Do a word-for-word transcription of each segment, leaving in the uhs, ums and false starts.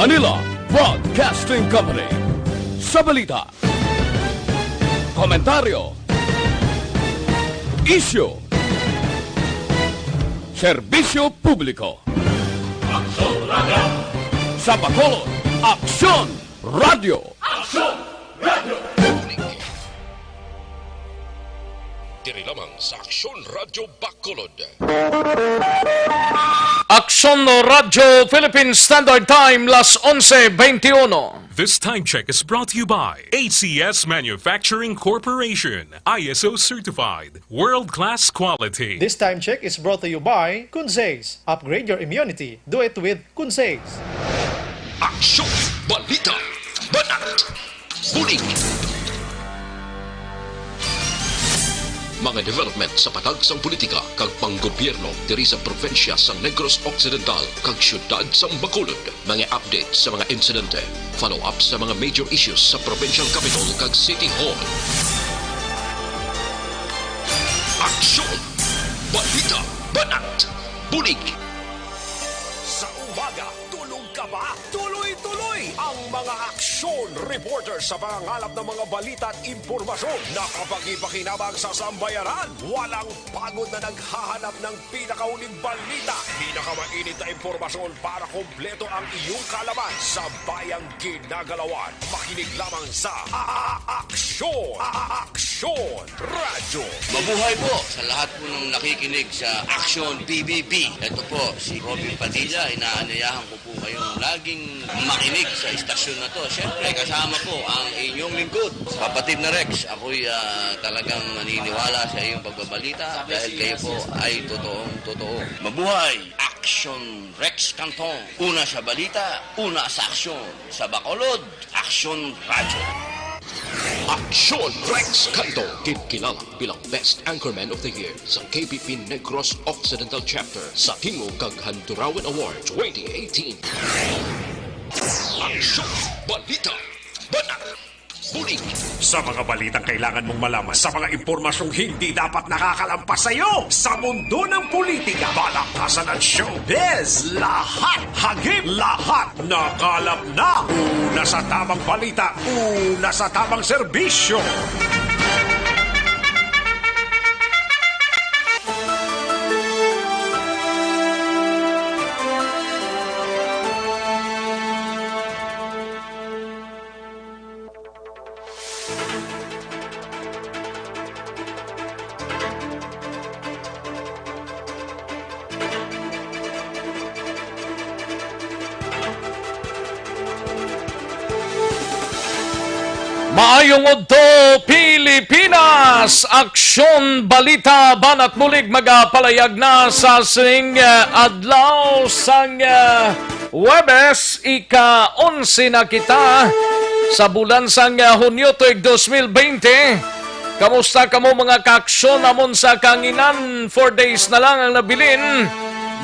Manila Broadcasting Company. Sa balita, komentaryo, isyu, serbisyo publiko. Aksyon Radio. Sa Bacolod, Aksyon Radio. Aksyon Radio. Diri lamang sa Aksyon Radio Bacolod. Aksyon Radyo Philippine Standard Time, las onse veintiuno. This time check is brought to you by A C S Manufacturing Corporation, I S O certified, world-class quality. This time check is brought to you by Kunsays. Upgrade your immunity. Do it with Kunsays. Aksyon! Balita! Banat! Bulig! Mga development sa patag sang politika kag panggobyerno diri sa probinsya sang Negros Occidental kag siyudad sang Bacolod. Mga update sa mga insidente. Follow-up sa mga major issues sa provincial capital kag city hall. Aksyon! Balita! Banat! Bulig! Sa umaga, tulog ka ba? Tuloy-tuloy ang mga aksyon reporter sa pangangalap ng mga balita at impormasyon na kapagi-pakinabang sa sambayanan. Walang pagod na naghahanap ng pinakauling balita, pinakamainit na impormasyon para kompleto ang iyong kaalaman sa bayang ginagalawan. Makinig lamang sa A-, A-, Aksyon! A-, A-, Aksyon Radyo! Mabuhay po sa lahat po ng nakikinig sa Aksyon P B B. Ito po si Robin Padilla. Inaanyayahan ko po kayong laging makinig sa istasyon na to. Siyempre, kasama po ang inyong lingkod, kapatid na Rex. Ako'y, ah, talagang naniniwala sa iyong pagbabalita dahil kayo po ay totoong totoo. Mabuhay! Aksyon Rex Cantong. Una sa balita, una sa aksyon. Sa Bacolod, Aksyon Radyo. Aksyon Rex Cantong, ginkilala bilang Best Anchorman of the Year sa K B P Negros Occidental Chapter sa Tingog kag Handurawan Award twenty eighteen. Aksyon! Balita! Banat! Bulig! Sa mga balitang kailangan mong malaman, sa mga impormasyong hindi dapat nakakalampas sa iyo, sa mundo ng politika, balakasan at showbiz, lahat, hagip, lahat, nakalap na. Una sa tamang balita, una sa tamang serbisyo. Maayong udto, Pilipinas! Aksyon, balita, banat bulig magapalayag na sa sining, eh, adlaw sang, eh, Huwebes, ika-onse na kita sa bulan sang, ah, Hunyo tuig dos mil bente. Kamusta kamo, mga kaaksyon? Amon sa kanginan, four days na lang ang nabilin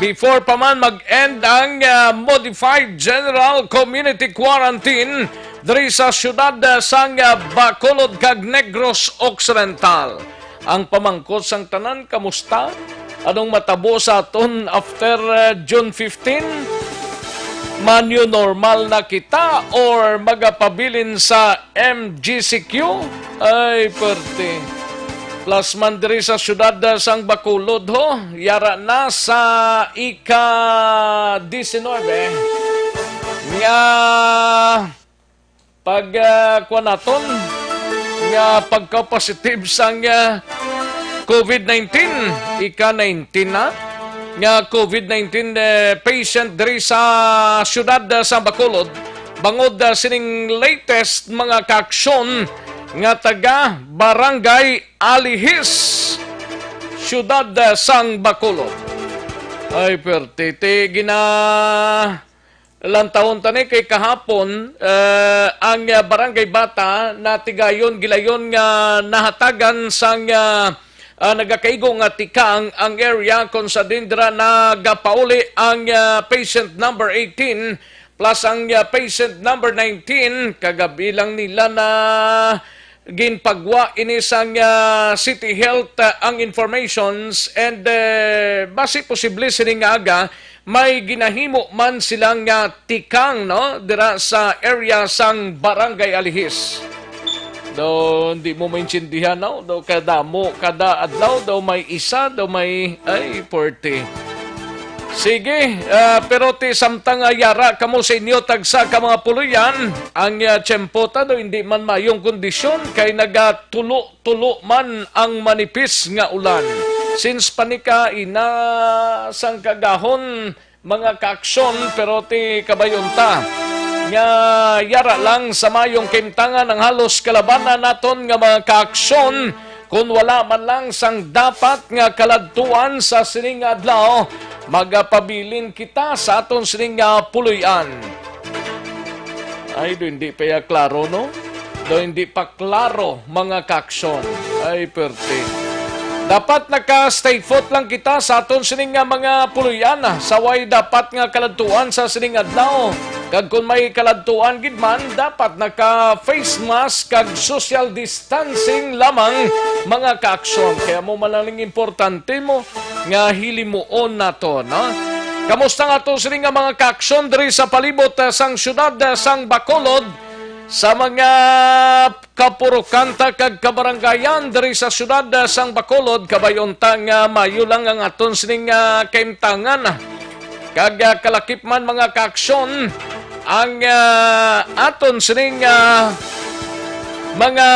before pa man mag-end ang, ah, Modified General Community Quarantine diri sa siyudad, ah, sang, ah, Bacolod kag Negros Occidental. Ang pamangkot sang tanan, kamusta? Anong matabo sa aton after, uh, June fifteen? Ma-new normal na kita or magapabilin sa M G C Q? Ay, perte. Plus man diri sa siyudad, uh, sang Bacolod, ho. Yara na sa ika-diecinuebe nga pag, ah, kuwan naton nga pagka-positive sang, ah, COVID nineteen, ika nineteen na nga COVID nineteen, eh, patient diri sa siyudad, ah, sa Bacolod, bangod, ah, sining latest mga kaaksyon nga taga Barangay Alihis, siyudad, ah, sang Bacolod. Ay, pertiti, gina- Lantawon ta ni kay kahapon, eh, ang, eh, Barangay Bata natigayon gilayon nga nahatagan sang, eh, ah, nagakaigo nga tikang ang area kung sa dindra nagapauli ang, eh, patient number eighteen plus ang, eh, patient number nineteen. Kagabi lang nila na ginpagwa ini sang, ah, City Health, ah, ang informations and, eh, basi posible sini nga aga may ginahimo man sila nga tikang, no, dira sa area sang Barangay Alihis. Do, hindi mo maintindihan, no? Do, kadamo, kada adlaw, do may isa, do may, ay, forty. Sige, ah, pero ti samtang, ah, yara kamo sa inyo tagsa ka mga puloy-an, ang, ah, tiyempo ta do hindi man mayong kondisyon kay nagatulo-tulo man ang manipis nga ulan. Since panika ina sang kagahon, mga kaaksyon, pero ti kabayon ta nga yara lang sa mayong kaimtangan ang halos kalabanan naton nga mga kaaksyon, kun wala man lang sang dapat nga kaladtuan sa sining nga adlaw, magapabilin kita sa aton sining nga puloy-an. Ay, do hindi pa ya klaro, no? Do hindi pa klaro, mga kaaksyon. Ay, perte. Dapat naka-stay put lang kita sa aton sining nga mga puloy-an, ah. Sa way dapat nga kaladtuan sa sining adlaw. Kag kung may kaladtuan gid man, dapat naka-face mask kag social distancing lamang, mga kaaksyon. Kaya mo man lang importante mo nga hilimuon nato, no? Kamusta nga to sini nga mga kaaksyon diri sa palibot, ah, sang siyudad, ah, sang Bacolod, sa mga kapurokanta kag kabarangayan diri sa siyudad, ah, sang Bacolod? Kabayon ta nga mayo lang ang aton sining, ah, kaimtangan. Kag, ah, kalakip man, mga kaaksyon, ang, ah, aton sining, ah, mga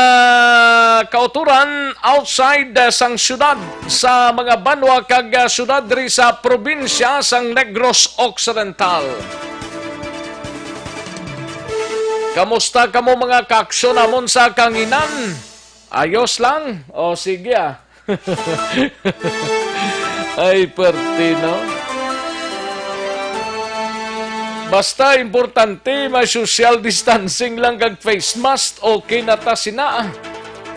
kauturan outside, ah, sang syudad, sa mga banwa kag, ah, syudad diri sa probinsya sang Negros Occidental. Kamusta kamo, mga kaaksyon namon sa kanginan? Ayos lang? O, sige, ah. Ay, perte, no? Basta importante, may social distancing lang kag face mask, okay na ta sina.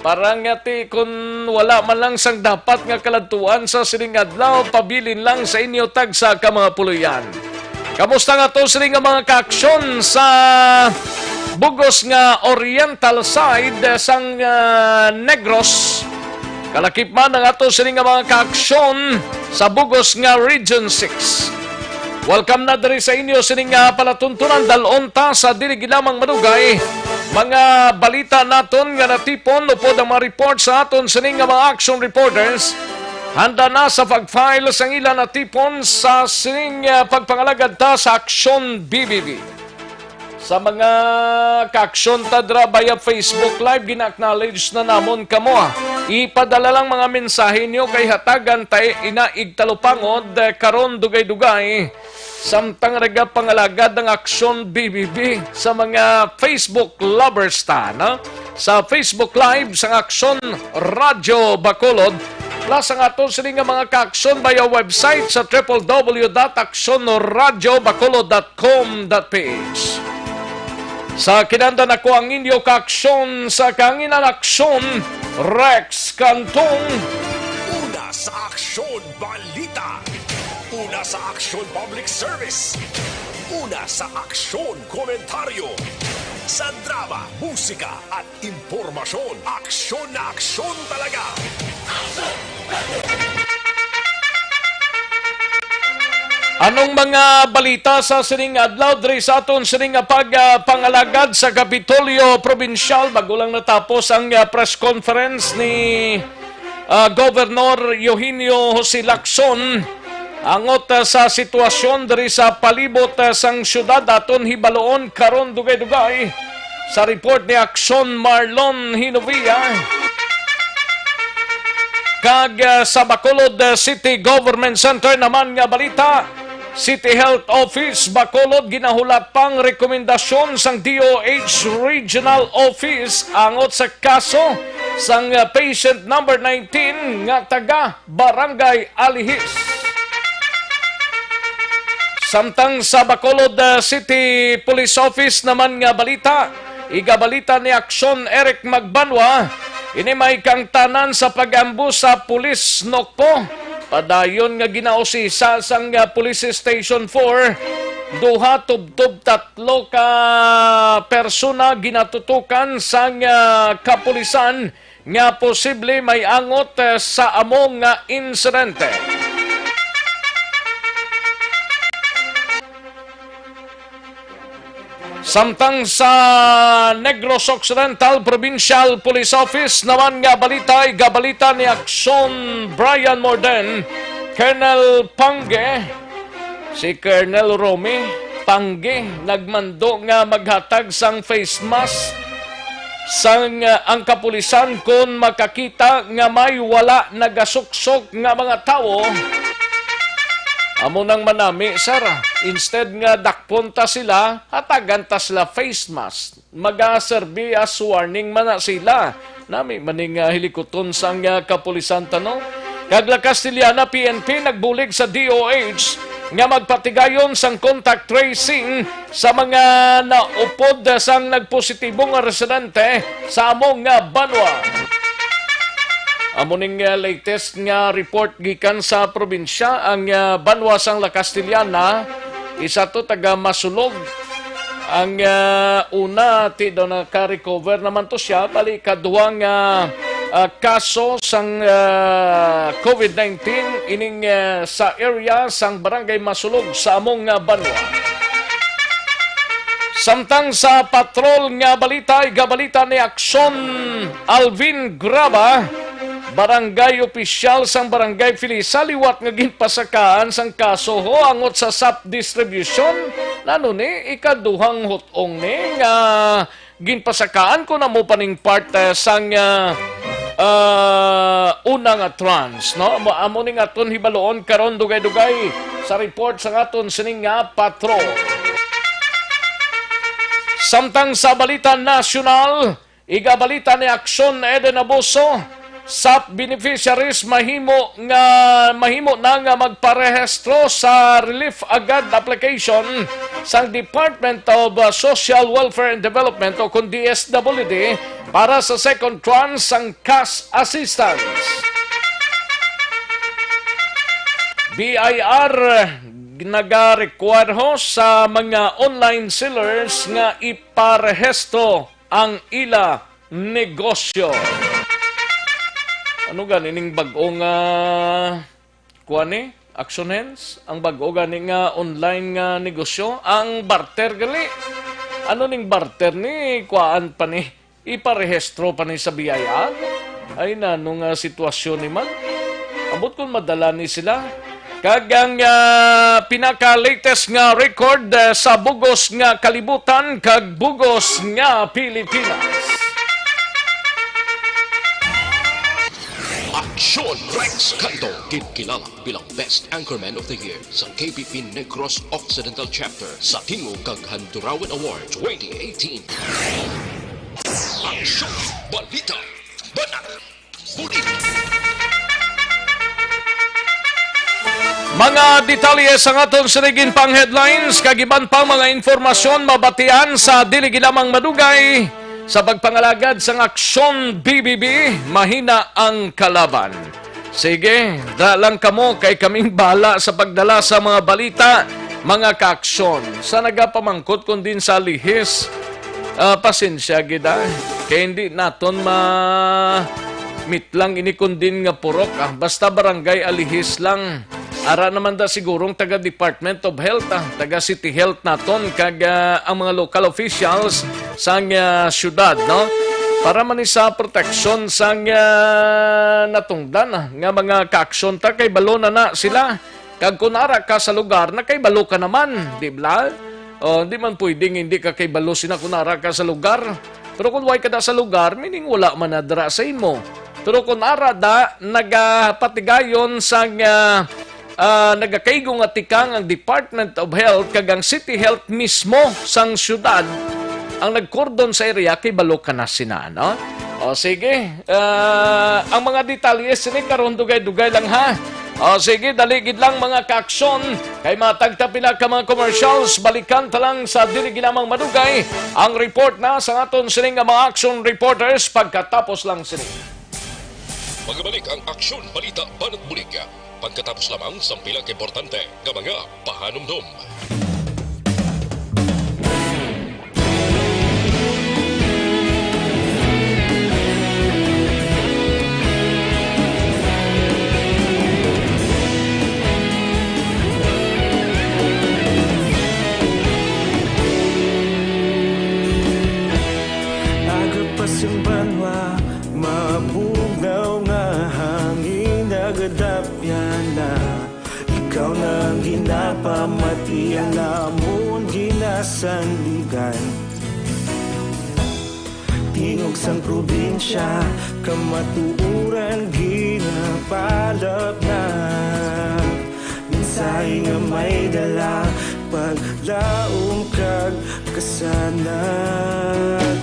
Para nga ti, kun wala man lang sang dapat nga kaladtuan sa sining adlaw, pabilin lang sa inyo tagsa ka mga puloy-an. Kamusta nga to sini nga mga kaaksyon sa bugos nga oriental side sang, ah, Negros? Kalakip man ang ato sini nga mga kaaksyon sa bugos nga Region six. Welcome na diri sa inyo sini nga palatuntunan. Dalon ta sa dili gid lamang madugay mga balita naton nga natipon upod ang mga report sa aton sini nga mga action reporters. Handa na sa pag-file sang ila natipon sa sining, ah, pagpangalagad ta sa Aksyon B B B. Sa mga kaaksyon ta dira via Facebook Live, gina-acknowledge na namon kamo, ah. Ipadala lang mga mensahe niyo kay hatagan ta ina igtalupangod, eh, karon dugay-dugay. Samtang nagapangalagad ang Aksyon B B B sa mga Facebook lovers ta, no? Sa Facebook Live sang Aksyon Radyo Bacolod, plus ang aton sini nga mga kaaksyon via website sa triple W dot aksyon radyo bacolod dot com dot P H. Sa kinahanglan, ako ang inyo kaaksyon sa kanginan, Aksyon Rex Cantong. Una sa Aksyon Balita. Una sa Aksyon Public Service. Una sa Aksyon Komentaryo. Sa drama, musika, at impormasyon, aksyon na aksyon talaga. Anong mga balita sa sining adlaw diri sa aton sining nga pag, ah, pangalagad sa Kapitolyo Probinsyal? Bago lang natapos ang, ah, press conference ni, ah, Governor Eugenio Jose Lacson, angot, ah, sa sitwasyon diri sa palibot, ah, sang syudad, aton hibaloon karon dugay-dugay sa report ni Aksyon Marlon Hinovia. Kag, ah, sa Bacolod, ah, City Government Center naman nga balita, City Health Office Bacolod ginahulat pang rekomendasyon sang D O H Regional Office angot sa kaso sang, ah, patient number nineteen nga taga Barangay Alihis. Samtang sa Bacolod, ah, City Police Office naman nga balita, igabalita ni Aksyon Eric Magbanwa, ini may kaangtanan sa pag-ambush sa Police Nocpo. Padayon nga ginausisa sang, ah, Police Station four, duha tubtob tatlo ka persona ginatutukan sang, ah, kapulisan nga posible may angot, eh, sa amo nga insidente. Samtang sa Negros Occidental Provincial Police Office naman nga balita, igabalita ni Aksyon Brian Morden, Colonel Pangge, si Colonel Romy Pangge nagmando nga maghatag sang face mask sang, ah, ang kapulisan kon makakita nga may wala nagasuksok nga mga tawo. Amo nang manami, sir. Instead nga dakpon ta sila, hatagan ta sila face mask. Magaserbi as warning man na sila. Nami man ning, ah, hilikuton sang, ah, kapulisan ta, no? Kag La Castellana P N P nagbulig sa D O H nga magpatigayon sang contact tracing sa mga naupod sang nagpositibo nga residente sa amo nga banwa. Amo ning, ah, latest nga report gikan sa probinsya, ang, ah, banwa sang La Castellana, isa to taga Masulog. Ang, ah, una, ti daw naka-recover naman to siya, bali ikaduha nga, ah, kaso sang, ah, COVID nineteen ining, ah, sa area sang Barangay Masulog sa among, ah, banwa. Samtang sa patrol nga balita, igabalita ni Aksyon Alvin Graba, barangay opisyal sang Barangay Felisa, liwat nga ginpasakaan sang kaso ho angot sa sap distribution. Nano ni ikaduhang hot-ong ni nga ginpasakaan ko na mo pa ning part, eh, sang, ah, ah, una nga trans, no? Amo, amo ning aton hibaluon karon, dugay-dugay, sa report sang aton sining nga patrol. Samtang sa balita nasyonal, igabalita ni Aksyon Eden Abuso, sap beneficiaries mahimo nga, mahimo na nga magparehistro sa Relief Agad application sang Department of, uh, Social Welfare and Development o kon D S W D para sa second tranche sang cash assistance. B I R nagarekwirdo sa mga online sellers nga iparehistro ang ila negosyo. Ano gani ning bag-o nga kuan ni? Action hands? Ang bag-o gani nga online nga negosyo? Ang barter gali? Ano ning barter ni? Kuan pa ni? Iparehistro pa ni sa B I R? Ay, nano nga sitwasyon ni man? Ambot kung madala ni sila. Kag ang, ah, pinaka-latest nga record, ah, sa bugos nga kalibutan kag bugos nga Pilipinas. Aksyon Rex Canto, ginkilala bilang Best Anchorman of the Year sa K P P Negros Occidental Chapter sa Tingog kag Handurawan Award twenty eighteen. Aksyon, balita, banat, bulig. Mga detalye sang aton sining pang headlines kag iban pang mga impormasyon mabatian sa dili gid lamang madugay sa pagpangalagad sang Aksyon B B B, Mahina ang Kalaban. Sige, da lang kamo kay kaming bala sa pagdala sa mga balita, mga kaaksyon. Sa nagapamangkot kon din sa lihis, ah, pasensya gid, ah. Kay hindi naton ma-, mitlang ini kon din nga purok, ah. Basta barangay Alihis lang. Ara naman da sigurong taga Department of Health, ah, taga City Health naton, kag, ah, ang mga local officials sang, ah, syudad, no? Para man ni sa proteksyon sang, ah, natungdan, ah, nga mga kaaksyon ta, kay balo na na sila. Kag kun ara ka sa lugar, nakaibalo ka naman, di ba? O, di man pwedeng hindi ka kaibalo sina kun ara ka sa lugar. Pero kung way ka da sa lugar, meaning wala man na dira sa imo. Pero kung ara da, nagapatigayon sang, ah, ah, nagakaigo nga tikang ang Department of Health kag ang City Health mismo sang syudad ang nagkordon sa area, kay balo ka na sina, no? O, sige. Ah, ang mga detalye sini karon dugay-dugay lang, ha. O, sige, dali gid lang, mga kaaksyon. Kay matag ta pila ka mga commercials, balikan ta lang sa dili ginamang madugay ang report na sa aton sining nga mga action reporters pagkatapos lang sini. Magabalik ang Aksyon Balita Banat Bulig pagkatapos lamang sang pila ka importante nga mga pahanumdom. Ikaw na ang ginapamatian, amon ginasandigan. Tingog sang probinsya, kamatuoran ginapalapnag. Mensahe nga may dala, paglaom kag kasanag.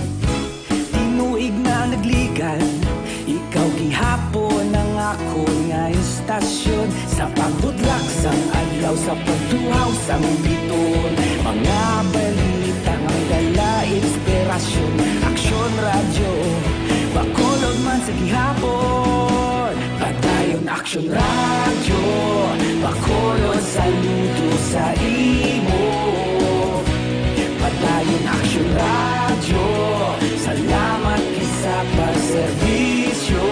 Tinuig na nagligan, ikaw gihapon ang akon nga istasyon. Sa pagbutlak sang adlaw, sa pagtuhaw sang bituon, mga balita nga may dala inspirasyon. Aksyon Radyo, Bacolod man sa gihapon. Padayon Aksyon Radyo, Bacolod, saludo sa imo. Padayon Aksyon Radyo, salamat gid sa pagserbisyo.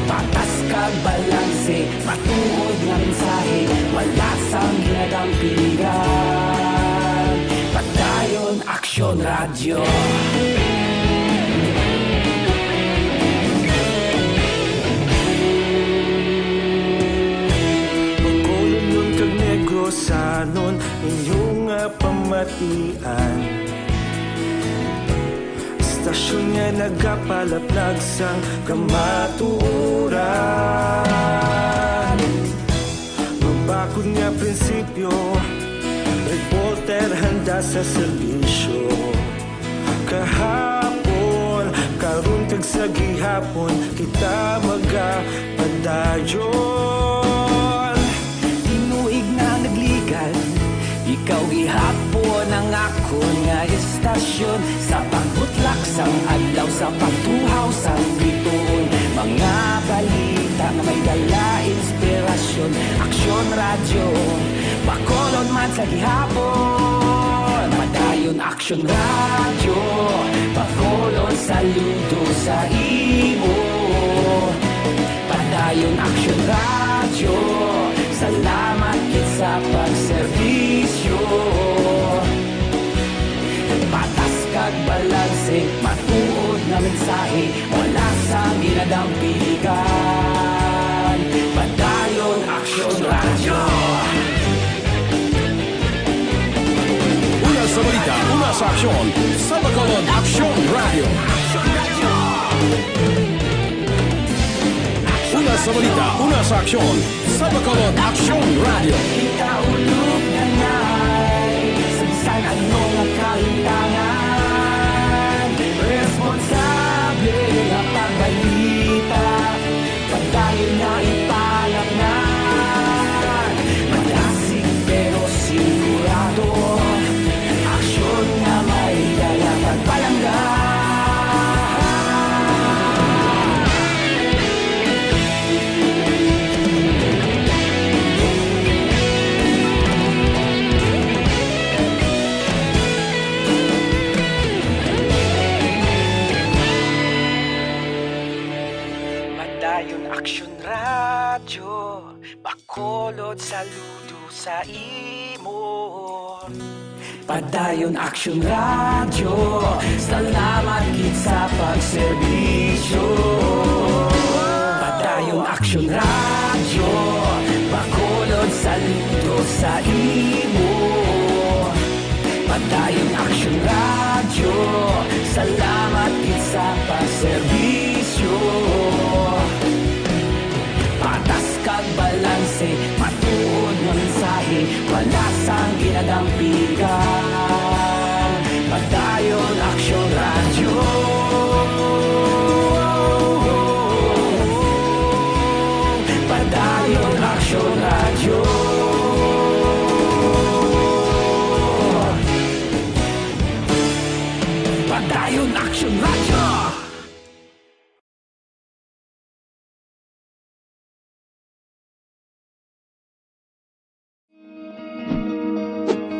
Patas kag balanse, matuod nga mensahe, wala sang ginadampigan. Padayon Aksyon Radyo. Bacolodnon kag Negrosanon, inyo nga pamatian. Istasyon nga nagapalaplag sang kamatuoran. Mabakod nga prinsipyo, reporter handa sa serbisyo. Kahapon, karon kag sa gihapon, kita magapadayon. Tinuig na nagligan, ikaw gihapon ang akon nga istasyon. Sa pagbutlak sang adlaw, sa pagtuhaw sang bituon, mga balita nga may dala inspirasyon. Aksyon Radyo, Bacolod man sa gihapon. Padayon Aksyon Radyo, Bacolod, saludo sa imo. Padayon Aksyon Radyo, salamat gid sa pagserbisyo. Patas kag balanse, matuod nga mensahe, wala sang ginadampigan. Padayon Aksyon Radyo. Una sa balita, una sa aksyon, sa Bacolod Aksyon Radyo. Una sa balita, una sa aksyon, sa Bacolod Aksyon Radyo. Kita ulog na nay, sa bisan ano nga kahitangan, responsable nga pagbalita, padayon nga ipalapngan. Madasig pero sigurado, aksyon nga may dala kag palangga. Padayon Aksyon Radyo, Bacolod, saludo sa imo. Padayon Aksyon Radyo, salamat gid sa pagserbisyo. Padayon Aksyon Radyo, Bacolod, saludo sa imo. Padayon Aksyon Radyo, salamat gid sa pagserbisyo. Patas kag balanse, matuod nga mensahe, wala sang ginadampigan. Padayon Aksyon Radyo. Padayon Aksyon Radyo. Padayon Aksyon Radyo.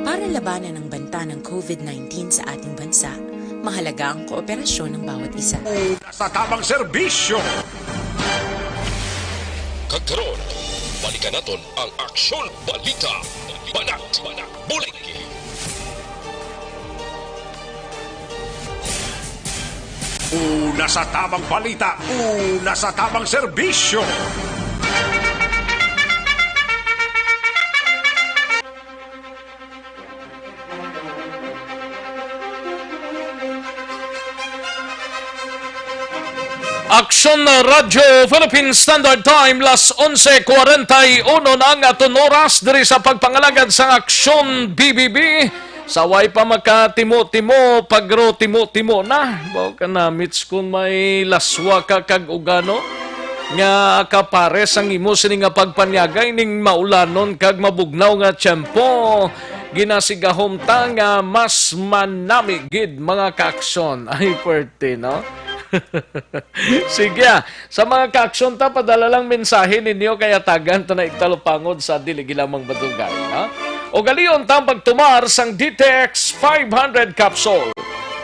Para labanan ang banta ng COVID nineteen sa ating bansa, mahalaga ang kooperasyon ng bawat isa. Sa tamang serbisyo. Kag karon, balikan naton ang Aksyon Balita. Banat, banat, bulig. Una sa tamang balita, una sa tamang serbisyo. Aksyon Radyo Philippine Standard Time, las onse cuarenta y uno na ang aton oras diri sa pagpangalagad sang Aksyon B B B. Sa way pa makatimo-timo, pagro timo-timo na. Baw ka namits kung may laswa ka kag ugano nga kapares ang imo sini nga pagpanyagay ning maulanon kag mabugnaw nga tiyempo. Ginasigahom ta nga mas manami gid, mga kaaksyon. Ay, perte, no? Sige, ah. Sa mga kaaksyon ta, padala lang mensahe ninyo kay hatagan ta na igtalupangod sa dili gilamang madugay, ha? Ugalion ta ang pagtumar sang D T X five hundred capsule.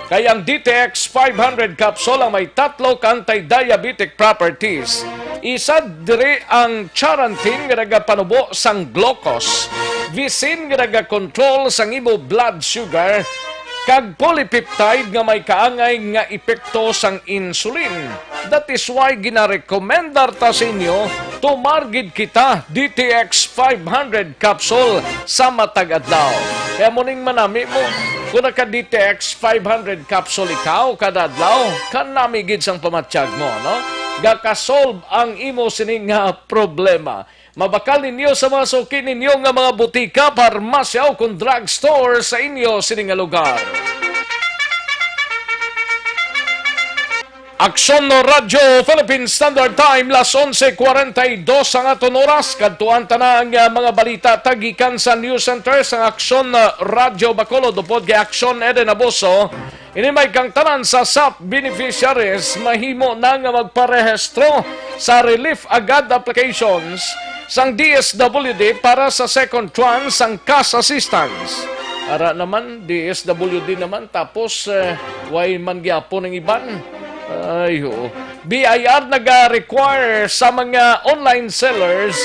Kay ang D T X five hundred capsule ang may tatlo ka anti-diabetic properties. Isa diri ang charantin nga nagapanubo sang glucose, visin nga nagakontrol sang imo blood sugar, kag polypeptide nga may kaangay nga epekto sang insulin. That is why ginarekomendar ta sa inyo, tumar gid kita D T X five hundred capsule sa matag adlaw. Kaya mo ning manami mo, kung naka D T X five hundred capsule ikaw kada adlaw, kanami gid sang pamatyag mo, no? Gakasolve ang imo sini nga problema. Mabakal ninyo sa mga suki ninyo nga mga butika, parmasya, o kon drugstore sa inyo sini nga lugar. Aksyon Radyo Philippine Standard Time, las onse cuarenta y dos ang aton oras. Kadtuan ta na ang, ah, mga balita ta gikan sa News Center sang Aksyon, ah, Radyo Bacolod, upod kay Aksyon Eden Abuso. Ini may kangtanan sa sap beneficiaries mahimo na nga magparehistro sa Relief Agad applications sang D S W D para sa second tranche sang cash assistance. Ara naman, D S W D naman, tapos, eh, way man gyapon ang iban. Ay, oo. B I R naga-require sa mga online sellers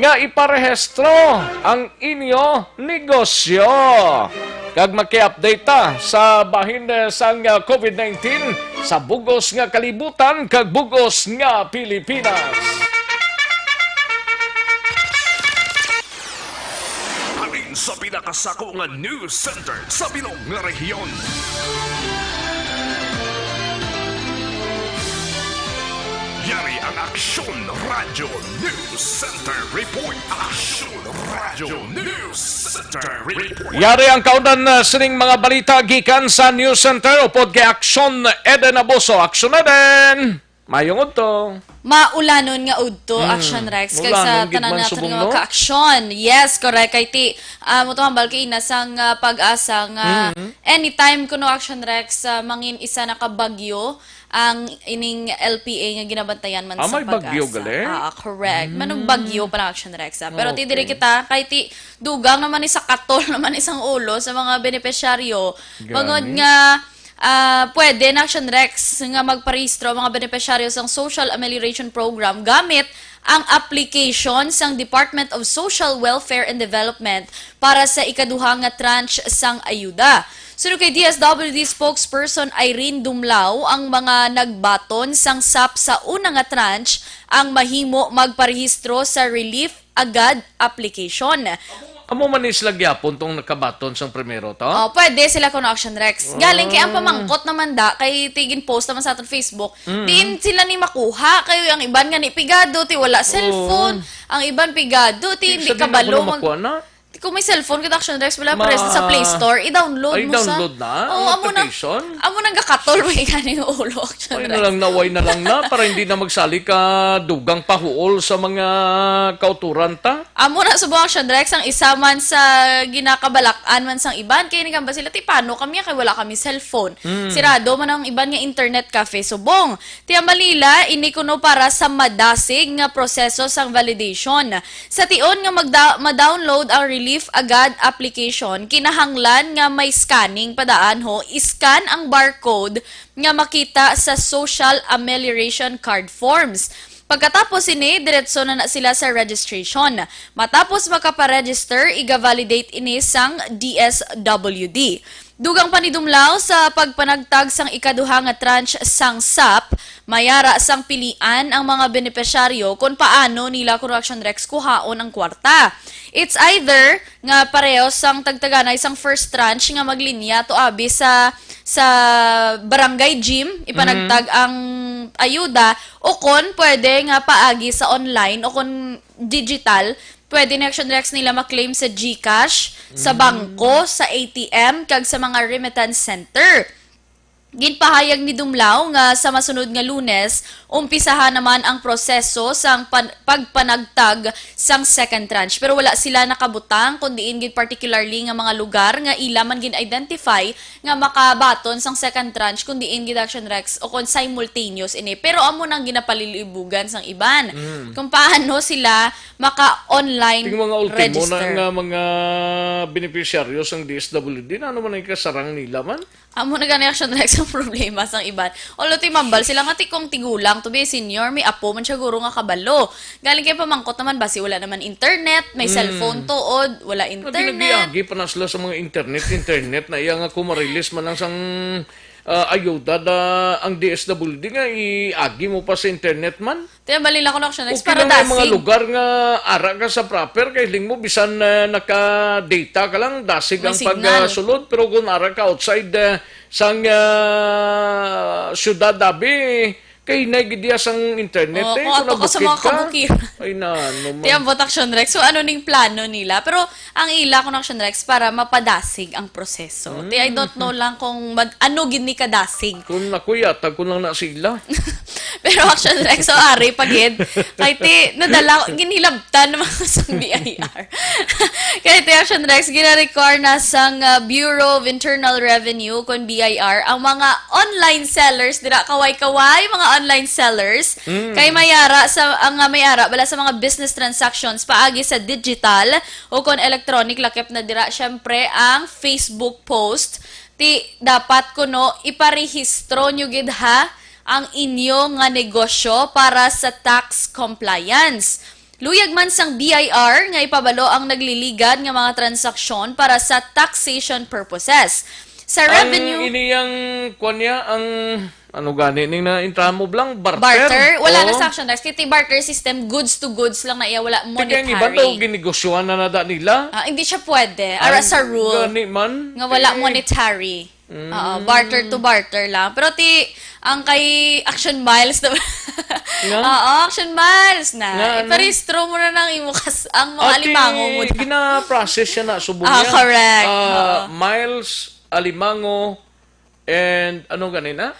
nga iparehistro ang inyo negosyo. Kag maki-update ta sa bahin, eh, sang, ah, covid nineteen sa bugos nga kalibutan kag bugos nga Pilipinas. Halin sa pinakasako nga news center sa bilog nga rehiyon. Yari ang Aksyon Radyo News Center Report. Aksyon Radyo News Center Report. Yari ang kaundan, uh, sining mga balita gikan sa News Center upod kay Aksyon Eden Abuso. Aksyon Eden! Mayong udto. Maulanon nga udto, mm, Action Rex, kag sa tanan naton nga mga ka-action. Yes, correct. Kay ti, ah, mo to hambal kay ina sang, ah, pag-asa nga, mm, anytime kuno, Action Rex, ah, mangin isa na ka bagyo ang ining L P A nga ginabantayan man sa pag-asa. Ah, may bagyo gali? Ah, correct. Mm. Manong bagyo pa na, Action Rex, ah. Pero ti diri kita, kay ti dugang naman ni sa katol naman isang ulo sa mga benepisyaryo. Bangod nga, ah, pwede na, Action Rex, nga magparehistro ang mga benepisyaryo sang Social Amelioration Program gamit ang application sang Department of Social Welfare and Development para sa ikaduha nga tranche sang ayuda. Suno kay D S W D spokesperson Irene Dumlao, ang mga nagbaton sang sap sa una nga tranche ang mahimo magparehistro sa Relief Agad application. Amo man ni sila gyapon tong nakabaton sang primero to? Oh, pwede sila kuno, Action Rex. Galing kay ang pamangkot naman da, kay ti gin-post naman sa aton Facebook. Mm. Diin sila ni makuha, kay ang iban nga ni pigado, ti wala cellphone. Oh. Ang iban pigado, ti hindi kabalo mag- makuha na. Kung may cellphone ka, Action Rex, wala, ma-, pares sa Play Store, i-download mo sa, i-download na ang application? Oo, amo nang gakatol, may ganing ulo, Action Rex. Way na lang na, way na lang na, para hindi na magsali ka dugang pahuol sa mga kauturan ta. Amo na subong, Action Rex, ang isa man sa ginakabalak-an man sang iban, kay nagamba sila, ti paano kami, kay wala kami cellphone. Hmm. Sirado man ang iban nga internet cafe subong. Ti ang Manila, ini kuno para sa madasig nga proseso sang validation. Sa tion nga magda-, ma-download ang Relief Agad application, kinahanglan nga may scanning pa daan ho, i-scan ang barcode nga makita sa Social Amelioration Card forms. Pagkatapos ini, diretso na na sila sa registration. Matapos makaparegister, iga-validate ini sang D S W D. Dugang pa ni Dumlao, sa pagpanagtag sang ikaduha nga tranche sang sap, mayara sang pilian ang mga benepisyaryo kon paano nila, kuno, Action Rex, kuhaon ang kwarta. It's either nga pareho sang tagtaganay sang first tranche nga maglinya to abi sa, sa barangay gym, ipanagtag ang ayuda, o kon pwede nga paagi sa online o kon digital, pwede ni Action Rex nila maklaim sa GCash, sa Mm. bangko, sa A T M, kag sa mga remittance center. Ginpahayag ni Dumlao nga sa masunod nga Lunes, umpisahan naman ang proseso sang pan-, pagpanagtag sang second tranche. Pero wala sila nakabutang kung diin gid particularly nga mga lugar nga ila man gin-identify nga makabaton sang second tranche kung diin gid, Action Rex, o kung simultaneous ini. Pero amo nang ginapalilibugan sang iban. Mm. Kung paano sila maka-online Ting mga ultimo na register. nga mga benepisyaryo sang D S W D, na ano man ang kasarang nila man? Amo na gani, Action Rex, ang problema sang iban. Although, timambal sila nga ti kung tigulang to be senior, may apo man siya guro nga kabalo. Galing kay pamangkot naman, basi wala naman internet, may Mm. cellphone tuod, wala Nga internet. Ginag-iagi pa na sila sa mga internet, internet na iya nga kung marilis man lang sang, ah, ayuda da ang D S W D nga iagi mo pa sa internet man. Tiyan, bali lang ko na, Action Rex, Okay para lang may mga dasig. lugar nga ara ka sa proper, kay hiling mo, bisan, ah, naka-data ka lang, dasig May ang signal. pagsulod. Pero kung ara ka outside, ah, sang, ah, syudad, abi, kay hinay gid iya sang internet, Oo, eh, kung kung ato ka sa nabukid mga ka. kabukid. Ay, na, ano man. Tiyan, but Action Rex, so ano ning plano nila? Pero ang ila, kung Action Rex, para mapadasig ang proseso. So, ti, I don't know lang kung mag-, ano gid ni kadasig. Kung ako, yatag ko lang na sila. Pero Action Rex, so ari pa gid. Kay ti, nadala, ginhilabtan naman ko sa B I R. Kay ti, Action Rex, gina-require na sang, uh, Bureau of Internal Revenue, kon B I R, ang mga online sellers, dira kaway-kaway, mga online sellers. Mm. Kay may ara sa, ang, uh, may ara, bala sa mga business transactions, paagi sa digital, o kon electronic, lakip na dira, syempre, ang Facebook post. Ti, dapat kuno iparehistro nyo gid, ha, ang inyo nga negosyo para sa tax compliance. Luyag man sang B I R nga ipabalo ang nagliligad nga mga transaksyon para sa taxation purposes. Sa Ang revenue iniyang, kwan niya, ang, ano gani, ning na-, intramo blang, barter? Barter? Wala na Oo. sa Action Rex. Kay ti barter system, goods to goods lang na iya, wala Ti kay ang iban daw monetary. ginegosyohan na nada nila. Ah, hindi siya pwede. Ara Ang sa rule gani man, nga wala ti monetary. Mm. Oo, barter to barter lang. Pero ti, ang kay Action Miles na Nga? Oo, Action Miles na. Nga, ano? Iparehistro mo na ng imo kas-, ang mga Ati, alimango mo na. gina-process siya na, subong Ah, niya. correct. Ah, Oo. Miles, alimango, and ano ganina?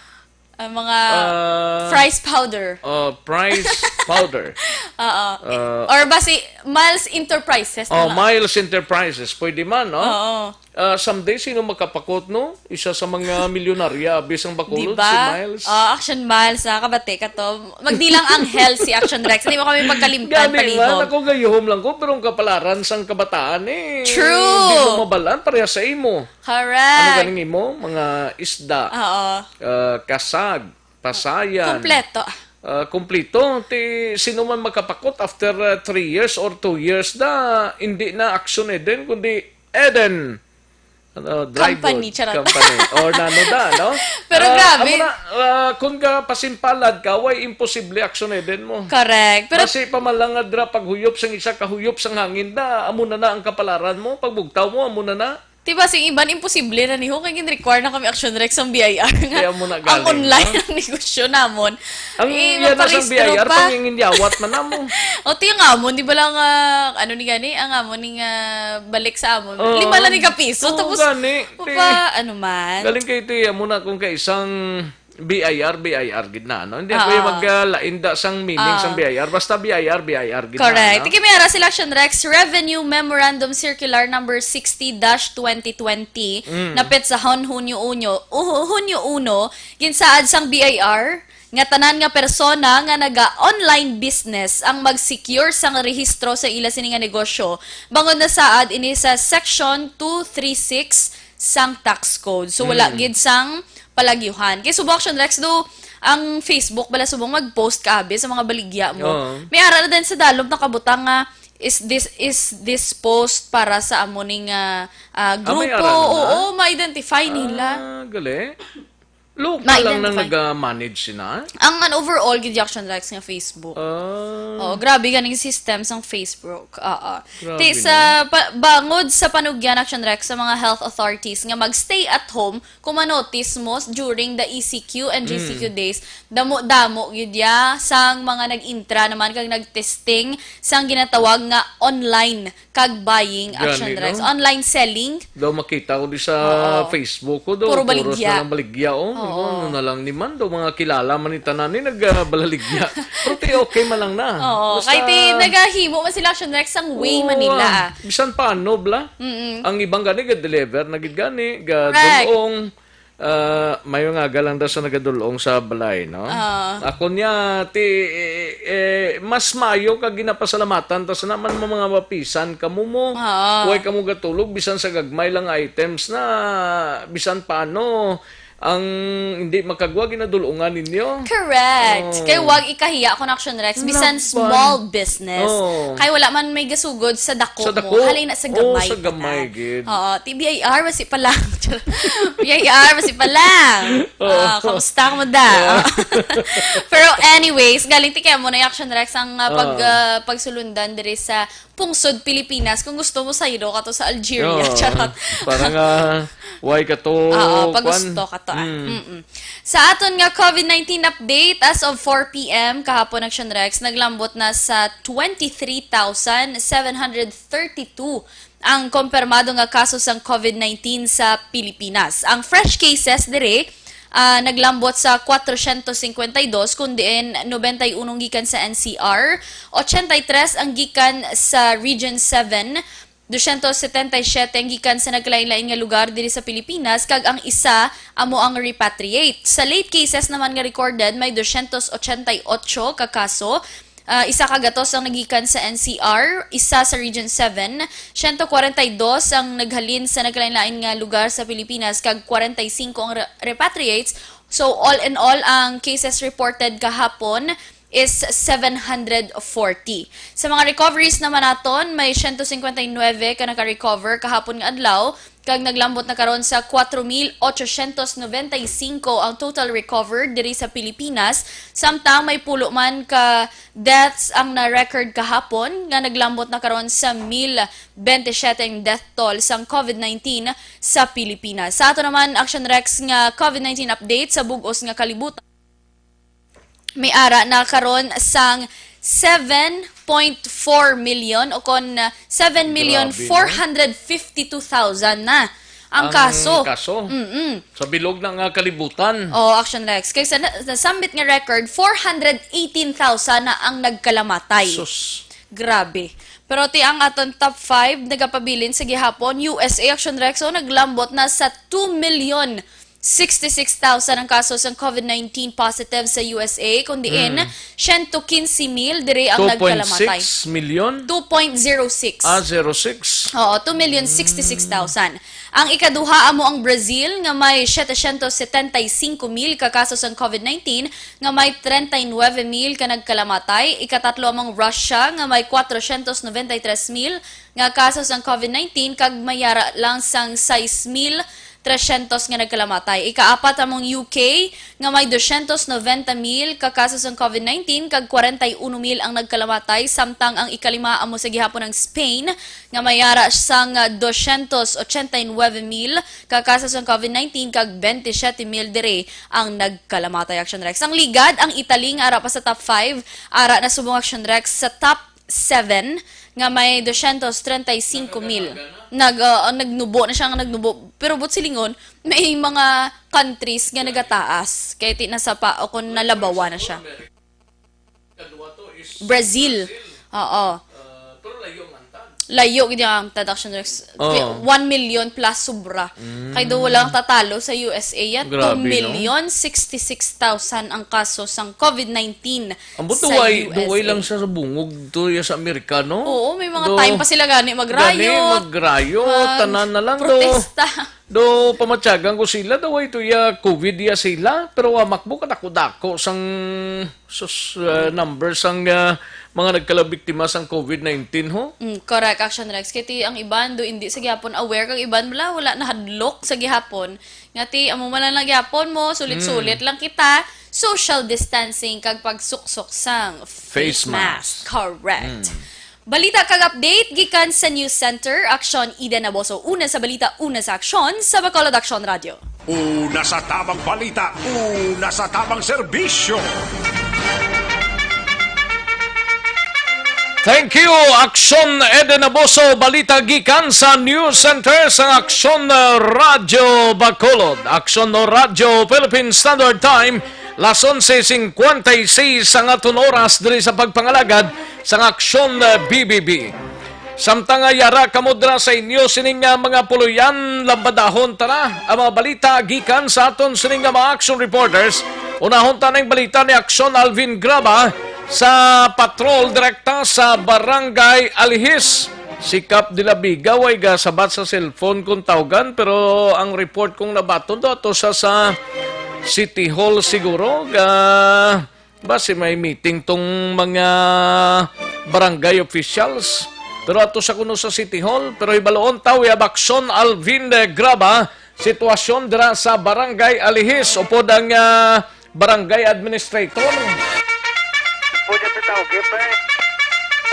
Ang mga Ah, fries powder. Oh, price powder. Oo. Ah, Or basi, Miles Enterprises Oh, na. Miles Enterprises. Pwede man, no? Oo. Ah, someday, sino makapakot, no? Isa sa mga milyonarya, abi sang Bacolod, Di ba? si Miles. Oh, Action Miles, nakakabati ka to. Magdilang anghel si Action Rex. Hindi mo kami pagkalimtan, Gani man, palihog. ako gayuhom lang ko, pero ang kapalaran sang kabataan, eh, True. di mo mabalaan, pareha sa imo. Correct. Ano ganing imo? Mga isda, Oo. ah, kasag, pasayan. Kompleto. Ah, kompleto. Ti, sino man makapakot after, ah, three years or two years na, hindi na Action Eden, kundi Eden. Ano, dry Company, good charot. company. Or nano da, no? Pero Ah, grabe. amo na, ah, kung ka pasimpalad ka, way imposible Action Eden mo. Correct. Pero Basi pa man lang nga dra paghuyop sang isa ka huyop sang hangin da, amo na na ang kapalaran mo, pagbugtaw mo, amo na na. Diba, sing iban, imposible na ni ho, kay gin-require na kami Action Rex sang B I R nga Kaya mo na ang galing, online no? ang negosyo namon. Ang Eh, iya na sang maparehistro B I R, pa. pangingin yawat man namo. O, tiyo nga mo, di ba lang, ah, ano ni gani, ang amo ni nga balik sa amon. Oo. Lima lang ni ka piso, Oo, tapos, gani. pa, Ti-, ano man. galing kay ti, amo na kung kaisang B I R, B I R gid na, no? Hindi ako Oo. yung mag, ah, lainda sang meaning sang Ah. B I R. Basta B I R, B I R gid na, Correct. no? Ti kami ara sila, Action Rex, Revenue Memorandum Circular number sixty dash twenty twenty, Mm. napit sa hon-, Hunyo uno, uh, Hunyo uno, ginsaad sang B I R, nga tanan nga persona nga naga-online business ang mag-secure sang rehistro sa ila sini nga negosyo, bangod nasaad ini sa Section two three six sang tax code. So, wala Mm. gid sang palagyuhan. Kay subong, Action Rex, do, ang Facebook, bala subong mag-post ka, abi, sa mga baligya mo. Oo. May ara na din sa dalom nakabutang nga, "Is this, is this post para sa amo ning, ah, ah, Ah, may grupo?" ara na? Oo, ma-identify nila. Ah, gali. Local lang nang nag-manage sina? Ang an overall gid, Action Rex, nga Facebook. Ah. Oo, grabe ganing system sang Facebook. Oo. Grabe, Ti sa pa, bangod sa panugyan, Action Rex, sa mga health authorities nga mag-stay at home, kung manotice mo during the E C Q and G C Q days, damo-damo gyud ya sang mga nag-intra naman kag nag-testing sang ginatawag nga online kag buying, Action Rex. Online selling. Daw makita ko di sa Facebook ko, daw, puro baligya. Puro sa baligya, oh. Oo. Ano na lang ni man, daw mga kilala man ni tanan ni nagbaligya. Pero ti okay man lang na. Oo, kay ti nagahimo man sila, Action Rex, sang way man nila, ah. Bisan paano, bla? Mm-mm. Ang ibang gani, ga-deliver na gid gani, gadulong. Ah, may mga galang daw sa nagadulong sa balay, no? Ah. Ako niya, ti, eh, eh, mas mayo ka ginapasalamatan ta sa naman mo mga mapisan kamo mo. Ah. Way kamo gatulog, bisan sa gagmay lang items na, bisan paano, ang hindi makagwa ginadulungan ninyo. Correct. Oh. Kay wag ikahiya kon Action Rex, bisan small business. Oh. Kay wala man may gasugod sa dako mo. Sa dako. Halin na sa gamay. Oh, sa gamay gid. Oo, ti B I R, basi pa lang. B I R, basi pa lang. Oo. Ah, kamusta mo da? Oo. Pero anyways, galing ti kaya mo na Action Rex ang, ah, pag, ah, pagsulundan diri sa pungsod Pilipinas. Kung gusto mo, sayro ka to sa Algeria. Oo. Charot. Para nga, why ka to, Oo, pag kwan? Gusto ka to, ah. Mm. Mm-mm. Sa aton nga COVID nineteen update, as of four P M kahapon, Action Rex, naglambot na sa twenty-three thousand seven hundred thirty-two ang kompirmado nga kaso sang COVID nineteen sa Pilipinas. Ang fresh cases diri, ah, naglambot sa kwatrocientos cincuenta y dos, kun diin nobenta y uno gikan sa N C R, ochenta y tres ang gikan sa Region seven, doscientos setenta y siete ang gikan sa nagkalain-lain nga lugar diri sa Pilipinas, kag ang isa amo ang repatriate. Sa late cases naman nga recorded, may doscientos ochenta y ocho ka kaso, Ah, isa ka gatos ang nagikan sa N C R, isa sa Region seven, siyento kwarenta y dos ang naghalin sa nagkalain-lain nga lugar sa Pilipinas, kag kwarenta y singko ang re-, repatriates. So, all in all, ang cases reported kahapon is seven hundred forty. Sa mga recoveries naman naton, may siyento singkwenta y nuwebe ka naka-recover kahapon nga adlaw, kag naglambot na karon sa kwatro mil ochocientos nobenta y singko ang total recovered diri sa Pilipinas, samtang may pulo man ka deaths ang na-record kahapon, nga naglambot na karon sa mil bente siyete ang death toll sang COVID nineteen sa Pilipinas. Sa ato naman, Action Rex, nga COVID nineteen update sa bug-os nga kalibutan. May ara na karon sang seven point four million o kon, uh, seven million four hundred fifty-two thousand na ang kaso. Ang kaso? Mm-mm. Sa bilog na nga kalibutan. Oo, Action Rex. Kay sa na-, nasambit nga record, four hundred eighteen thousand na ang nagkalamatay. Sus. Grabe. Pero ti ang aton top five nagapabilin sa gihapon, U S A, Action Rex, o naglambot na sa two million sixty-six thousand ang kaso sang COVID nineteen positive sa U S A, kun diin, Mm. siyento kinse mil diri ang nagkalamatay. Two point six million? Two point zero six. Ah, zero six. Oo, two million sixty-six thousand. Ang ikaduha amo ang Brazil, nga may setecientos setenta y cinco mil ka kaso sang COVID nineteen, nga may treinta y nueve mil ka nagkalamatay. Ikatatlo amo ang Russia, nga may cuatrocientos noventa y tres mil nga kaso sang COVID nineteen, kag may ara lang sang sais mil trescientos nga nagkalamatay. Ikaapat among U K, nga may doscientos noventa mil ka kaso sang COVID nineteen, kag kwarenta y uno mil ang nagkalamatay, samtang ang ikalima amo sa gihapon ang Spain, nga may ara sang doscientos ochenta y nueve mil ka kaso sang COVID nineteen, kag bente siyete mil diri ang nagkalamatay, Action Rex. Ang ligad, ang Italy, nga ara pa sa top five, ara na subong, Action Rex, sa top seven nga may doscientos treinta y cinco mil. Nag, ah, nagnubo na siya nga nagnubo. Pero buot silingon, may mga countries nga nagataas. Kay ti nasapa o kung nalabawan na siya. Brazil. Oo. Layo gid ang antad, Action Rex. Oo. One million plus sobra. Mm. Kay do wala ang tatalo sa U S A ya. Grabe, no? Two million sixty-six thousand ang kaso sang COVID nineteen sa U S A. Ambot duway, duway lang sa, sa bungog to ya sa Amerika, no? Oo, may mga time pa sila gani magrayo. Gani magrayo, tanan na lang do. Protesta. Do pamatyagan ko sila, daw ito ya covid ya sila, pero wa makbo kadako-dako sang sus, ah, number sang, ah, mga nagkalabiktima sang covid nineteen, ho? Mm, correct, Action Rex. Kay ti ang iban do hindi sa gihapon aware, kag iban wala, wala nahadlok sa gihapon. Nga ti amo man lang gihapon mo, sulit-sulit Mm. lang kita, social distancing kag pagsuksok sang face Face mask. mask. Correct. Mm. Balita kag update gikan sa News Center, Aksyon Eden Naboso. Una sa balita, una sa aksyon sa Bacolod Aksyon Radio. Una sa tamang balita, una sa tamang serbisyo. Thank you, Aksyon Eden Naboso. Balita gikan sa News Center sang Aksyon, uh, Radyo Bacolod. Aksyon no Radyo Philippine Standard Time, las onse cincuenta y seis ang aton oras diri sa pagpangalagad sang Aksyon, uh, B B B. Samtang nga yara kamo dira sa inyo sining, ah, mga puloyan, labadahon ta na ang mga balita gikan sa aton sining nga mga action reporters. Unahon ta ning balita ni Aksyon Alvin Graba sa patrol direkta sa Barangay Alihis. Si Kap de la Viga, way gasabat sa cellphone kung tawgan, pero ang report kong nabaton do ato sa, sa City Hall siguro, ga Basi may meeting tong mga barangay officials. Pero ato sa kuno sa City Hall, pero hibaluon ta, we have Aksyon Alvin, eh, Graba, sitwasyon dira sa Barangay Alihis, upod ang, ah, barangay administrator. Pwede sa tao, Gip, eh.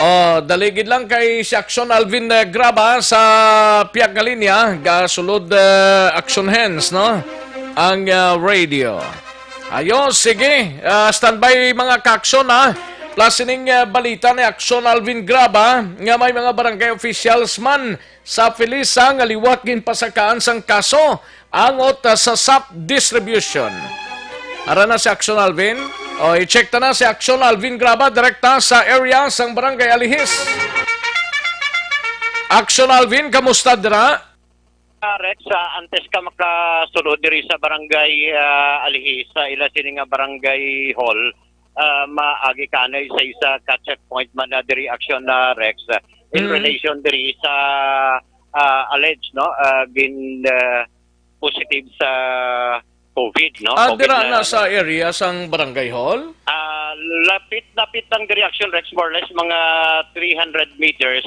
Oh, daligid lang kay si Aksyon Alvin, eh, Graba sa pihak nga linya, gasulod, eh, Aksyon Hands, no? Ang, ah, radio. Ayos, sige. Ah, standby, mga ka-aksyon, ha. Plus sining, ah, balita ni Aksyon Alvin Graba nga may mga barangay officials man sa Felisa nga liwat ginpasakaan sang kaso angot, ah, sa sap distribution. Ara na si Aksyon Alvin. O, i-check ta na si Aksyon Alvin Graba direkta sa area sang Barangay Alihis. Aksyon Alvin, kamusta dira? Ah, Rex, ah, antes ka makasulod diri sa barangay, ah, Alihis, sa ila sini nga barangay hall, ah, maagi ka anay sa isa ka checkpoint man na diri aksyon na, Rex, ah, in Mm. relation diri sa, ah, alleged, no, ah, gin, ah, positive sa covid, no? Ah, COVID dira na na, sa area sang barangay hall? Ah, lapit-lapit lang diri action, Rex, more or less mga three hundred meters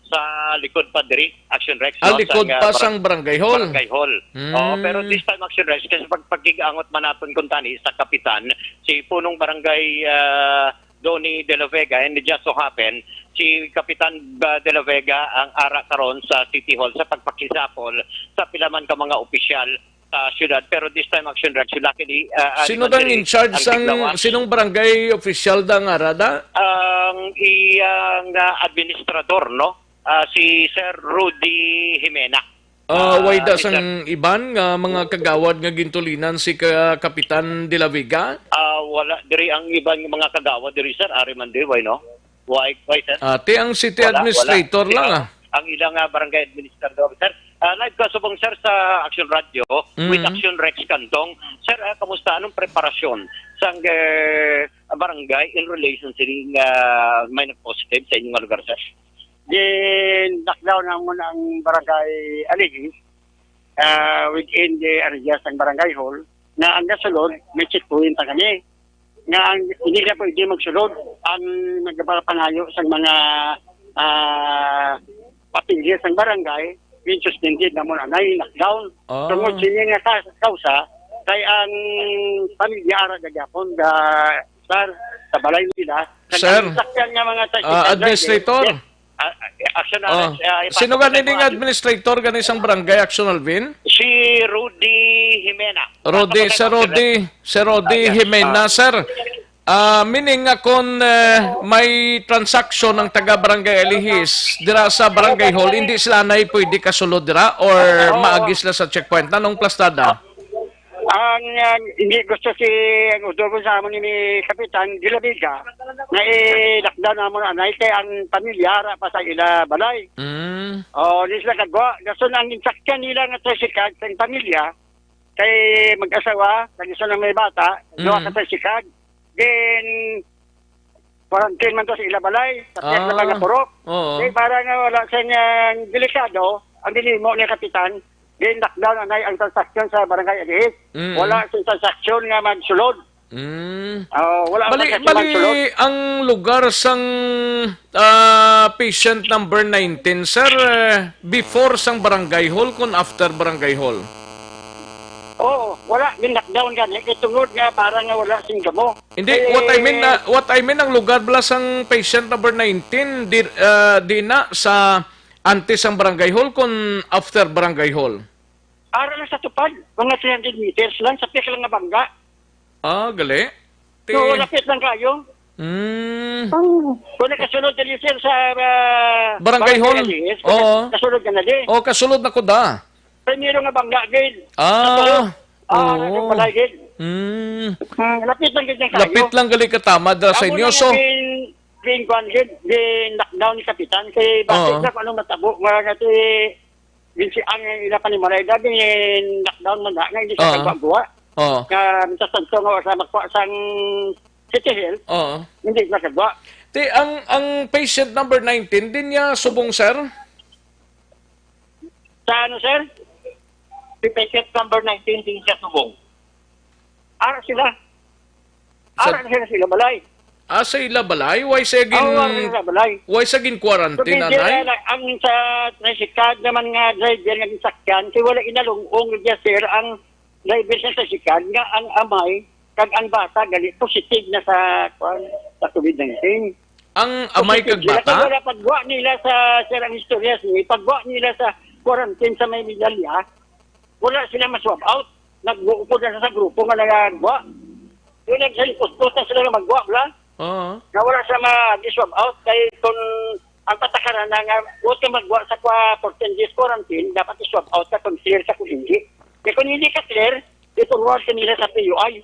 sa likod pa diri, action, Rex, Ah, no? likod Sang, ah, pa barang-, sang barangay hall? barangay hall. Hmm. Oo, pero this time, action, Rex, kasi pag pagkigangot man naton kung tani sa kapitan, si punong barangay, ah, Donny De La Vega, and it just so happen, si Kapitan, ah, De La Vega ang ara karon sa City Hall sa pagpakisapol sa pila man ka mga opisyal sa syudad. Pero this time, action, Rex, luckily, ah, ari Sino man dang diri in charge ang sang, Tiglawas. Sinong barangay official da nga ara da? Ang iyang, ah, administrador, no? Ah, si Sir Rudy Jimena. Ah, Ah, way da si sang Sir iban nga mga kagawad nga gintulinan si ka-, Kapitan De La Vega? Ah, wala. Diri ang iban nga mga kagawad diri, sir. Ari man di, way, no? Why, why, sir? Ah, ti ang city Wala, wala. administrator Ti lang, ang, ah. ang ilang, ah, barangay administrator, sir. Ah, live ka subong, sir, sa Action Radio with Mm. Action Rex Cantong. Sir, ah, kamusta? Anong preparasyon sang, eh, barangay in relation sa, ah, may nag-positive sa inyong lugar, sir? Gin-lockdown na muna ang barangay Aligi, ah, within the area sang barangay hall, na ang gasulod, may checkpoint na kami. Nga ang, hindi na pwede magsulod ang nagpapangayo sa mga, ah, papilya sang barangay, yung suspended na muna na yung lockdown. Ah. Tungod sa inyo nga ka-, kausa, kay ang pamilya ara gagapon ga, sir, sa balay nila. Sir, Nagkakasakyan nga mga ah, tricycle administrator. Driver. Ah, ah, action na, Oh. ah, Sino ipasok gani sa ning mga administrator gani sang barangay, Action Alvin? Si Rudy Jimena. Rudy, Nasa Sir Rudy, Sir Rudy Ah, yes. Jimena, Ah. sir. Ah, meaning nga kung, eh, may transaksyon ang taga Barangay Alihis dira sa Barangay Hall, hindi sila na pwede kasulod dira or Oo. maagi sila sa checkpoint? Anong plastada? Ang, ah, hindi gusto si, ang utugon sa amon ni Kapitan De La Vega, na i-lockdown na mo na, na kay ang pamilya ara pa sa ila balay. Mm. Oh, di sila kagwa. Dason ang insakyan nila nga tricycle sa pamilya, kay mag-asawa, kag isa na may bata, duha ka Mm. tricycle. Then, quarantine man to sa ila balay, sa piyat na Ah, mga purok. Oo. Di, para nga wala sa niyang delikado, ang ginhimo ni Kapitan, Gin-lockdown anay ang transaksyon sa Barangay Alihis. Mm. Wala sing transaksyon nga magsulod. Mm. Oh, wala Bali, man kasi bali magsulod. Ang lugar sang, ah, patient number nineteen, sir, eh, before sang barangay hall kun after barangay hall? Oo, wala, gin-lockdown gani kay tungod nga para nga wala sing gamo. Hindi, Eh, what I mean, ah, what I mean, ang lugar bala sang patient number nineteen, di, ah, di na sa antes ang barangay hall kun after barangay hall? Ara lang sa tupad, mga three hundred meters lang, sa pihak lang nga bangga. Ah, gali. Ti So, lapit lang kayo. Mm. Kung nakasulod dali, sir, sa, ah, Barangay Hall. Yes, Oo. Kasulod ka na di. Oh, kasulod na ko da. Primero nga bangga, gid. Ah, Sa tulo. Ah, oo. Nagpalay, gid. Mm. Ah, lapit lang gid yan kayo. Lapit lang gali katama dira sa Amo inyo. na So, yung gin, gin, kwan, gid, gin lockdown ni Kapitan. Kay bakit Oo. na kung anong matabo, mga nga ti, gin si ang ila pa ni Maray, da, gin lockdown man na, nga hindi sa Oo. pagbaguha. Oo. Nga, minsan sa nga wala sa makuha sang City Health, Oo. hindi na kagwa. Ti, ang, ang patient number nineteen, din niya subong, sir? Sa ano, sir? Si patient number nineteen, din siya subong. Ara sila. Sa Ara sila, sila balay. Ah, sa ila balay? Why sa gin-, Oo, ara sila balay. Why sa gin-quarantine, So, anay? Ang sa tricycle naman nga driver nga gisakyan, kay wala inalungong niya, sir, ang driver sa tricycle nga ang amay kag ang bata gali positive na sa, kwan, sa covid nineteen. Ang amay kag Positive sila, bata? Kay wala pagwa nila sa, sir, ang istorya, sir, pagwa nila sa quarantine sa may Medalya, wala sila ma-swab out. Nagbuupod na sa grupo nga nagagwa. Yung nagsalikos-kos na sila nga magwa, bla? Oo. Nga wala sa ma-swab out. Kay kung ang patakaran na nga, huwag ka magwa sa kwa-, fourteen days quarantine, dapat i-swab out ka kung clear ka kung hindi. Kaya kung hindi ka clear, i-forward ka nila sa P U I.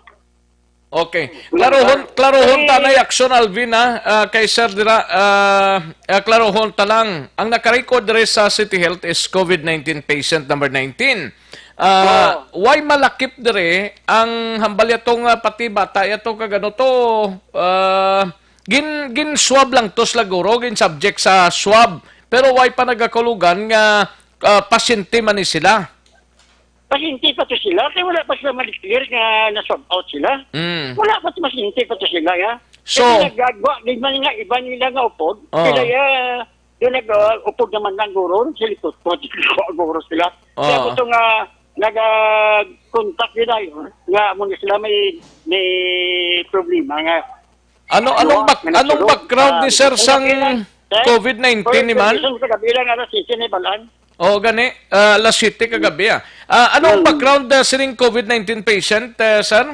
Okay. Wala Klarohon, ba? Klarohon ta na Eh, yung action, Alvin, ha? Ah, kay Sir dira, ah, ah, klarohon ta lang. Ang nakarecord diri sa City Health is covid nineteen patient number nineteen. Ah, Oo. Why malakip diri ang hambal yato nga pati bata yato kag ano to, ah, gin, gin-swab lang to sila guro, gin-subject sa swab. Pero why pa nagakulugan nga, ah, pasyente man ni sila? Pasyente pa to sila, kay wala pa sila ma-declare nga na-swab out sila. Mm. Wala pa to, pasyente pa to sila, ya. So Kasi nagagwa, di man nga iba nila nga upod, Oo. Sila, ya, yung nag, ah, upod naman lang guro, sa likod ko, di ko guro sila. Oo. Kaya ko to nga, nag, ah, contact nila yun, nga mo na sila may, may problema nga. Ano, Ano, anong back-, may anong nagsulod. Background ni Ah, sir sa sang kagabi lang, sir. covid nineteen ni man? Sa kagabi lang, alas siyete na ibalaan. Oo, gani. Ah, alas siyete kagabi, ah. Ah, anong Hmm. background, ah, sining covid nineteen patient, eh, sir?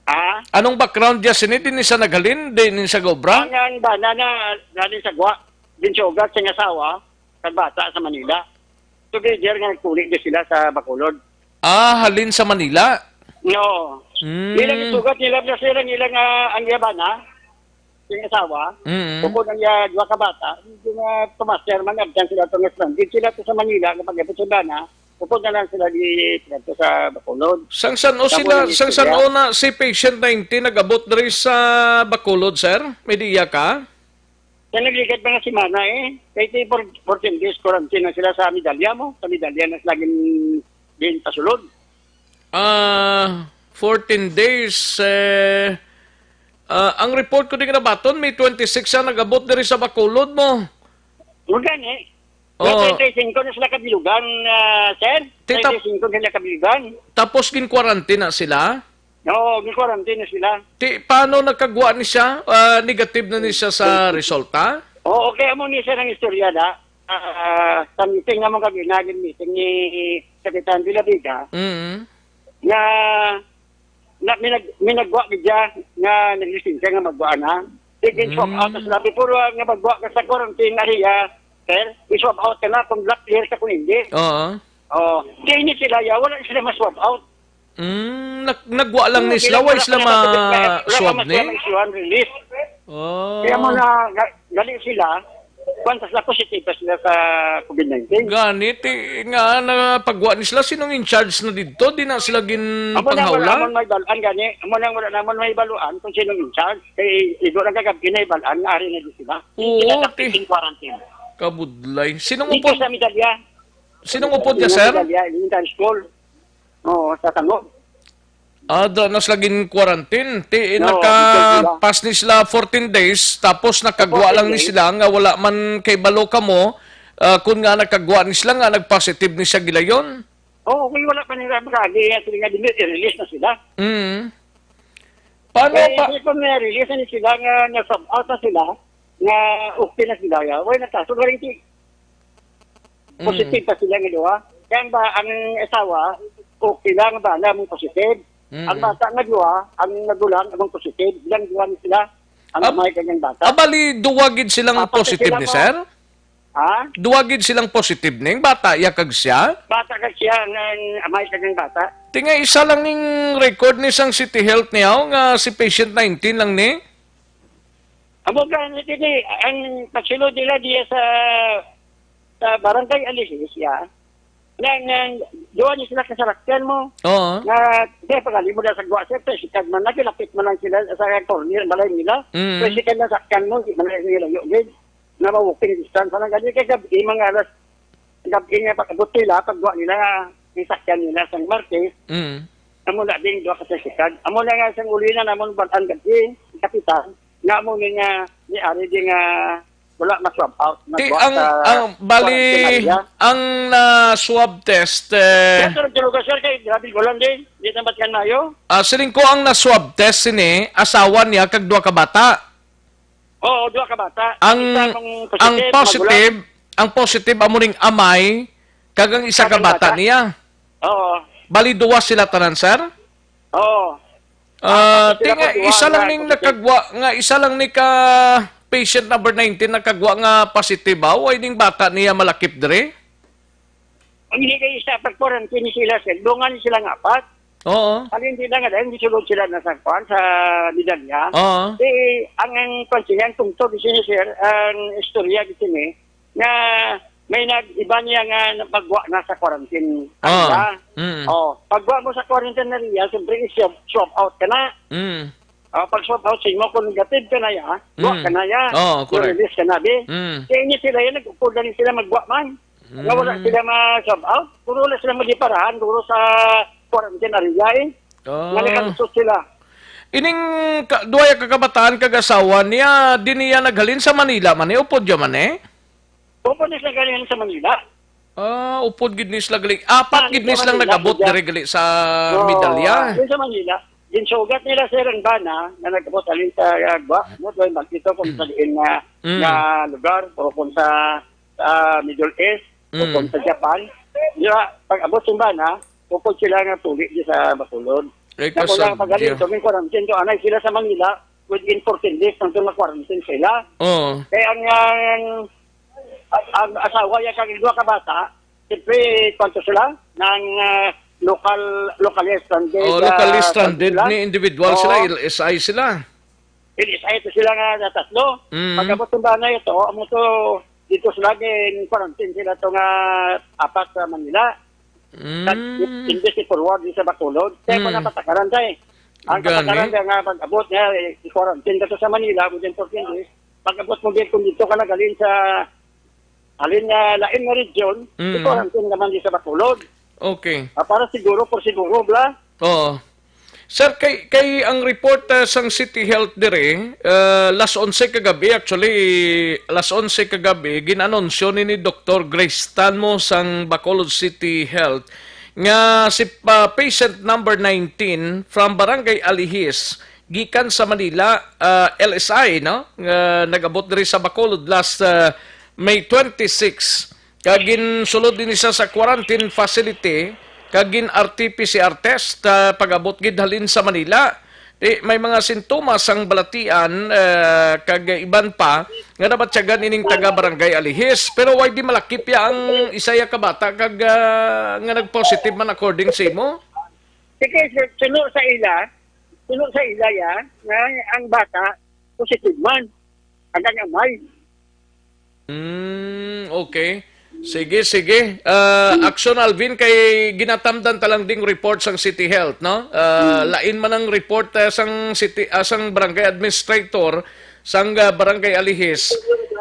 Ah? Anong background niya sini? Din siya naghalin? Din siya gobra? Ang, ang bana na, galing sa Gwa, din siya ugat sa asawa, sa bata sa Manila. Together nga nagkuli din sila sa Bacolod. Ah, halin sa Manila? No. Hmm. Ilang isugat nila, plus ilang, ilang, ah, ang iya bana, yung asawa, Mm. bukod ang iya duha ka bata, yung, ah, tumaster man, abtan sila itong stranded. Sila to sa Manila, kapag abot sa bana, bukod na lang sila di, dito sa Bacolod. Sang san-o Sa sila, Bulan sang Istorya. san-o na si patient nineteen nag-abot diri sa Bacolod, sir? May diya ka? Sa nagligad mga semana, eh, kay di for-, fourteen days quarantine na sila sa Medalya mo. Sa Medalya na sila gin-, gin pasulod. Ah, fourteen days, eh, ah, ang report ko di nabaton, may twenty-six ang nag-abot diri sa Bacolod mo. Mo gani. Oo. May treinta y cinco na sila kabilugan, ah, sir. Tita- Treinta y cinco na sila kabilugan. Tapos gin-quarantine na sila? Oo, gin-quarantine na sila. Ti, paano nagkagwa ni siya? Ah, negative na ni siya sa resulta? Oo, kaya mo ni siya ng istorya da. Ah, sa meeting naman kami, naging meeting ni Kapitan Villavega, Mm. na, na minag-, minagwa gid siya nga naglisensya nga magwa na. Sige, swap out na Mm. sila. Before, ah, nga magwa ka sa quarantine area, sir, i-swap out ka na kung black clear ka kung hindi. Oo. Oh, kaya ini sila, ya, wala sila ma-swap out. Mm, nag-, nagwa lang Oo, ni sila, wala, wala sila pa nakasabit na, wala pa ma-swab ni? Sila ma-issue ang relief. Oh. Kaya mo na, ga-, gali sila, kwan, tas na positive pa sila sa covid nineteen. Gani, ti, nga, na pagwa ni sila, sinong in charge na dito? Di na sila gin Amo na, wala, panghaula? Amo may balaan, gani. Amo na, wala naman may baluan kung sinong in charge. Kay, igo lang kagabi na ibalaan, nga ari na di sila. Oo, Sila sa ti. Pidgin quarantine. Kabudlay. Sinong Dito upod? Sa Medalya. Sinong upod niya, sir? Elementary school. Oo, sa Tangog. Ah, da na sila gin-quarantine. Ti, No, naka-pass ni sila fourteen days, tapos nakagwa Fourteen lang ni days. sila nga wala man kay balo kamo, ah, kun nga nakagwa ni sila nga nag-positive ni siya gilayon. Oo, kay wala pa nila makaagi, nga sila nga din, i-release na sila. Mm. Paano Eh, pa hindi pa may release na sila nga nag-swab out na sila, nga okay na sila, ya. Wala na kaso, wala yung Mm. positive pa sila nga duha. Kaya ang ba, ang asawa, okay lang ba na mong positive? Mm. Ang bata nga duha, ang nagulang, among positive, ilang duha ni sila, ang Ab-, amay kanyang bata. Abali, duwa gid silang Apat positive sila ni mo. sir? Ha? Duwa gid silang positive ning bata, ya kag siya? Bata kag siya, ang, ang amay kanyang bata. Tinga isa lang ning record ni sang City Health niya, oh, nga si patient nineteen lang ni? Amo ka, ni, ni, ang pagsulod nila diya sa, sa barangay Alihis, ya. Nga, nga, duha ni sila kasarakyan mo. Oo. Nga, di, pagali mo na sa gwa, sir, tricycle man, nagilapit man lang sila sa corner, balay nila. Mm. Tricycle na sakyan mo, di man lang nila yung gid. Na ma-walking distance, parang gani kay gabi, mga alas, gabi nga pag-abot nila, pagduwa nila, yung sakyan nila sa Martes, Mm. amo na din, duha ka tricycle. Amo na nga, sa uli na namon, balaan gabi, kapitan, nga amo ni nga, ni ari di nga, wala ma-swab out, Ti, nagwa ang, sa ang, bali, quarantine area. ang na-swab test, eh, Sir, tulog ka, sir, kay grabe, walang din, di na ba't yan mayo? Ah, siling ko ang na-swab test sini, asawa niya, kag duha ka bata. Oo, duha ka bata. Ang, Isa kong ang positive, positive, magulang. ang positive amo ning amay, kag ang isa Sa ka akong bata bata. niya. Oo. Bali, duwa sila tanan, sir? Oo. Ah, Apat sila tinga, po, duha isa lang na ning positive. nakagwa, nga isa lang ni ka patient number nineteen nakagwa nga positive, ah, way ning bata niya malakip diri? Ang hindi kayo sa pag-quarantine sila, sir. Dungan sila nga apat. Oo. Ang hindi na nga dahil gisulod sila na sa kwan, sa medalya. Oo. Di, ang, ang kwan siya, ang tungtod di sini, sir, ang istorya di sini, nga may nag-iba niya nga pagwa na sa quarantine Ah. area. Mm. Oh, pagwa mo sa quarantine area, siyempre, i-swab, swab out ka na. Mm. Ah, pag swab out sa imo, kung negative ka na ya, wa Mm. ka na ya. Oo, correct. Release ka na, di. Mm. Kaya ini sila yan, nag-upod lang sila magwa man. Nga wala Mm. sila ma-swab out. Puro wala sila magiparahan, puro sa quarantine area, eh. Ah. Nga nakalusot sila. Ining ka, duha ka kabataan kag asawa niya, di niya naghalin sa Manila man, eh, upod ya man, eh? Upod ni sila galing sa Manila. Ah, upod gid ni sila gali. Apat Ah, gid ni sa silang Manila, nagabot siya. dire gali sa Oo, medalya. Yun sa Manila. Ginsugat nila, sir, ang bana na nagabot alin sa, ah, Guam. Mo to, magkita kung sa diin nga, Mm. nga lugar o kung sa, sa Middle East o Mm. kung sa Japan. Di ba, pag abot sa bana, upod sila nga tuli di sa Bacolod. Ay, Kaya kung kasag-, lang pagaling, yeah. kami quarantine to, anay sila sa Manila, within fourteen days, nang ma-quarantine sila. Oo. Kaya ang, ang, ang, ang asawa niya kag duha ka bata, siyempre, kwanto sila? Nang, ah, local, locally stranded, Oh, locally ah, stranded sila. ni individual sila, Oo. L S I sila. L S I to sila nga na tatlo. Mm. Pagkabot ng bana ito, amo to, dito sila, gin-quarantine sila to nga apat sa Manila. Kag Mm. imbes i-forward di sa Bacolod. Kaya Mm. kung napatakaran tayo. Ang Gani. patakaran kaya nga pag-abot niya, eh, i-quarantine ka to sa Manila within fourteen days. Pag-abot mo din kung dito ka nagaling sa, alin nga, lain nga region, Mm. i-quarantine naman di sa Bacolod. Okay. Ah, para siguro, for siguro, bla. Oo. Sir, kay, kay ang report, ah, sang City Health diri, ah, las onse kagabi, actually, las onse kagabi, gin-anunsyo ni, ni Doktor Grace Tanmo sang Bacolod City Health nga si, ah, patient number nineteen from Barangay Alihis, gikan sa Manila, ah, L S I, no? Nga nag-abot diri sa Bacolod last, ah, May twenty-six. Kag ginsulod din siya sa quarantine facility, kag gin-R T P C R test, ah, pag-abot gid halin sa Manila. Di, may mga sintomas ang balatian, ah, kag iban pa nga nabatyagan ining taga Barangay Alihis. Pero way di malakip ya ang isa ya ka bata kag, ah, nga nag-positive man according sa imo? Sige, sir, suno sa ila, suno sa ila ya, nga ang bata, positive man. Ang kanyang may. Mm, okay. Sige, sige. Ah, Action Alvin, kay ginatamdan ta lang ding report sang City Health, no? Ah, Hmm. Lain man ang report, ah, sang city, ah, sang barangay administrator, sang, ah, barangay Alihis.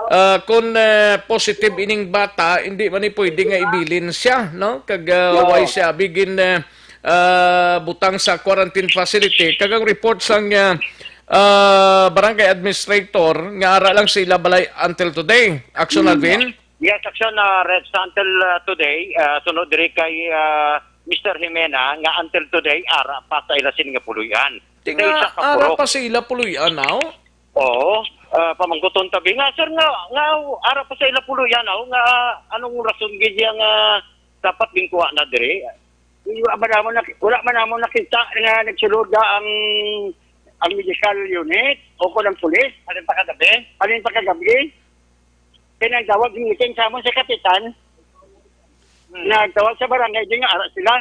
Ah, kung, eh, positive ining bata, hindi man ni pwede nga ibilin siya, no? Kag, ah, No. way siya bigin, eh, ah, butang sa quarantine facility. Kag ang report sang, ah, ah, barangay administrator nga ara lang sila balay until today. Action, Mm. Alvin? Yes, action, ah, Rex, until, ah, today, ah, sunod diri kay, ah, Mister Jimena, nga until today, ara pa sa ila sini nga puloy-an. Di Sa nga, isa ka ara purok. pa sa ila puloy-an, aw? Oo. Ah, pamangkuton tabi nga, sir, nga, nga ara pa sa ila puloy-an, aw, nga anong rason gid iya nga dapat ginkuha na diri? Wala man namo nak-, wala man namo nakita nga nagsulod na ang, ang medical unit o kung ang pulis. Alin pa kagabi? Alin pa kagabi? Kaya nagtawag ng meeting sa amon sa kapitan. Hmm. Nagtawag sa barangay din nga ara sila.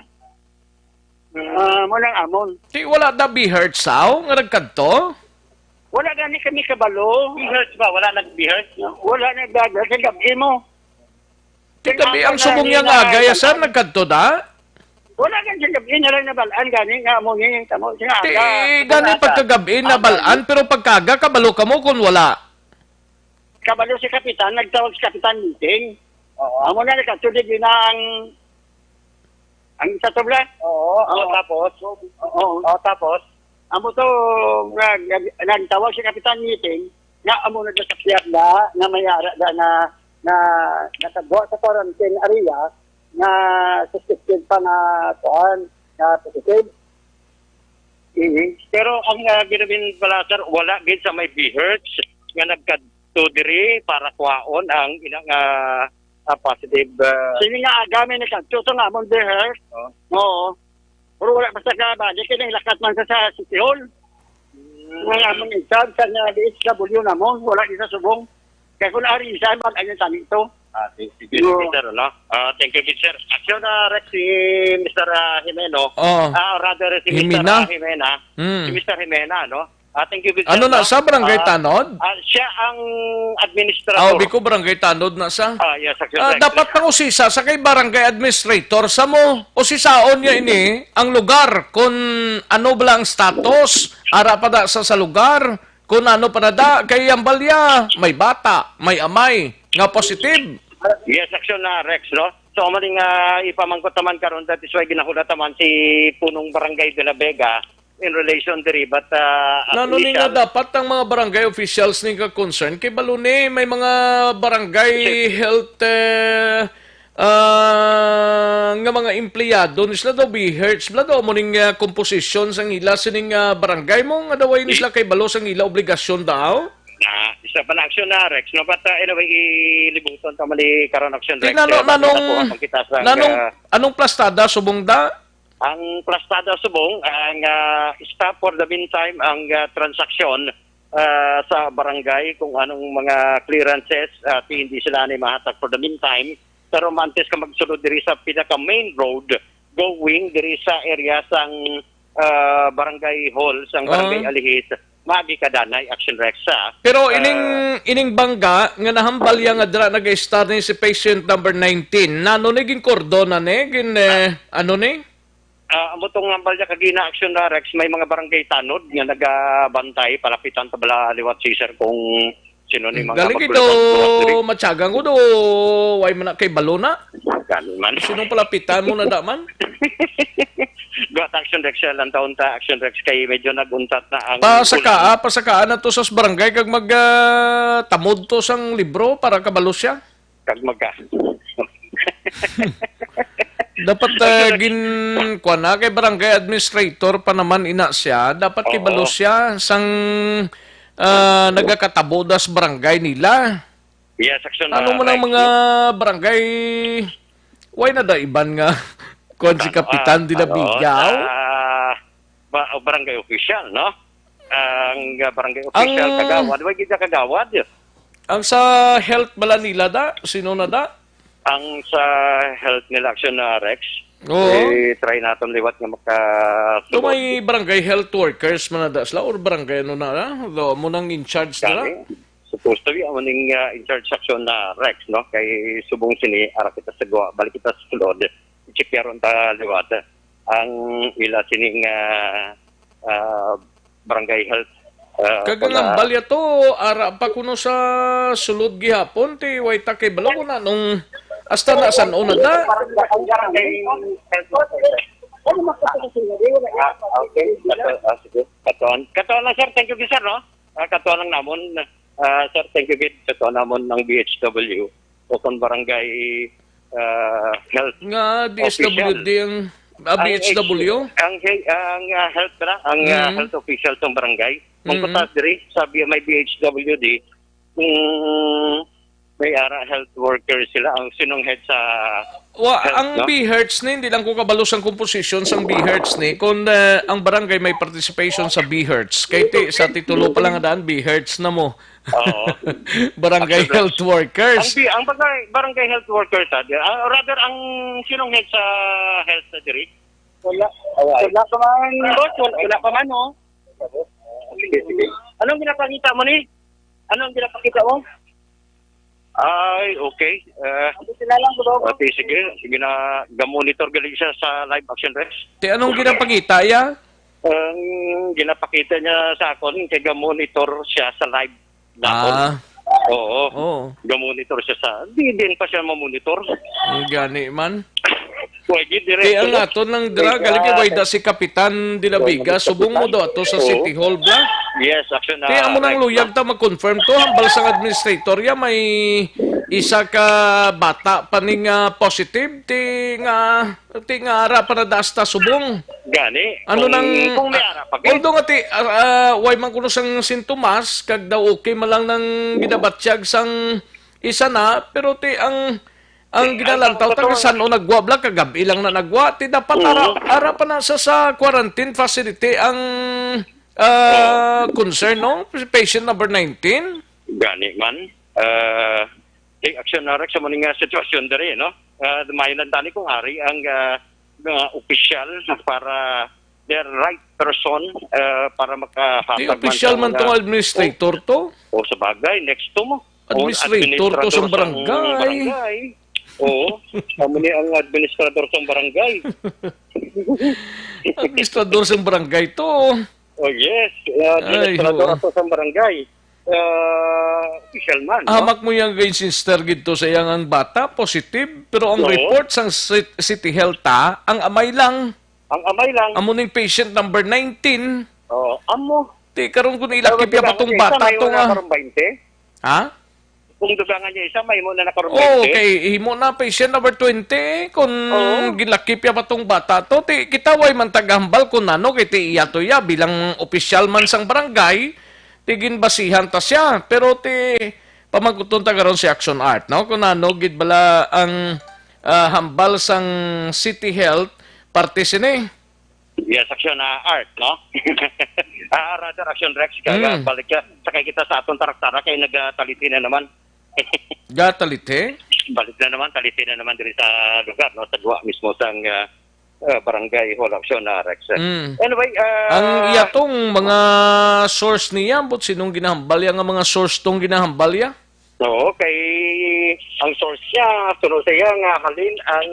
Hmm. Ah, mo nang amon. Di wala da B H R saw nga nagkadto? Wala gani kami kabalo. B H R ba? Wala nag-B H R? Wala nag-B H R. Sa gabi mo. Di Kaya gabi ako ang na subong niya nila nga agay, ay sir, tanan. nagkadto da? Wala gani sa gabi na lang nabalaan gani nga amo ni, tamo siya Di aga. gani Wala pagkagabi sa nabalaan, pero pagkaga kabalo kamo kung wala. Kabalo si kapitan, nagtawag si kapitan meeting. Oo. Amo na nagkatulid yun na ang, ang sa tubla. Oo, oo, Oo. tapos? Oo. Oo, tapos? Amo to, nag-, nagtawag si kapitan meeting, nga amo na sa Piagda, nga may ara da na, na nakagwa sa quarantine area, nga suspected pa nga, kuan, nga positive. Mhm. Pero ang, ah, ginabin pala, sir, wala gid sa may B H R nga nagkadto diri para kuhaon ang ilang, ah, ah, positive, ah. Sini nga aga may nagkadto sa nga amon B H R. Oh. Oo. Pero wala pa sa kabalik, kaya lakat man sa, sa City Hall. Mm. Nga amon in charge sa nga D H W namon, wala di sa subong. Kaya kung ari sa, mag-, ano, tani ito? Ah, si, si, si, Oo. Mister, no? Ah, thank you, Mister. Action na, Rex, si Mister, ah, Jimeno. Oo. Ah, rather, si Mister, Jimena? ah, Jimena. Hmm. Si Mister Jimena, no? Ah, thank you, Mister, Ano na no? sa Barangay Ah, Tanod? ah, siya ang administrator. Ah, obi ko, Barangay Tanod na sa. Ah, yes, Action Ah, Rex. dapat na usisa sa kay barangay administrator sa mo. Usisaon niya ini ang lugar kung ano ba ang status. Ara pa da sa, sa lugar. Kung ano pa na da, kay ang balya, may bata, may amay, nga positive. Yes, Action na, Rex, no? So, amo ni nga ipamangkot naman karon, that is why ginahulat naman si Punong Barangay de la Vega in relation diri, but, uh, as Nano ni nga initial dapat ang mga barangay officials ni ka concern? Kay balo ni, may mga barangay Sir. health, eh, ah, nga mga empleyado ni sila daw, B H R sila daw, mo ning, ah, komposisyon sang ila sining, ah, barangay mo, nga daw ay ni Di- sila kay balo sang ila obligasyon daw? Na, isa pa na aksyon na, Rex, no? But, uh, anyway, ilibuton ta man ni karon aksyon, Di Rex. nano, Kaya nanong, bago na po ang kita sa, nanong, uh, anong plastada subong da? Ang plastada subong, ang, uh, stop for the meantime, ang, uh, transaksyon, uh, sa barangay, kung anong mga clearances, uh, hindi sila ni mahatag for the meantime. Pero mantes ka magsulod diri sa pinaka main road, going diri sa area sang, ah, barangay hall, sang barangay Ah. Alihis, maagi ka danay, Action Rex, ha? Pero ining, Ah. ining bangga nga nahambal ya nga dira nag-istar ni si patient number nineteen, nano ni ginkordon na ni? Gin, eh, Ah. ano ni? Ah, amo tong hambal niya kagina, Action Rex, may mga barangay tanod nga nagabantay, palapitan ta bala liwat si sir kung sino ni Hmm, mga galing magkulong ito, ang buhat diri. Matyagang ko do, way man na kay balo na. Gani man. Sinong palapitan mo na da man? Buhat Action Rex, siya lang taon ta, Action Rex, kay medyo nag-untat na ang Pasaka, ulan. ah, pasakaan na to sa barangay kag mag, ah, tamod to sang libro para kabalo siya. Kag magka. Dapat, ah, gin-, kuwan na, kay barangay administrator pa naman ina siya. Dapat Oo. kibalo siya sang, ah, nagakatabo das barangay nila. Yes, Action, Ano ah, mo nang Rex, mga no? barangay, why na da iban nga kuwan si Ano, Kapitan ah, de la ano, Viga, oh? sa ba-, barangay official, no? Ang, ah, barangay official, Ang kagawad. Why gid ka kagawad? Ang sa health bala nila da? Sino na da? Ang sa health nila, Action, ah, Rex, Oo. eh, try naton liwat nga makasulod. So, may barangay health workers man na da sila or barangay ano na, ah? Do, mo nang in charge nila? Gani, supposed to be, amo ning, ah, in charge section na Rex, no? Kay subong sini, ara kita sa gawa, balik kita sa sulod, i-check yaron ta liwat ang ila sining, ah, ah, barangay health Ah, Kag ang mga ambal ya to, ara pa kuno sa sulod gihapon, ti way ta kay balo ko na nung hasta na san-o na da. Ah, okay. Kato, ah, sige. Katuan. Katuan lang, sir. Thank you, sir, no? Ah, katuan lang namon. Ah, sir, thank you, gid. Katuan namon ang B H W o kung barangay, ah, health Nga official. D S W D ang, ah, Ang B H W? ex-, ang he-, ang, ah, health, ra, ang, ah, Mm. health official sa barangay. Kung Mm. kutas diri, sabi may B H W D, mm, may ara health worker sila, ang sinong head sa Wa, health, ang no? B Hertz ni, hindi lang ko kabalo sang komposisyon sang B Hertz ni, kung, eh, ang barangay may participation sa B Hertz. Kay ti, sa titulo pa lang nga daan, B Hertz na mo. Oo. Barangay Actually, health workers. Ang bi-, ang barangay, barangay health workers, ah, di-, ah, rather, ang sinong head sa health sa diri? Wala. Wala. Wala pa man, boss. Wala, wala pa man, oh. Sige, sige. Anong ginapakita mo ni? Anong ginapakita mo? Ay, okay. Eh, Ang sila lang, bro. Okay, sige. Sige na, ga-monitor gali siya sa live action, Rex. Ti, anong ginapakita ya? Ang ginapakita niya sa akon, kay ga-monitor siya sa live. Dapon. Ah. Oo. Oo. Ga-monitor siya sa, di din pa siya mamonitor. Ang gani man. Why, di dire. Kaya ang aton lang dira, Wait, galing kay ah, Wayda si Kapitan de la Vega, subong mo do ato sa Oo. City Hall, bla? Yes, action na. Kaya amo nang luyag ta mag-confirm to, hambal sang administrator ya, may isa ka bata pa ni nga positive, ti nga Ti nga ara pa na daas ta subong. Gani, Ano kung, nang, kung may ah, ara pa, gid. Although nga ti, ah, ah, way man kuno sang sintomas, kag daw okay man lang nang ginabatyag sang isa na, pero ti ang, ang Ti, ginalantaw ang ta, totoo san-o nagwa bla, kagab-i lang na nagwa, ti dapat ara, Mm. ara pa na sa, sa quarantine facility ang, ah, Oo. concern, no? Patient number nineteen. Gani man. Ah, take action na, Rex, sa mga sitwasyon diri, no? Ah, may nantani kung ari ang, ah, mga opisyal para the right person, ah, para makahatag Di man opisyal sa man mga tong administrator to? O, o sa bagay, next to mo. O Administrator to sa administrador sa barangay. barangay. Oo, kamo ni ang administrador sa barangay. Administrador sa barangay to. Oh, yes. Uh, Ay, administrador oo. Ako sa barangay. Uh, official man, no? Hamak mo yang kay sister gid to sa iyang ang bata, positive. Pero ang Oo. report sang cit-, City Health, ta, ang amay lang. Ang amay lang. Amo ning patient number nineteen. Oo, amo. Ti, karon kung Pero ilakip ya dugangan patong niya isa, bata may to una nga. Karon twenty? Ha? Kung dugangan niya isa, may mo na nakaron Oh, twenty. Kay himo na patient number twenty, kung Oo. Gilakip ya patong bata to, ti, kita way man tagahambal kung ano, kay ti iya to ya, bilang opisyal man sang barangay, ti ginbasihan ta siya. Pero ti, pamangkuton ta karon si Action Art, no? Kung ano, gid bala ang, ah, hambal sang City Health, parte sini. Yes, action, ah, Art, no? Ah, rather, action, Rex, kaya Mm. balik ka. Sakay kita sa aton tarak-tarak kay nagtaliti na naman. Gataliti? Balik na naman, taliti na naman diri sa lugar, no? Sa duwa mismo sang, ah, ah, barangay hall action, ah, Rex. Mm. Anyway, ah, Ang iya tong mga source niya, but sinong ginahambal ya nga mga source tong ginahambal ya? Oo, kay ang source niya, suno sa iya nga halin ang,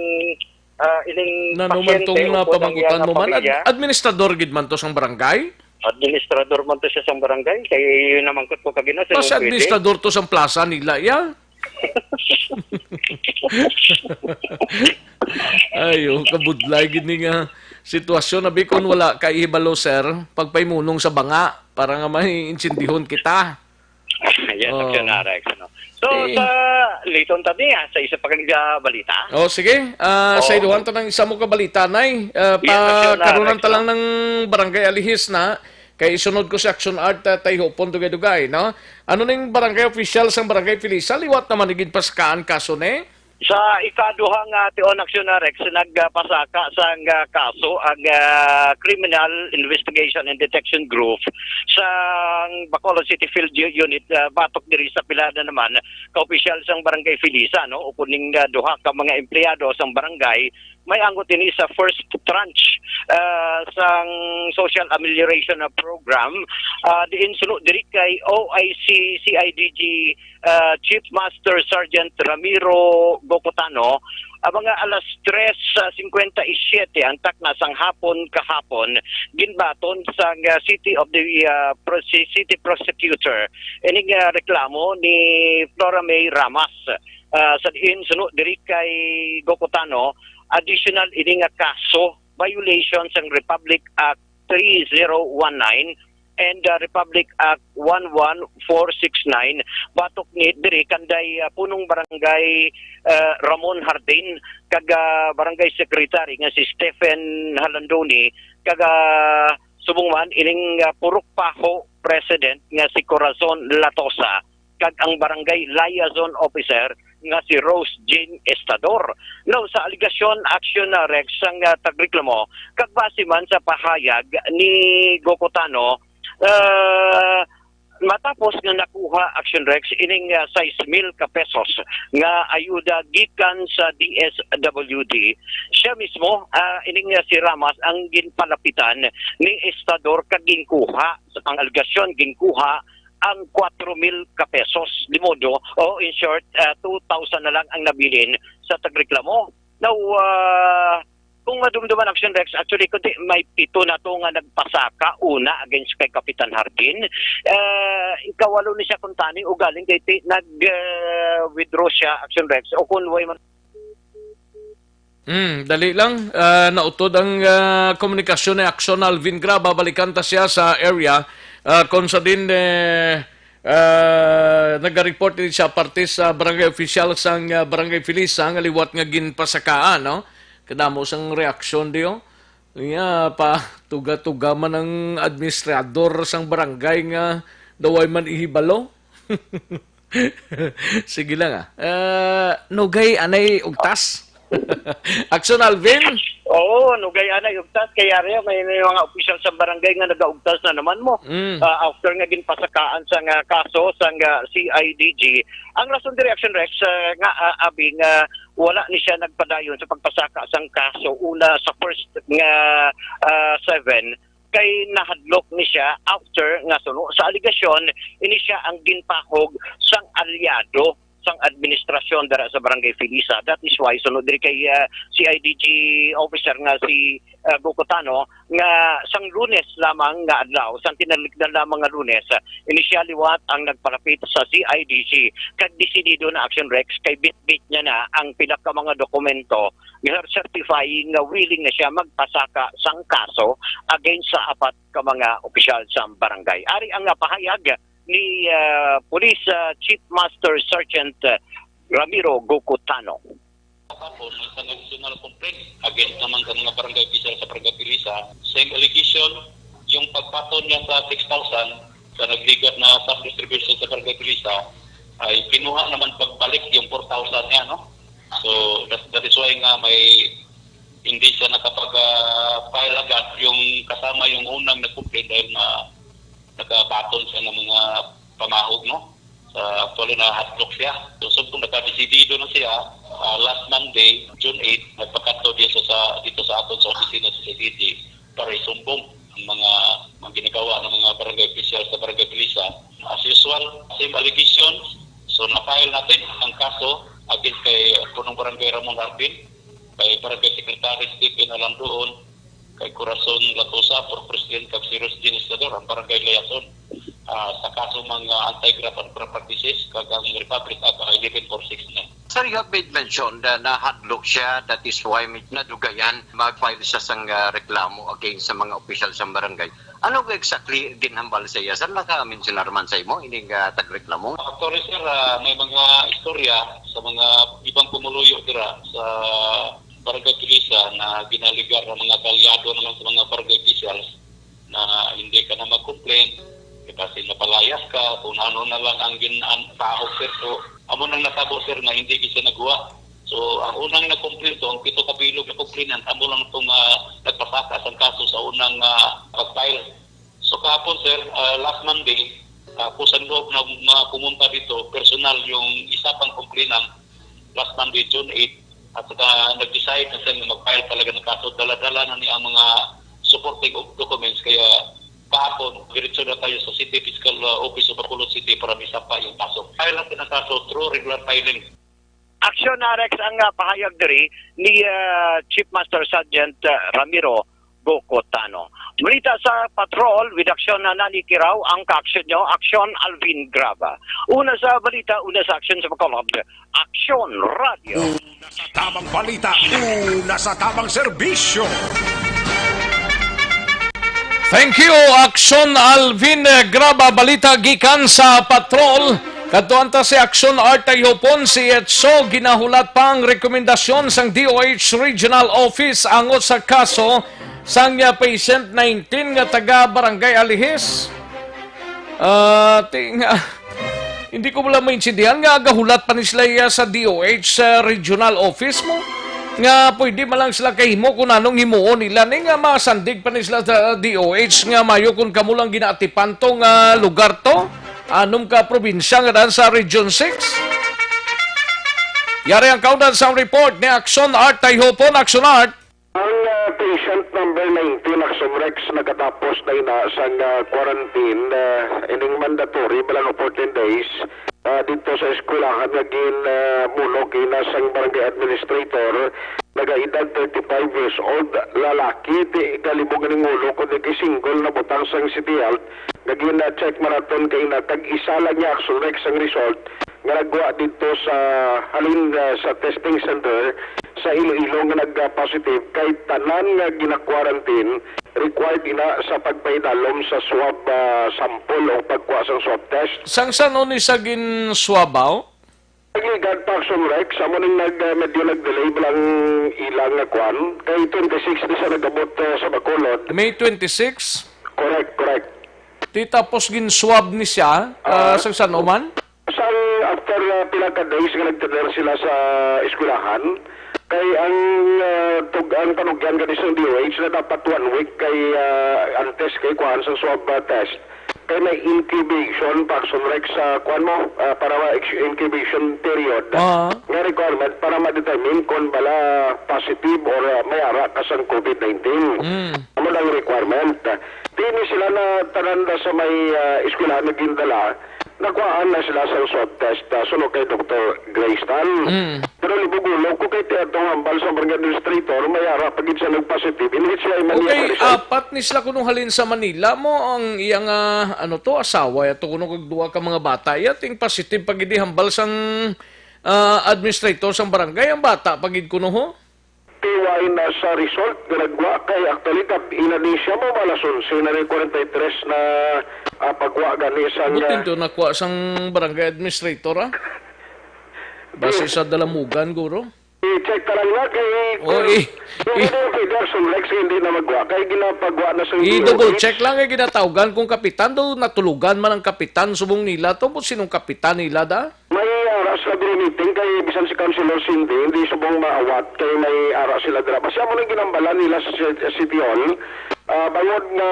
ah, ining Nano man pasyente tong o po ng napamangkutan iya mo nga man? Ad-, pamilya. Administrador gid man to sang barangay? Administrador man to siya sang barangay, kay yun namangkot ko kagina, sino Mas pwede? Administrador to sang plaza nila, ya? Ayo, kabudlay gid ni nga sitwasyon. Abi, kung wala ka ihibalo, sir, pagpaimunong sa banga para nga may intindihon kita. Yes, Oh. Action Alex, ano. So, Eh. sa liton tabi, ah, sa isa pa kang, ah, balita. Oh, sige. Ah, sa Oh. iluhan ta ng isa mo ka balita, Nay. Ah, Yes, Action karunan Alex, ta lang no? Ng Barangay Alihis na. Kay isunod ko si Action Art, ah, tay hupon dugay-dugay, no? Ano ning barangay official sang Barangay Felisa? Liwat naman igid paskaan kaso, ne? Sa ikaduha nga tion, Action Alex, nagpasaka sang, ah, kaso ang, ah, Criminal Investigation and Detection Group sa Bacolod City Field U-, Unit, ah, batok diri sa pila na naman ka opisyal sang Barangay Felisa, no? Upod ning, ah, duha ka mga empleyado sang barangay May anggot ini sa first tranche, ah, sang social amelioration, ah, program, ah, diin suno diri kay O I C C I D G, ah, Chief Master Sergeant Ramiro Gokotano, ang mga alas tres cincuenta y siete ang takna sang hapon kahapon, ginbaton sang, ah, City of the, ah, Pro-, si-, City Prosecutor ining, ah, reklamo ni Flora May Ramas. Ah, sa diin suno diri kay Gokotano, additional ini nga kaso, violation sang Republic Act three zero one nine and, ah, Republic Act one one four six nine. Batok ni diri kanday, ah, punong barangay, ah, Ramon Hardin kag, ah, barangay secretary nga si Stephen Halandoni kag, ah, subong man ining, ah, Purok Paho president nga si Corazon Latosa kag ang barangay liaison officer nga si Rose Jean Estador. Now, sa alegasyon, Action, ah, Rex, sang, ah, tagreklamo, kag base man sa pahayag ni Gokotano, ah, matapos nga nakuha, Action Rex, ining, ah, sais mil ka pesos nga ayuda gikan sa D S W D, siya mismo, ah, ining, ah, si Ramas ang ginpalapitan ni Estador kag ginkuha, sa pang-alegasyon, ginkuha ang kwatro mil ka pesos. Di modo, o in short, ah, two thousand na lang ang nabilin sa tagreklamo. Now, ah, kung madumduman, Action Rex, actually, kundi may pito na to nga nagpasaka una against kay Kapitan Hardin. Ah, ikawalo ni siya kung tani ugaling kay ti-, nag, ah, withdraw siya, Action Rex, o kung way man. Hmm, dali lang. Ah, nautod ang, ah, komunikasyon ni Action Alvin Gra. Babalikan ta siya sa area. Ah, kung sa din, eh, ah, naga-report din siya parte sa barangay official sang, ah, Barangay Felisa nga liwat nga ginpasakaan, no? Kadamo sang reaksyon diyo. Nga pa tuga-tuga man ang administrador sang barangay nga daway man ihibalo. Sige lang, ah. Ah, nugay anay ugtas. Action, Alvin? Oo, nugay anay ugtas kay ari may, may mga opisyal sa barangay nga nagaugtas na naman mo. Mm. Ah, after nga ginpasakaan sa nga kaso sa nga C I D G, ang rason diri, Action Rex, ah, nga, ah, abi nga wala ni siya nagpadayon sa pagpasaka sang kaso una sa first nga, ah, seven, kay nahadlok ni siya after nga suno sa alegasyon ini siya ang ginpahog sang alyado sang administrasyon dira sa Barangay Felisa. That is why, suno diri kay, ah, C I D G officer nga si, ah, Gokotano, nga sang Lunes lamang nga adlaw, sang tinalikdan lamang nga Lunes, ah, ini siya liwat ang nagpalapit sa C I D G kag desidido na, Action Rex, kay bitbit niya na ang pila ka mga dokumento nga certifying nga willing na siya magpasaka sang kaso against sa apat ka mga opisyal sa barangay. Ari ang, ah, pahayag ni, ah, Police, ah, Chief Master Sergeant, ah, Ramiro Gokotano. Kahapon, may isang additional complaint against naman sa mga barangay official sa Barangay Felisa. Same allegation, yung pagbaton niya sa six thousand sa nagligat na sub-distribution sa Barangay Felisa ay kinuha naman pagbalik yung four thousand niya, no? So, that, that is why nga may hindi siya nakapag-file agad yung kasama yung unang nag-complain dahil na nakabaton siya ng mga pamahog, no? Sa, actually, nahadlok siya. So, subong nakadesidido na siya, ah, last Monday, June eight, nagpakadto dito sa, dito sa aton sa opisina sa C D G para isumbong ang mga, mga ginagawa ng mga barangay official sa Barangay Felisa. As usual, same allegations. So, na-file natin ang kaso against kay punong barangay Ramon Harbin, kay barangay secretary Stephen Alandoon, kay Corazon Latosa, for President kag si Rose Jean Estador, ang barangay liaison, ah, sa kaso mga anti-graft and graft practices kag ang Republic Act eleven four six nine. Sir, you have made mention na nahadlok siya, that is why may nadugayan mag-file siya sang, ah, reklamo against sa mga opisyal sa barangay. Ano exactly ginhambal sa iya, sir? Naka-mensionar man sa imo ining, ah, tagreklamo? Actually, sir, ah, may mga istorya sa mga ibang pumuluyo dira sa Barangay Felisa na ginaligar ng mga kalyado naman sa mga barangay officials na hindi ka na mag-complain, eh, kasi mapalayas ka, kung ano na lang ang gin-, ang tao, sir. So, amo nang natabo, sir, nga hindi gid siya nagawa. So, ang unang nag-complain to, ang pito ka bilog na complainant, amo lang itong, ah, nagpasaka sang kaso sa unang, ah, pag-file. So, kahapon, sir, ah, last Monday, ah, ako sa loob na, na pumunta dito, personal yung isa pang complainant, last Monday, June eight, At saka nag-decide na sila mag-file talaga ng kaso. Dala-dala na ni ang mga supporting of documents. Kaya kahapon, diretso na tayo sa City Fiscal uh, Office of Bacolod City para misampa yung kaso. File natin ang kaso through regular filing. Aksyon na, Rex, ang, ah, pahayag diri ni, ah, Chief Master Sergeant, ah, Ramiro Bocotano. Balita sa Patrol, with aksyon na nanikiraw ang kaaksyon nyo, Aksyon Alvin Graba. Una sa balita, una sa aksyon sa Bacolod, Aksyon Radio. Una sa tamang balita, una sa tamang serbisyo. Thank you, Aksyon Alvin Graba. Balita gikan sa Patrol. Kadtuan ta si Aksyon Art Tayhopon, si Etso, ginahulat pa ang rekomendasyon sang D O H Regional Office angot sa kaso sang, ah, patient nineteen nga taga Barangay Alihis. Ah, ti-, nga, hindi ko lang maintindihan nga gahulat pa ni sila iya sa D O H sa regional office mo. Nga pwede man lang sila kahimo kung anong himuon nila ni nga masandig pa ni sila sa D O H nga mayo kung kamo lang ginaatipan to nga lugar to. Anom ka probinsya nga daan sa Region six. Yari ang kaundan sang report ni Aksyon Art Tayhopon. Aksyon Art. Ang, ah, patient number nineteen, Aksyon Rex, nakatapos na ina sang, ah, quarantine, ah, ining mandatory, bala nga fourteen days, ah, dito sa eskwelahan nga gin, ah, mulok ina sang barangay administrator, nagaedad thirty-five years old, lalaki, di galibog ning ulo, kundi kay single na butang sang City Health, nga gin, ah, check marathon kay ina, kag isa lang niya, Aksyon Rex, ang result, nga nagwa dito sa halin, ah, sa testing center sa Iloilo nga nag-positive, kay tanan nga gina-quarantine required ina sa pagpaidalom sa swab, ah, sample o pagkuha sang swab test. Sang san-o ni sa gin-swabaw? Nagligad pa, Aksyon Rex, amo ning nag, ah, medyo nag-delay ba lang ilang nga kwan. Kay twenty-six ni sa nagabot, ah, sa Bacolod. May twenty-six? Correct, correct. Ti tapos gin-swab ni siya, ah, Ah. sang san-o man? Sang after, ah, pila ka days nga nagtener sila sa eskwelahan, kay ang, ah, tug-, ang panugyan gani sang D O H na dapat one week kay, ah, antes kay kuhaan sang swab, ah, test. Kay may incubation, Aksyon Rex, sa kuan mo, ah, para ma-, ex-, incubation period Ah. nga requirement para ma-determine kung bala positive or, ah, may ara ka sang COVID nineteen. Mm. Amo lang requirement. Di ni sila na tanan na sa may, ah, eskwelahan nga gindala, nakuhaan na sila sa swab test, ah, suno kay Doktor Graystan. Mm. Pero libog ulo ko kay ti atong hambal sa barangay administrator, may ara pa gid siya nag-positive. In which way man niya Okay, sa result? Apat ni sila kuno halin sa Manila mo ang iyang, ah, ano to, asawa, ato kuno kag duha ka mga bata. Iya ting positive pa gid di hambal sang, ah, administrator sang barangay, ang bata pa gid kuno ho. Tiway na sa result nga nagwa kay actually gab-i na ni siya mo alas onse na ni forty-three na, ah, pagwa gani sang, Butin ah, to nakuha sang barangay administrator, ah. Base Yes. sa Dalamugan, guro. I-check ka lang na kay Oh, kung, i-, kung i- hindi yung pwede, Aksyon Rex, hindi na magwa. Kay ginapagwa na sa I-double D O H. Check lang kay ginatawgan kung kapitan daw natulugan man ang kapitan subong nila to, mo sinong kapitan nila da? May ara sila guro meeting kay bisan si Councilor Cindy, hindi subong maawat kay may ara sila dira. Basta mo nang ginambalan nila sa Ci-, City Hall. Ah, bangod nga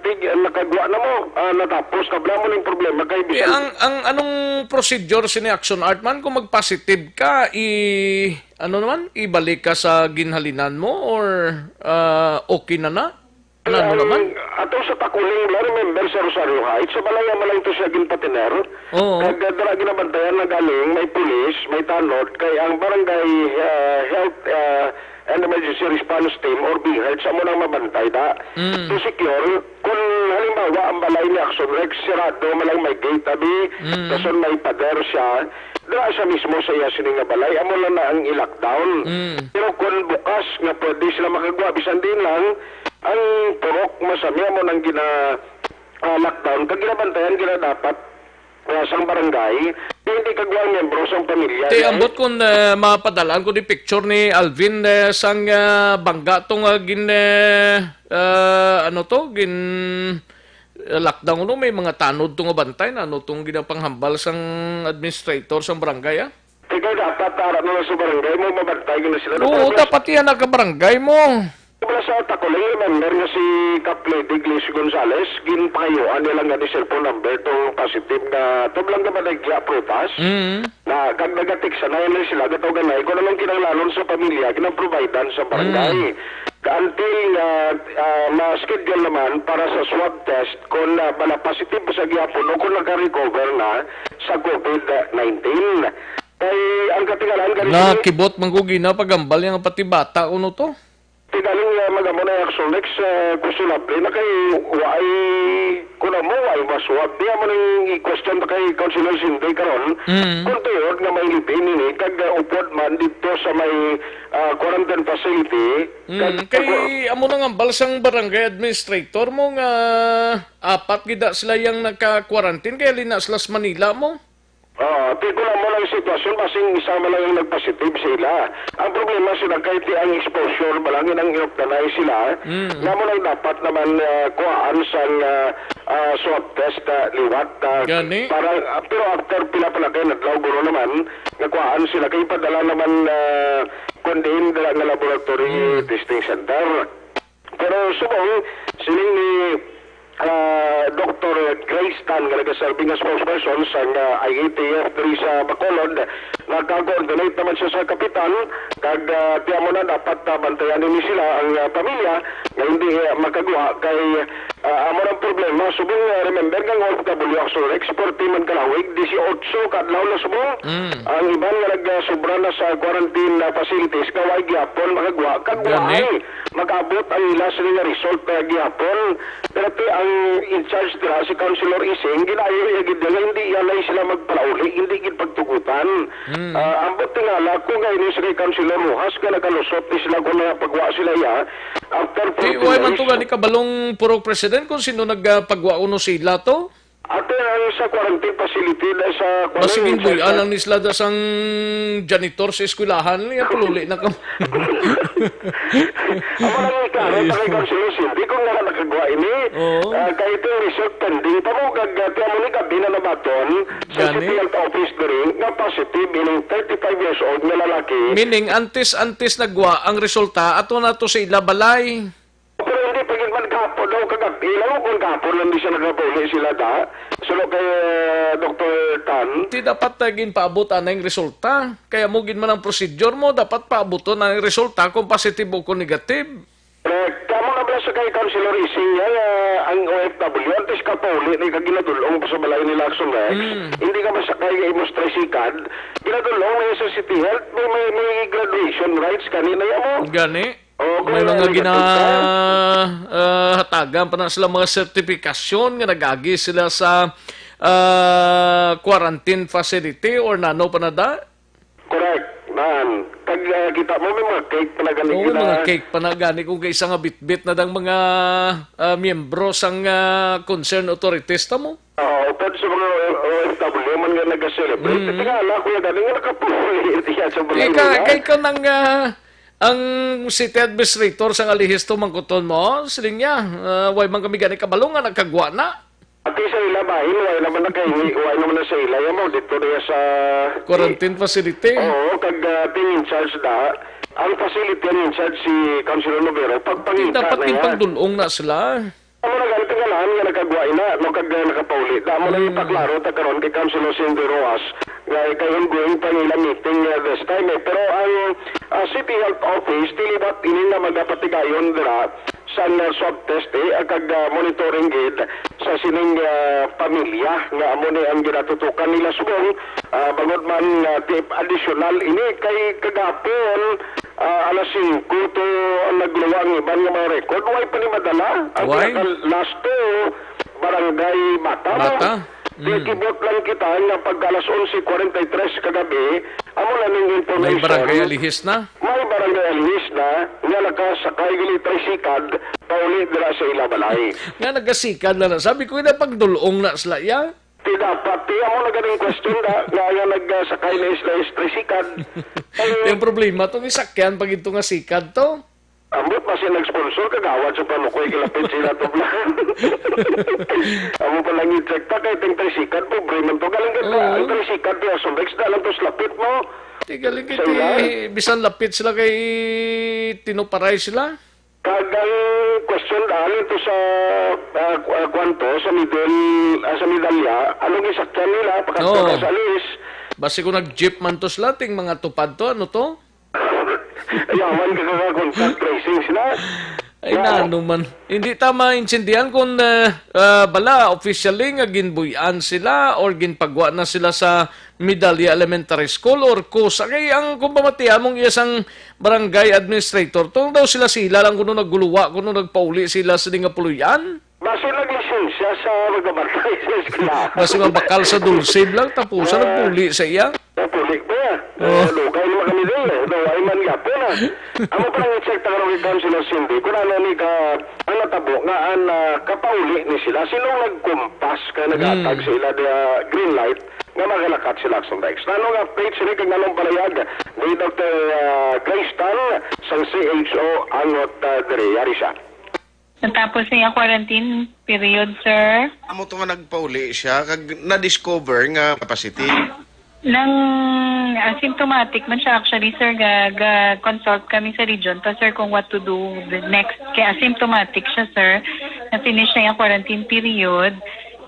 tig-, nakagwa na mo, ah, natapos, kabla mo ning problema kay Eh, bisan ang, ang anong procedure sini Action Art man kung mag-positive ka, i-, ano naman, ibalik ka sa ginhalinan mo or, ah, okay na na? Ano, ano Ang naman? ato sa Pakuling, wala, remember sa Rosario Heights, sa balay man lang to siya ginpatiner. Oo. Kag, ah, dira ginabantayan na galing, may pulis, may tanod, kay ang barangay, ah, health, ah, and emergency response team or BHERT, sa mo nang mabantay da. Mm. To secure, kung halimbawa ang balay ni Action Rex, sirado man lang may gate, abi, Mm. kason may pader siya, dira siya mismo sa iya sini nga balay, amo lang na ang i-lockdown. Mm. Pero kung bukas nga pwede sila makagwa, bisan din lang, ang purok masami amo nang gina, ah, lockdown, kag ginabantayan, gina dapat, ah, sang barangay, hindi kagwa ang miyembro sang pamilya Ti niya. Ambot kung, eh, mapadalaan ko di picture ni Alvin, eh, sang, ah, bangga to nga gin, eh, ah, ano to, gin, eh, lockdown, no? May mga tanod to nga bantay na, ano tong ginapanghambal sang administrator sang barangay, ah? Ikaw dapat, ara na lang sa barangay mo, mabantay ka na sila. Oo, Pero dapat yan nakabarangay mo. Wala Sa ako lang remember nga si Kap Lady Glis Gonzales, ginpangayuan niya lang gani cellphone number tong positive nga tublang nga managya prutas. Mm. Na kag nagatext na yun sila, gatawagan na, kung anong kinahanglanon sa pamilya, ginaprovidean sa barangay. Mm. Until nga, ah, ma-schedule naman para sa swab test kung, ah, bala positive sa gihapon o kung naka-recover na sa COVID nineteen. Kay ang katinggalan, gani Nakibot man ko gina pagambal yang pati bata, uno to? Tigaling nga mag-amo na yung Axolex, ah, questionable na kay waay, kung amo, waay maswab. Di amo nang i-question na kay Councilor Sinday karon, Mm. kung tuod nga may libin ini, kag, ah, upod man dito sa may, ah, quarantine facility. Mm, Kag, kay amo nang ambal sang barangay administrator mo nga apat gida sila yang naka-quarantine, kaya lina sila sa Manila mo? Ah, ti ko lang mo lang sitwasyon, basing isa man lang yung nagpositive sa ila. Ang problema sila kay ti ang exposure, balangin ang inoptanay sila, Mm. nga mo lang dapat naman, ah, kuhaan sang, ah, ah, swab test, ah, liwat, ah, Gani? para, ah, pero after pila pa na kayo, nadlaw guro naman, nga kuhaan sila, kay padala naman, ah, kung diin dala nga laboratory Mm. testing center. Pero subong, siling ni, ah, Doktor Grace Tan, nga nagaserbi nga spokesperson sa, ah, I A T F diri sa Bacolod, nag-coordinate naman siya sa kapitan, kag, ah, tiyan mo na dapat, ah, bantayan ni sila ang, ah, pamilya nga hindi, ah, makagwa kay, ah, amo ang problema. Subong, ah, remember nga ang O F W, Axel Rex, forty man kalawig, dieciocho ka adlaw na subong. Mm. Ang iban nga nag, ah, sobra na sa quarantine, ah, facilities, nga way gyapon makagwa, kag Gani. way. Mag-abot ang ila sila nga result, ah, gihapon. Pero ti ang in charge dira, si Councilor Ising, ginayo iya gid nga hindi yan ay sila magpalauli, hindi gid pagtugutan. Hmm. Ah, ambot tingala, kung nga ini si kay Councilor Rojas, nga nakalusot ni sila kung nga pagwa sila iya, after Di, forty way man days. to gani kabalong purok president kung sino nagpagwa uno sila to? Ate, ang sa quarantine facility na sa Basig quarantine buy-an center. lang ni sila da sang janitor sa eskwelahan, niya pululi na kam. Amo lang yung klaro, Ayos. Pangay Councilor Cindy, kung nga nakagawa ini, Oo. ah, kahit yung result pending pa mo, kag, ah, kaya mo ni gabi na nabaton sa Gani? City Health Office diri, nga positive, ining thirty-five years old nga lalaki. Meaning, antes, antes nagwa ang resulta, ato na to sa ila balay. Pero hindi pa gid man kahapon daw kagabi. Alam mo kung kahapon lang di siya nagkapauli sila da. Sulo kay, eh, Doktor Tan. Di dapat na ginpaabot anay ang resulta. Kaya mo gid man ang procedure mo, dapat paabuton ang resulta kung positive o kung negative. Correct. Kamo na ba sa kay Councilor Ising yan, eh, ang O F W, antes ka pauli na ikaginadulong pa sa balay ni Lacson Rex, Mm. hindi ka masakay kay imos tricycad, ginadulong na sa City Health, may, may, may graduation rights kanina yan mo. Gani? Oo, May kung mga ano, gina, nagkita. ah, hatagan pa na sila mga sertifikasyon nga nag-agi sila sa, ah, quarantine facility or nano pa na da? Correct, man. Kag, ah, kita mo, may mga cake pa na gani Oo, gina- mga cake pa na gani kung kay isa nga bitbit na dang mga, ah, miyembro sang, ah, concerned authorities ta mo. Oo, upod sa mga O F W man nga nag-celebrate. Mm. Tingala, kuya, gani nga nakapuloy siya sa balay Ika, nila. kay ka nang, ah, ang city administrator sa Ngalihisto, mangkuton mo, siling niya, ah, "Way man kami gani kabalo nga nagkagwa na." Ati sa ila bahin, way naman na kay, way naman na sa ila, yan mo, dito niya sa Quarantine facility. Oo, kag, ah, ting in charge da. Ang facility ang in charge si Councilor Lovero, Di pagpangita dapat na yan. ginpagdulong na sila. Amo na gani, tingalahan nga nakagwa ina, no, kag, ah, nakapauli. Damo na Hmm. ipaklaro ta karon kay Councilor Cindy Roas, nga kay ongoing pa nila meeting, ah, this time, eh. Pero ang, ah, City Health Office, tilibat ini nga magapatigayon dira sa, ah, swab test, eh, kag, ah, monitoring gid sa sining, ah, pamilya nga amo ni ang ginatutukan nila subong, ah, bangod man nga ti-, additional ini kay kagapon, Ah, alas singko to ang nagluwa ang iban nga mga record. Why pa ni madala? Ang Why? pinaka-last to, Barangay Bata. Bata? Di Mm. kibot lang kita nga pagka alas onse forty-three kagabi, amo na ning May information. Barangay Alihis na? May Barangay Alihis na, nga nakasakay gali tricycad, pauli dira sa ila balay. Nga nagasikad na na. Sabi ko, "Ina, pagdulong na sila, ya?" Ti dapat, ti amo na ganing question da, nga, nga nagsakay na isla is tricycad. Ang Yung problema, tong isakyan pag ito nga sikad to. Ambot pa siya nag-sponsor, kagawad sa panukoy, kilapit sila to plan. Amo pa lang i-check ta, kay ting tricycad, pobre man to. Galing ka, Oo. ang tricycad, ti asumbex, da lang to sa lapit mo. Ti galing Sa kay ti, ilan? bisan lapit sila kay tinuparay sila. Kag ang question daan ito sa, ah, ku-, ah, kwanto, sa middle, ah, sa medalya, ano gisakyan nila, pakadto Oo. ka sa alis? Basi kung nag-jeep man to sila, ting mga tupad to, ano to? Yaman ka ka contact tracing sila. Ay, Na, nano man. Hindi ta maintindihan kung, ah, ah, bala, officially nga ginbuy-an sila or ginpagwa na sila sa Medalya Elementary School or kus-, kay ang kung pamatian mong iya sang barangay administrator, tong daw sila sila lang kuno nagguluwa, kuno nagpauli sila sa di nga puloy-an. Basi naglisensya sa magabantay sa eskwela. Basi mabakal sa dulce lang, tapos Ah. nagpauli sa iya. Napulik ba? Oh. Eh, lugay naman kami din eh. No, ay man yapon ah. Amo pa lang i-check ta karon kay Councilor Cindy, kung ano ni ka, ang natabo nga ang, ah, kapauli ni sila. Sino nagkumpas ka naghatag Hmm. sa ila the, ah, green light nga magalakat sila sa Rex? Nano nga update sila kag nanong palayag ni Doktor, ah, Grace Tan sang C H O angot, ah, diri. Yari siya. Natapos na yung quarantine period, sir. Amo to nga nagpauli siya, kag na-discover nga positive. Nang asymptomatic man siya, actually, sir, ga, ga-consult kami sa region pa, sir, kung what to do the next. Kaya asymptomatic siya, sir. Na-finish na yung quarantine period.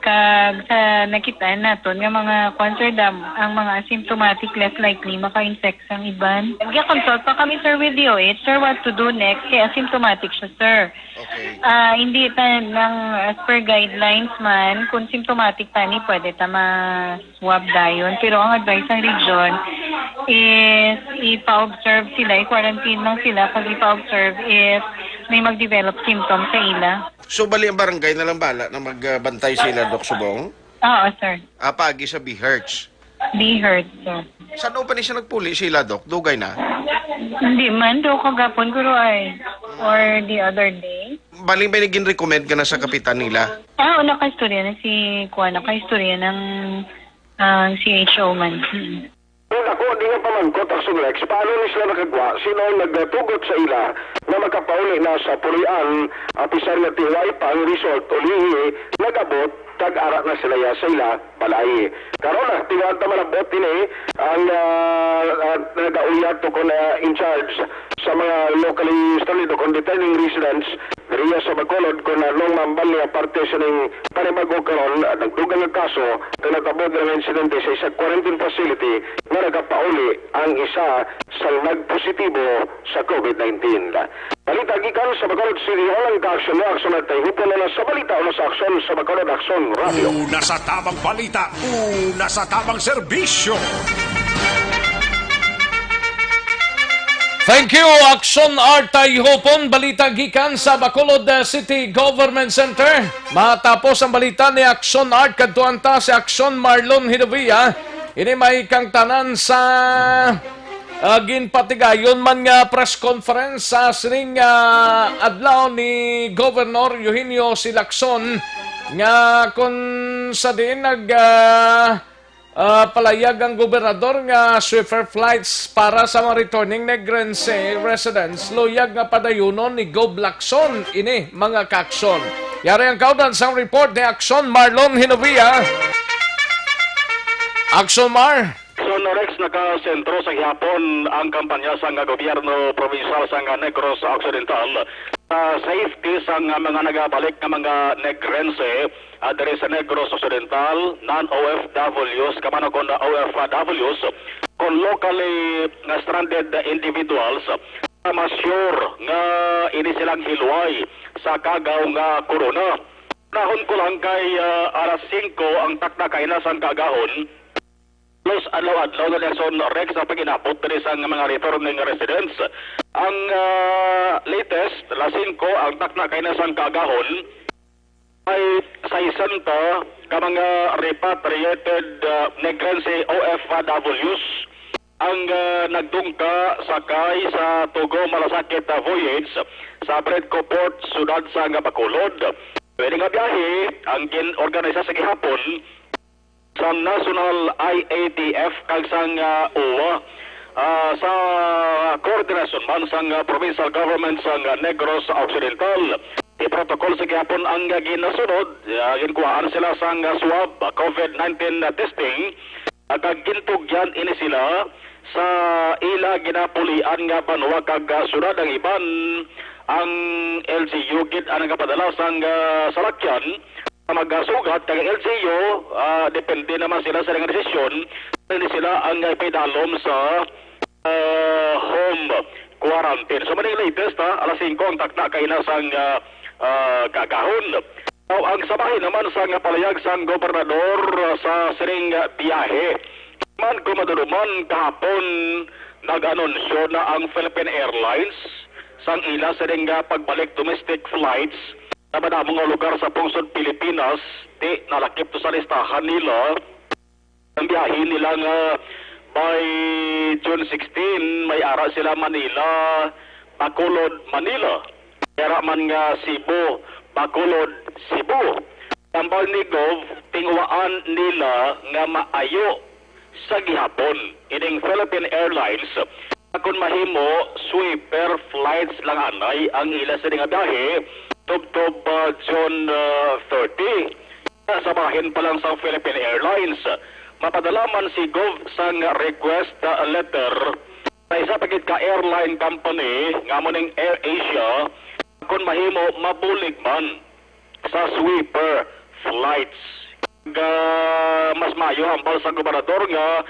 Kag sa nakitaan naton nga mga kwan, sir, dam, ang mga asymptomatic less likely maka-infect sang iban. Ga-consult pa kami, sir, with D O H, sir, what to do next kay asymptomatic siya, sir. Okay. Ah, hindi ta nang as per guidelines man, kung symptomatic tani, pwede ta ma-swab dayon. Pero ang advice ng region is ipa-observe sila, i-quarantine lang sila, pag ipa-observe if may mag-develop symptoms sa ila. So, bali ang barangay na lang bala na magbantay sa ila, Doc Subong? Oo, sir. Ah, paagi sa B H. B H, sir. San-o pa ni siya nagpuli sa ila, Doc? Dugay na? Hindi man, daw kagapon, guro, ay. Or the other day. Bali, may naging recommend ka na sa kapitan nila? Ah, oo, nakaistorya na si, kuwan, nakaistorya ng, ah, C H O man. Mm. Ang dako, di nga pamangkot, Action Rex, paano ni sila nakagwa? Sino ang nagatugot sa ila na makapauli na sa puloy-an, apisar nga tiway pa ang result, ulihi nag-abot kag ara na sila ya sa ila balay? Karon, ah, tiwaan ta malabot ini ang, ah, ah, nagauyat o kon, ah, in charge sa mga locally stranded o kon returning residents diriya sa Bacolod, kon anong maambal niya parte sa ning panibag-o karon, ah, nagdugang nga kaso nga natabo dira nga insidente sa isa quarantine facility nga nagapauli ang isa sa nagpositibo sa COVID nineteen. Balita gikan sa Bacolod City Hall, ang ka-aksyon mo, Aksyon at Tayhupon na sa balita o sa aksyon sa Bacolod Aksyon Radio. Una sa tamang balita, una sa tamang serbisyo. Thank you, Aksyon Art Tayhupon. Balita gikan sa Bacolod, uh, City Government Center. Matapos ang balita ni Aksyon Art, kadtuan ta si Aksyon Marlon Hinovia. Ini may kangtanan sa, uh, ginpatigayon man nga press conference sa sining, uh, adlaw ni Governor Eugenio C. Lacson nga kun sa diin nag, uh, Ah, palayag ang gobernador nga Swiffer flights para sa mga returning Negrense residents, luyag nga padayunon ni Gov Lacson ini, mga kaaksyon. Yari ang kaudan sang report ni Aksyon Marlon Hinovia. Aksyon Mar. Aksyon Rex, nakasentro sa gihapon ang kampanya sang gobyerno probinsyal sang Negros Occidental sa safety sang mga nagabalik nga mga Negrense ah, diri sa Negros Occidental, non-O F Ws, kamano kon O F Ws, kon locally nga stranded individuals, ah, ma-sure nga ini silang hilway sa kagaw nga corona. Nahon ko lang kay, ah, alas singko ang takna kaina sang kaagahon. Los adlaw-adlaw na lesson Rex sa pag-inabot diri sa mga returning residents. Ang, ah, latest, alas singko ang takna kaina sang kaagahon. May sesenta ka mga repatriated, ah, Negrense O F Ws ang, ah, nagdungka sakay sa Tugo Malasakit, ah, voyage sa Bredco Port, siyudad sa Bacolod. Pwede nga biyahe ang gin-organisa sa gihapon sang National I A T F kag sang, ah, O W A, ah, sa koordinasyon man sang, ah, provincial government sang, ah, Negros Occidental. Di protocol sa gihapon ang, ah, ginasunod, ah, ginkuhaan sila sang, ah, swab, ah, COVID nineteen, ah, testing, ah, kag gintugyan ini sila sa ila ginapulian nga banwa kag, ah, syudad. Ang iban, Ang L G U gid ang nagapadala sang, ah, salakyan sa magasugat, kag ang L G U, ah, depende naman sila sa ilang desisyon. Hindi sila ang, ah, ipaidalom sa, ah, home quarantine. So, maning latest, ha, alas singko ang takna kaina sang, ah, ah, kaagahon. Now, ang sa bahin naman sang palayag sang gobernador, ah, sa sining, ah, biyahe. Man, kung maduruman, kahapon nag-anunsyo na ang Philippine Airlines sang ila sining, ah, pagbalik domestic flights sa madamo nga lugar sa pungsod Pilipinas. Di nalakip to sa listahan nila ang biyahe nila nga by June sixteen, may ara sila Manila, Bacolod, Manila. May ara man nga Cebu, Bacolod, Cebu. Tambal ni Gov, tinguhaan nila nga maayo sa gihapon ining Philippine Airlines, kon mahimo, sweeper flights lang anay ang ila sini nga biyahe tubtob, ah, June, ah, thirty. Sa bahin pa lang sang Philippine Airlines, mapadala man si Gov sang request, ah, letter sa isa pa gid ka airline company nga amo ning AirAsia, kon mahimo, mabulig man sa sweeper flights. Kag, ah, mas maayo hambal sa gobernador nga,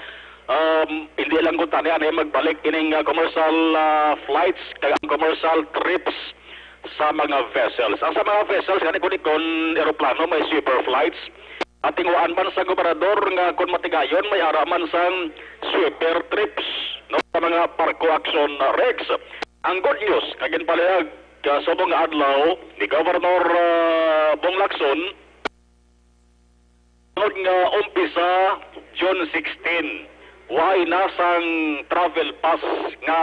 um, hindi lang kuntani anay magbalik ining, ah, commercial, ah, flights kag ang commercial trips sa mga vessels. Ang sa mga vessels gani, kundi kon eroplano, may sweeper flights. At tinguhaan man sa gobernador nga kon matigayon, may ara man sang sweeper trips, no, sa mga barko, Action Rex. Ang good news nga ginpalihag, ah, subong nga adlaw ni Governor, ah, Bong Lacson, tungod nga umpisa June sixteen, way na sang travel pass nga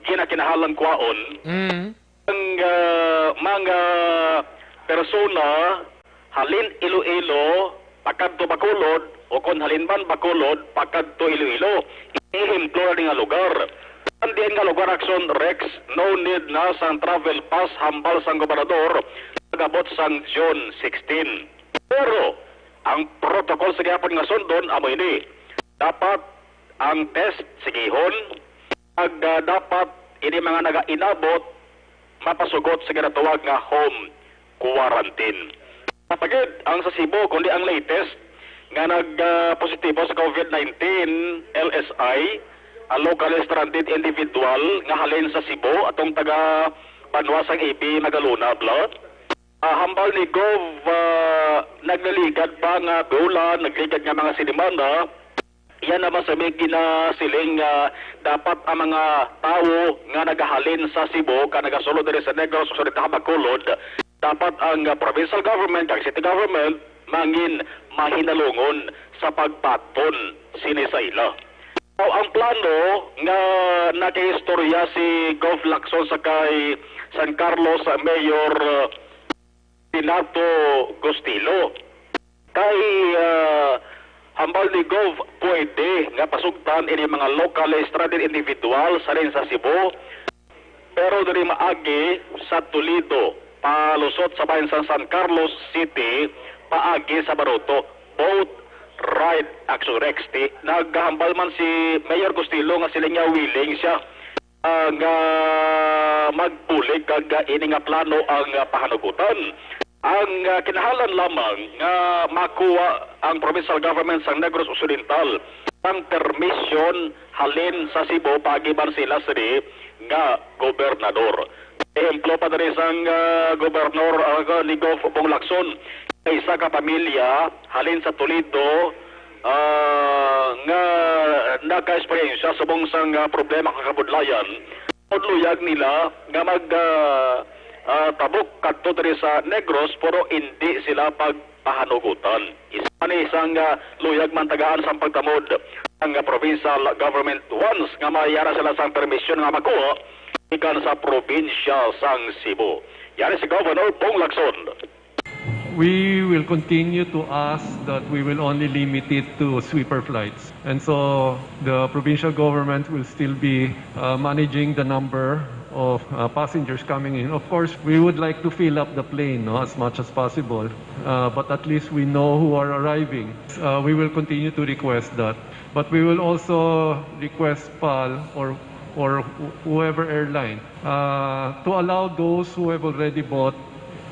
ginakinahalang kwaon. Mm. Ang, ah, mga persona halin Iloilo pakadto Bacolod, o kon halin man Bacolod pakadto Iloilo. Ehemplo na nga lugar. Ang diin nga lugar, Action Rex, no need na sang travel pass hambal sang gobernador pag-abot sang June sixteen. Pero ang protocol sa gihapon nga sundon amo ini. Dapat ang test sigihon, ag, ah, dapat ini mga nagainabot mapasugot sa ginatawag nga home quarantine. Sa pagid ang sa Cebu, kundi ang latest nga nag, ah, positibo sa COVID nineteen, L S I, ang locally stranded individual nga halin sa Cebu, atong taga banwa sang A B Magalona, Blo. Ah, hambal ni Gov, ah, nagliligad pa nga bulan, nagligad nga mga sinimana, iya naman sa may ginasiling nga dapat ang mga tawo nga nagahalin sa Cebu kag nagasulod diri sa Negros Occidental, Bacolod, dapat ang, ah, provincial government kag city government mangin mahinalungon sa pagbaton sini sa ila. Now, ang plano nga nakaistorya si Gov Lacson sa kay San Carlos, ah, Mayor, ah, Renato Gustilo. Kay, ah, hambal ni Gov, pwede nga pasugtan ini mga locally stranded individuals halin sa Cebu, pero diri maagi sa Toledo, palusot sa bahin sa San Carlos City, paagi sa Baruto. Boat ride, Action Rex. Ti, naghambal man si Mayor Gustilo nga sila niya willing siya, ah, nga magbulig kag, ah, ini nga plano ang, ah, pahanugutan. Ang, ah, kinahanglan lamang nga makuha ang provincial government sang Negros Occidental sang permisyon halin sa Cebu paagi man sila sini nga gobernador. Ehemplo pa diri sang, ah, gobernador, ah, ni Gov Bong Lacson, isa ka pamilya halin sa Toledo, ah, nga naka-eksperyensya subong sang, ah, problema kag kabudlayan. Ang luyag nila nga mag, ah, ah, tabok kadto diri sa Negros, pero indi sila pagpahanugutan. Isa ni isang, ah, luyag man tagaan sang pagtamod ang, ah, provincial government once nga mayara sila sang permisyon nga makuha gikan sa probinsya sang Cebu. Yari si Governor Bong Lacson. We will continue to ask that we will only limit it to sweeper flights. And so the provincial government will still be uh, managing the number of uh, passengers coming in. Of course, we would like to fill up the plane, no, as much as possible. Uh, but at least we know who are arriving. Uh, we will continue to request that. But we will also request, Pal, or or wh- whoever airline, uh, to allow those who have already bought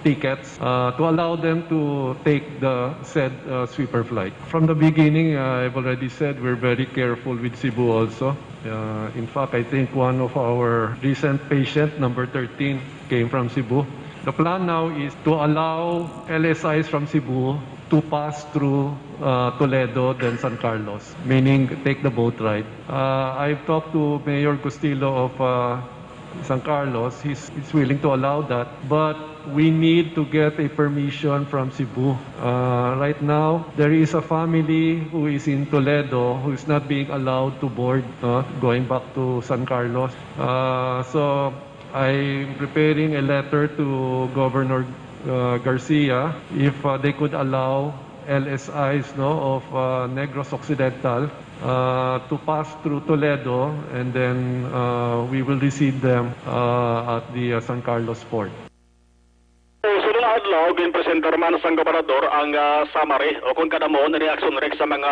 tickets, uh, to allow them to take the said, uh, sweeper flight. From the beginning, uh, I've already said we're very careful with Cebu also. Uh, in fact, I think one of our recent patient, number thirteen, came from Cebu. The plan now is to allow L S Is from Cebu to pass through, uh, Toledo, then San Carlos, meaning take the boat ride. Uh, I've talked to Mayor Gustilo of, uh, San Carlos. He's, he's willing to allow that, but we need to get a permission from Cebu. Uh, right now, there is a family who is in Toledo who is not being allowed to board, no, going back to San Carlos. Uh, so, I'm preparing a letter to Governor, uh, Garcia if, uh, they could allow L S Is, no, of, uh, Negros Occidental, uh, to pass through Toledo, and then, uh, we will receive them, uh, at the, uh, San Carlos port. Sa mga adlaw, ginpresentar man sang gobernador ang, ah, summary o kung kadamo ni Action Rex sa mga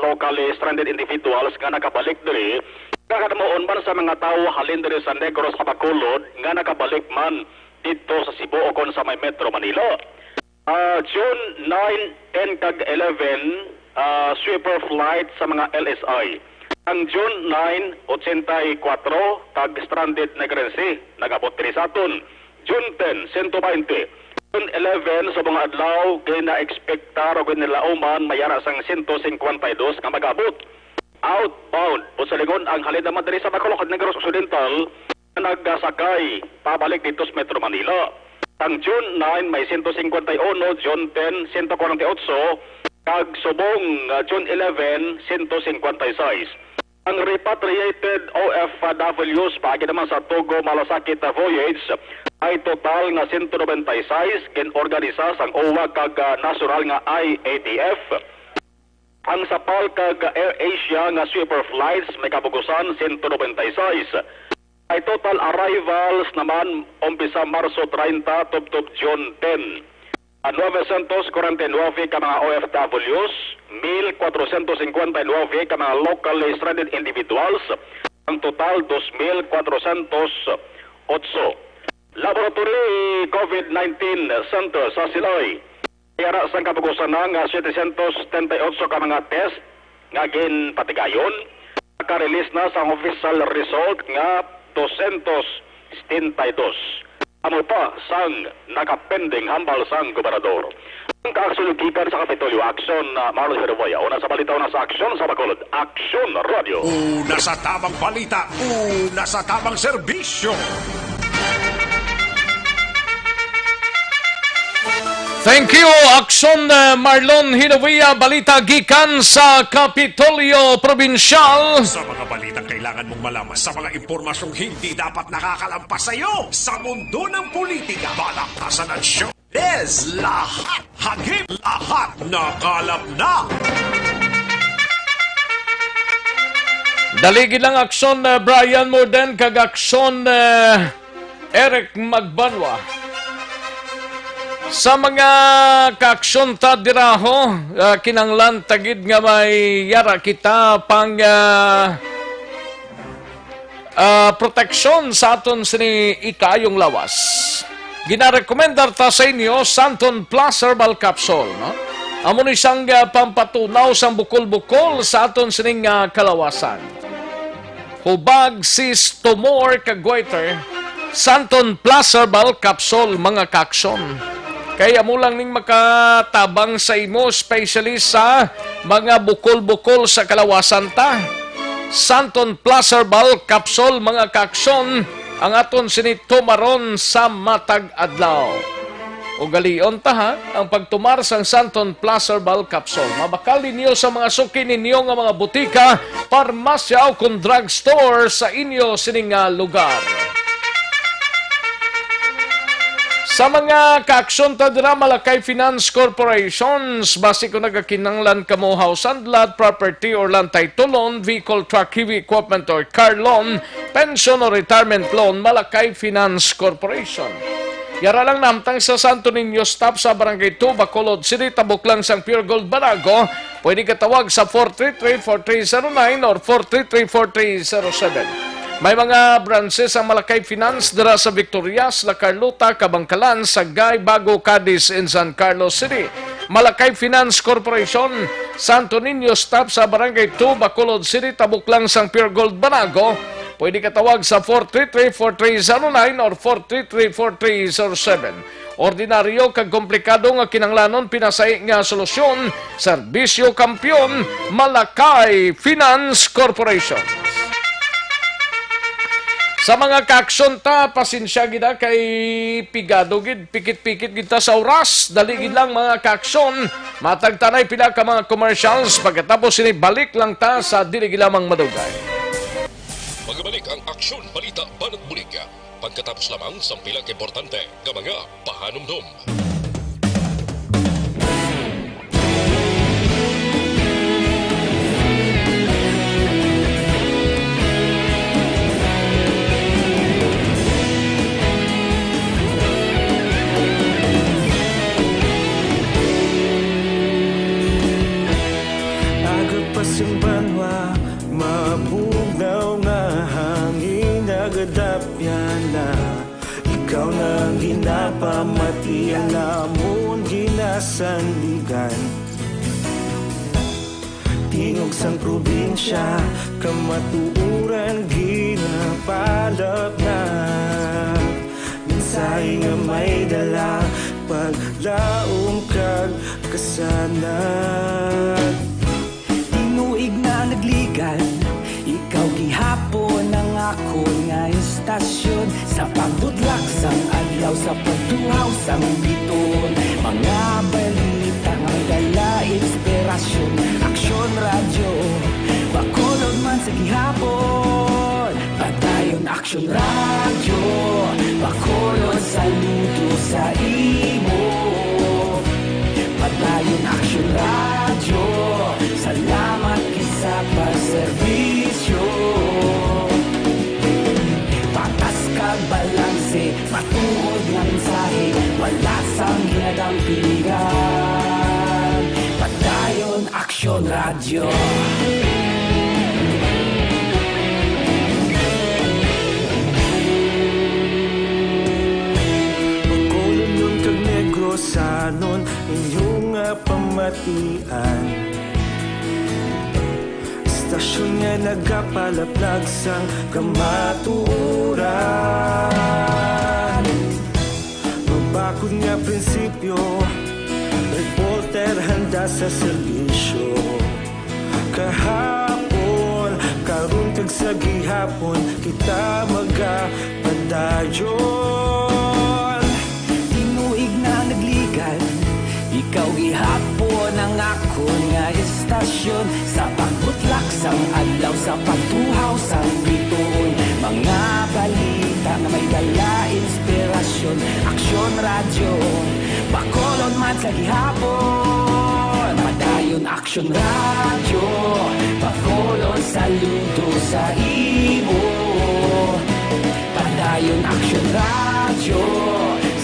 locally stranded individuals nga nakabalik diri, nga kadamuon man sa mga tawo halin diri sa Negros sa Bacolod nga nakabalik man didto sa Cebu o kon sa may Metro Manila. Ah, June nine, ten, kag eleven, ah, sweeper flight sa mga L S I. Ang June nine, ochenta y cuatro, kag stranded Negrense, nag-abot diri sa aton. June ten, sento baynte. June eleven, sa mga adlaw, gina-expectar o ginalauman, mayara sang sento singkwenta y dos nga mag-abot. Outbound, o sa lingon, ang halin naman diri sa Bacolod, Negros Occidental, nagasakay pabalik dito sa Metro Manila. Ang June nine may sento singkwenta y uno, June ten, sento kwarenta y otso, kag subong, ah, June eleven, sento singkwenta y seis. Ang repatriated O F Ws paagi naman sa Togo Malasakit Voyage ay total nga sento nobenta y seis, gin-organisa sang OWWA kag, ah, nasyonal nga I A T F. Ang sa PAL kag AirAsia nga sweeper flights may kabugusan sento nobenta y seis. May total arrivals naman umpisa Marso treinta tubtob June ten. Ang novecientos kwarenta y nuebe ka mga O F Ws, mil kwatrocientos cincuenta y nuebe ka mga locally stranded individuals, ang total dos mil kwatrocientos otso. Laboratory COVID nineteen Center sa Silay. Yara sang kabugusan na nga setecientos setenta y otso ka mga test nga ginpatigayon, naka-release na sang official result nga dosyentos setenta y dos. Amo pa sang nakapending hambal sang gobernador. Ang kaaksyon gikan sa Kapitolyo, Aksyon, ah, Marlon Herboya. Una sa balita, una sa aksyon sa Bacolod, Aksyon Radio. Una sa tamang balita, una sa tamang serbisyo. Thank you, Aksyon, uh, Marlon Hinovia. Balita gikan sa Kapitolyo Probinsyal. Sa mga balitang kailangan mong malaman, sa mga impormasyong hindi dapat nakakalampas sa iyo, sa mundo ng politika, balaktas sa nansyon. Des lahat, hagip lahat, nakalap na. Dali gid lang, Aksyon, uh, Brian Morden, kag Aksyon, uh, Eric Magbanwa. Sa mga kaaksyon ta diraho, ah, kinahanglan ta gid nga may yara kita pang, ah, ah, proteksyon sa aton sini ikaayong lawas. Ginarekomendar ta sa inyo Santon Plus Herbal Capsule, no? Amo ni sang, ah, pampatunaw sang bukol-bukol sa aton sining, ah, kalawasan. Hubag, cyst, tumor, kag goiter, Santon Plus Herbal Capsule, mga kaaksyon. Kay amo lang ning makatabang sa imo, especially sa mga bukol-bukol sa kalawasan ta. Santon Plus Herbal Capsule, mga kaaksyon, ang aton sini tumaron sa matag adlaw. Ugalion ta, ha, ang pagtumar sang Santon Plus Herbal Capsule. Mabakal ninyo sa mga suki ninyo nga mga butika, parmasya, o kon drugstore sa inyo sini nga lugar. Sa mga kaaksyon ta dira, Malakay Finance Corporations, basi kung nagakinahanglan kamo house and lot, property or land title loan, vehicle, truck, heavy equipment or car loan, pension or retirement loan, Malakay Finance Corporation. Yara lang nahamtang sa Santo Niño Stop sa Barangay two, Bacolod City, tabok lang sang Pure Gold Banago. Pwede ka tawag sa four three three, four three zero nine or four three three, four three zero seven. May mga branches ang Malakay Finance dira sa Victorias, La Carlota, Kabankalan, Sagay, Bago, Cadiz, and San Carlos City. Malakay Finance Corporation, Santo Niño, stop sa Barangay two, Bacolod City, tabok lang sang Pure Gold Banago. Pwede ka tawag sa four three three, four three zero nine or four three three, four three zero seven. Ordinaryo kag komplikado nga kinahanglanon, pinasahi nga solusyon, serbisyo kampiyon, Malakay Finance Corporation. Sa mga kaaksyon ta, pasensya gid, ah, kay pigado gid, pikit-pikit gid ta sa oras. Dali gid lang, mga kaaksyon. Matag ta nay pila ka mga commercials, pagkatapos sini balik lang ta sa dili gid lamang madugay. Magbalik ang Aksyon Balita Banat Bulig. Pagkatapos lamang sang pila ka importante nga mga pahanumdom. Aga pa sing banwa, mabugnaw nga hangin, nagadapyan na. Ikaw na ang ginapamati, ang amon ginasandigan. Tingog sang probinsya, kamatuoran ginapalapnag. Mensahe nga may dala, paglaom kag kasanag. Tinuig na nagligan, ikaw gihapon ang akon nga istasyon. Sa pagbutlak sang adlaw, sa pagtuhaw sang biton, mga balita nga may dala inspirasyon. Aksyon Radyo, Bacolod man sa gihapon. Padayon Aksyon Radyo, Bacolod, saludo sa imo. Padayon Aksyon Radyo, salamat gid sa pagserbisyo. Patas kag balanse, matuod nga mensahe, wala sang ginadampigan. Padayon Aksyon Radyo. Bacolodnon kag Negrosanon, inyo nga pamatian. Istasyon nga nagapalaplag sang kamatuoran. Mabakod nga prinsipyo, reporter handa sa serbisyo. Kahapon, karon kag sa gihapon, kita magapadayon. Tinuig na nagligan, ikaw gihapon ang akon nga istasyon. Sa pagbutlak sang adlaw, sa pagtuhaw sang bituon, mga balita nga may dala inspirasyon. Aksyon Radyo, Bacolod man sa gihapon. Padayon Aksyon Radyo, Bacolod, saludo sa imo. Padayon Aksyon Radyo,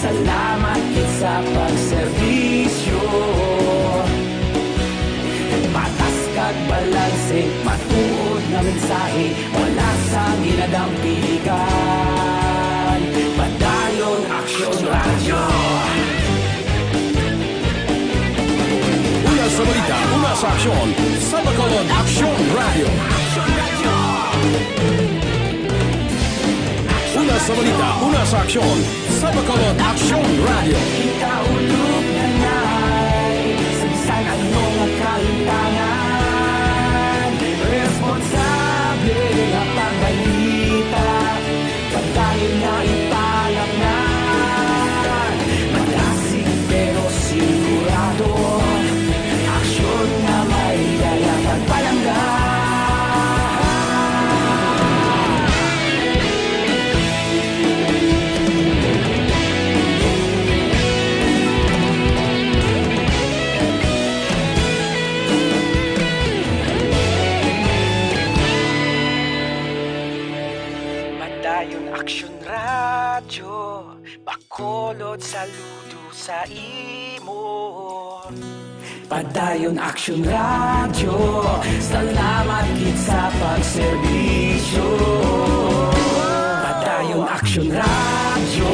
salamat gid sa pagserbisyo. Patas kag balanse, matuod nga mensahe, wala sang ginadampigan. Padayon Aksyon Radyo. Una sa balita, una sa aksyon, sa Bacolod Aksyon Radyo. Una sa balita, una sa aksyon, sa Bacolod Aksyon Radyo. Kita ulog na nay, sa bisan ano nga kalimtangan, responsable nga pagbalita. Padayon na ipalapnan, madasig pero sigurado. Aksyon nga may dala pagpalangga. Padayon Aksyon Radyo, Bacolod, saludo sa imo. Padayon Aksyon Radyo, salamat gid sa pagserbisyo. Action Radio,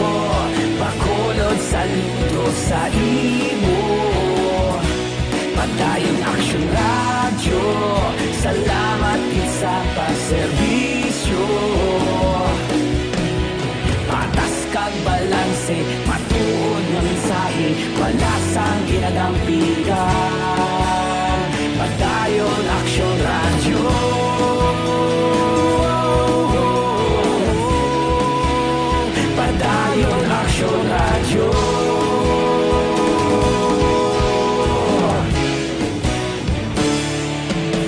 bakulod saludo sa imo. Padayon Action Radio, salamat gid sa pagserbisyo. Patas kag balanse, matuod nga mensahe, palasang ginadampigan. Padayon Action Radio. Padayon Action Radio.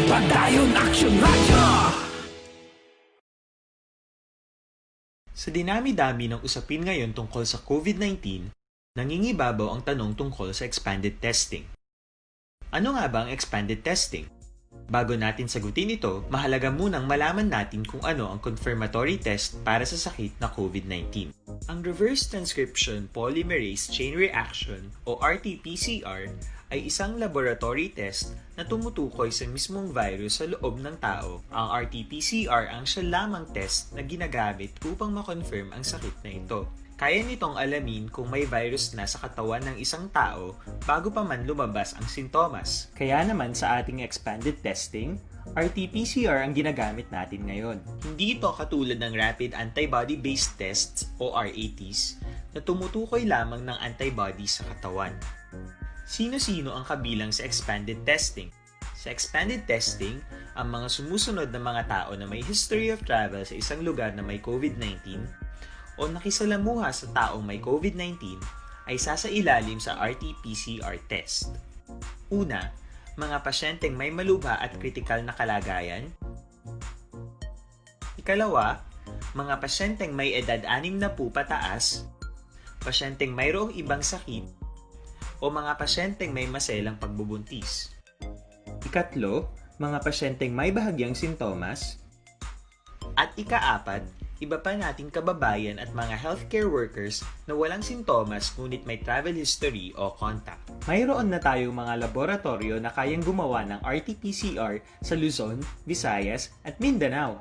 Padayon Action Radio. Sa dinami-dami ng usapin ngayon tungkol sa COVID nineteen, nangingibabaw ang tanong tungkol sa expanded testing. Ano nga ba ang expanded testing? Bago natin sagutin ito, mahalaga munang malaman natin kung ano ang confirmatory test para sa sakit na COVID nineteen. Ang reverse transcription polymerase chain reaction o R T P C R ay isang laboratory test na tumutukoy sa mismong virus sa loob ng tao. Ang R T P C R ang siya lamang test na ginagamit upang ma-confirm ang sakit na ito. Kaya nitong alamin kung may virus na sa katawan ng isang tao bago pa man lumabas ang sintomas. Kaya naman sa ating expanded testing, R T P C R ang ginagamit natin ngayon. Hindi ito katulad ng rapid antibody-based tests o R A Ts na tumutukoy lamang ng antibody sa katawan. Sino-sino ang kabilang sa expanded testing? Sa expanded testing, ang mga sumusunod na mga tao na may history of travel sa isang lugar na may COVID nineteen o nakisalamuha sa taong may COVID nineteen ay sasailalim sa R T P C R test. Una, mga pasyenteng may malubha at kritikal na kalagayan. Ikalawa, mga pasyenteng may edad anim na po pataas, pasyenteng mayroong ibang sakit, o mga pasyenteng may maselang pagbubuntis. Ikatlo, mga pasyenteng may bahagyang sintomas. At ikaapat, iba pa nating kababayan at mga healthcare workers na walang sintomas ngunit may travel history o contact. Mayroon na tayong mga laboratoryo na kayang gumawa ng R T P C R sa Luzon, Visayas, at Mindanao.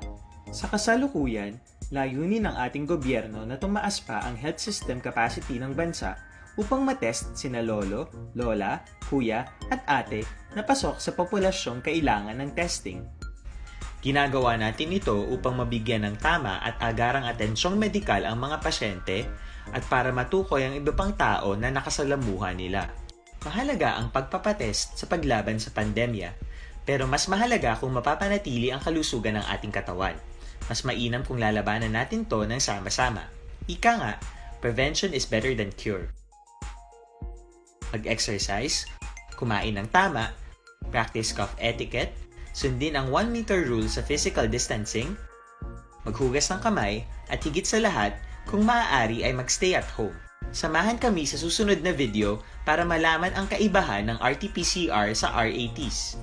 Sa kasalukuyan, layunin ng ating gobyerno na tumaas pa ang health system capacity ng bansa upang matest sina lolo, lola, kuya, at ate na pasok sa populasyong kailangan ng testing. Ginagawa natin ito upang mabigyan ng tama at agarang atensyong medikal ang mga pasyente at para matukoy ang iba pang tao na nakasalamuha nila. Mahalaga ang pagpapatest sa paglaban sa pandemya, pero mas mahalaga kung mapapanatili ang kalusugan ng ating katawan. Mas mainam kung lalabanan natin 'to ng sama-sama. Ika nga, prevention is better than cure. Mag-exercise, kumain ng tama, practice cough etiquette, sundin ang one meter rule sa physical distancing, maghugas ng kamay, at higit sa lahat, kung maaari ay mag-stay at home. Samahan kami sa susunod na video para malaman ang kaibahan ng R T P C R sa R A Ts.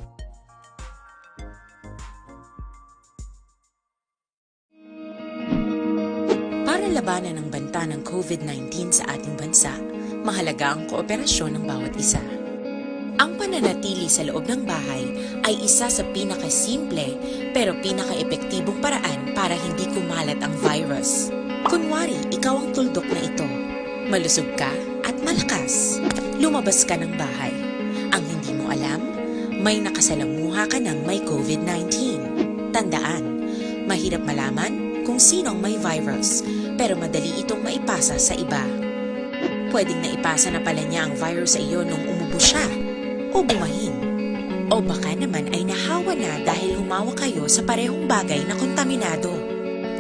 Para labanan ang banta ng COVID nineteen sa ating bansa, mahalaga ang kooperasyon ng bawat isa. Ang pananatili sa loob ng bahay ay isa sa pinakasimple pero pinakaepektibong paraan para hindi kumalat ang virus. Kunwari, ikaw ang tuldok na ito. Malusog ka at malakas. Lumabas ka ng bahay. Ang hindi mo alam, may nakasalamuha ka ng may COVID nineteen. Tandaan, mahirap malaman kung sino ang may virus, pero madali itong maipasa sa iba. Pwedeng naipasa na pala niya ang virus sa iyo nung umubo siya o bumahin. O baka naman ay nahawa na dahil humawak kayo sa parehong bagay na kontaminado.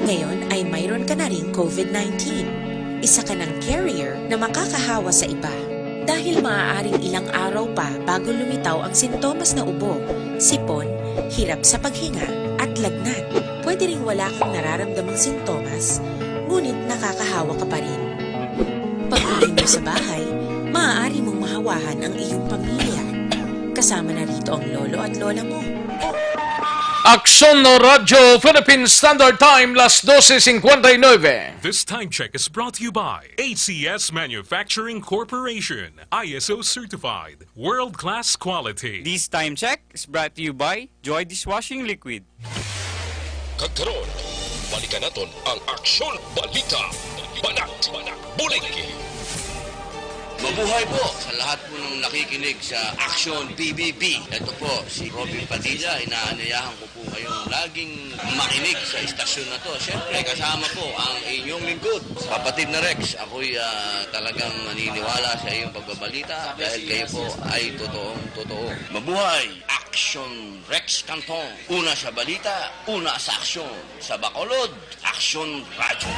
Ngayon ay mayroon ka na ring COVID nineteen. Isa ka ng carrier na makakahawa sa iba. Dahil maaaring ilang araw pa bago lumitaw ang sintomas na ubo, sipon, hirap sa paghinga, at lagnat. Pwede ring wala kang nararamdamang sintomas, ngunit nakakahawa ka pa rin. Pag-uwi mo sa bahay, maaari mong mahawahan ang iyong pamilya. Kasama na rito ang lolo at lola mo. Aksyon Radyo Philippine Standard Time, las doce cincuenta y nueve. This time check is brought to you by A C S Manufacturing Corporation, I S O certified, world-class quality. This time check is brought to you by Joy Dishwashing Liquid. Kag karon, Balikan naton ang Aksyon Balita. Banat, bulig. Mabuhay po sa lahat po ng nakikinig sa Aksyon P B B. Ito po si Robin Padilla. Inaanyayahan ko po kayong laging makinig sa istasyon na to. Siyempre, kasama po ang inyong lingkod, kapatid na Rex. Ako'y ah, talagang naniniwala sa iyong pagbabalita dahil kayo po ay totoong totoo. Mabuhay! Aksyon Rex Canton. Una sa balita, una sa aksyon. Sa Bacolod, Aksyon Radyo.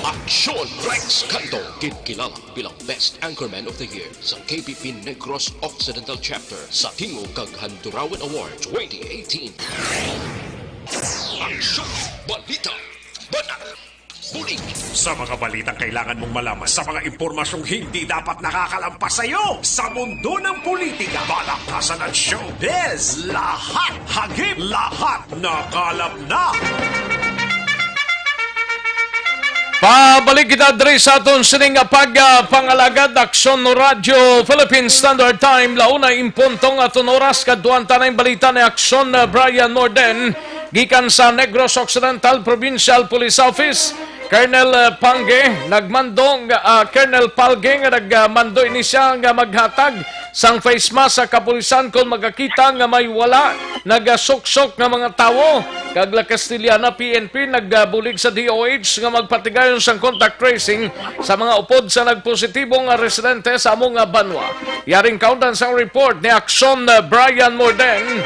Aksyon Rex Canto, kinkilala bilang Best Anchorman of the Year sa K P P Negros Occidental Chapter sa Tingog kag Handurawan Award twenty eighteen. Aksyon Balita. Banat. Bulig. Sa mga balitang kailangan mong malaman, sa mga impormasyong hindi dapat nakakalampas sa iyo, sa mundo ng politika, balaktasan at showbiz, lahat hagip, lahat nakalap na. Pabalik kita diri sa aton sining nga pag, ah, pangalagad, Aksyon Radyo Philippine Standard Time, launa in punto nga aton oras, kaduan tanay balita ni Aksyon, ah, Brian Morden, gikan sa Negros Occidental Provincial Police Office. Colonel, ah, Pangge, nagmando nga, ah, Colonel Palge nga nagmando ini siya nga maghatag sang face mask sa kapulisan kon magakita nga may wala nagasuksok nga mga tawo. Kag La Castellana P N P nagbulig sa D O H nga magpatigayon sang contact tracing sa mga upod sa nagpositibo nga residente sa amo nga banwa. Yaring kaundan sang report ni Aksyon, uh, Brian Morden.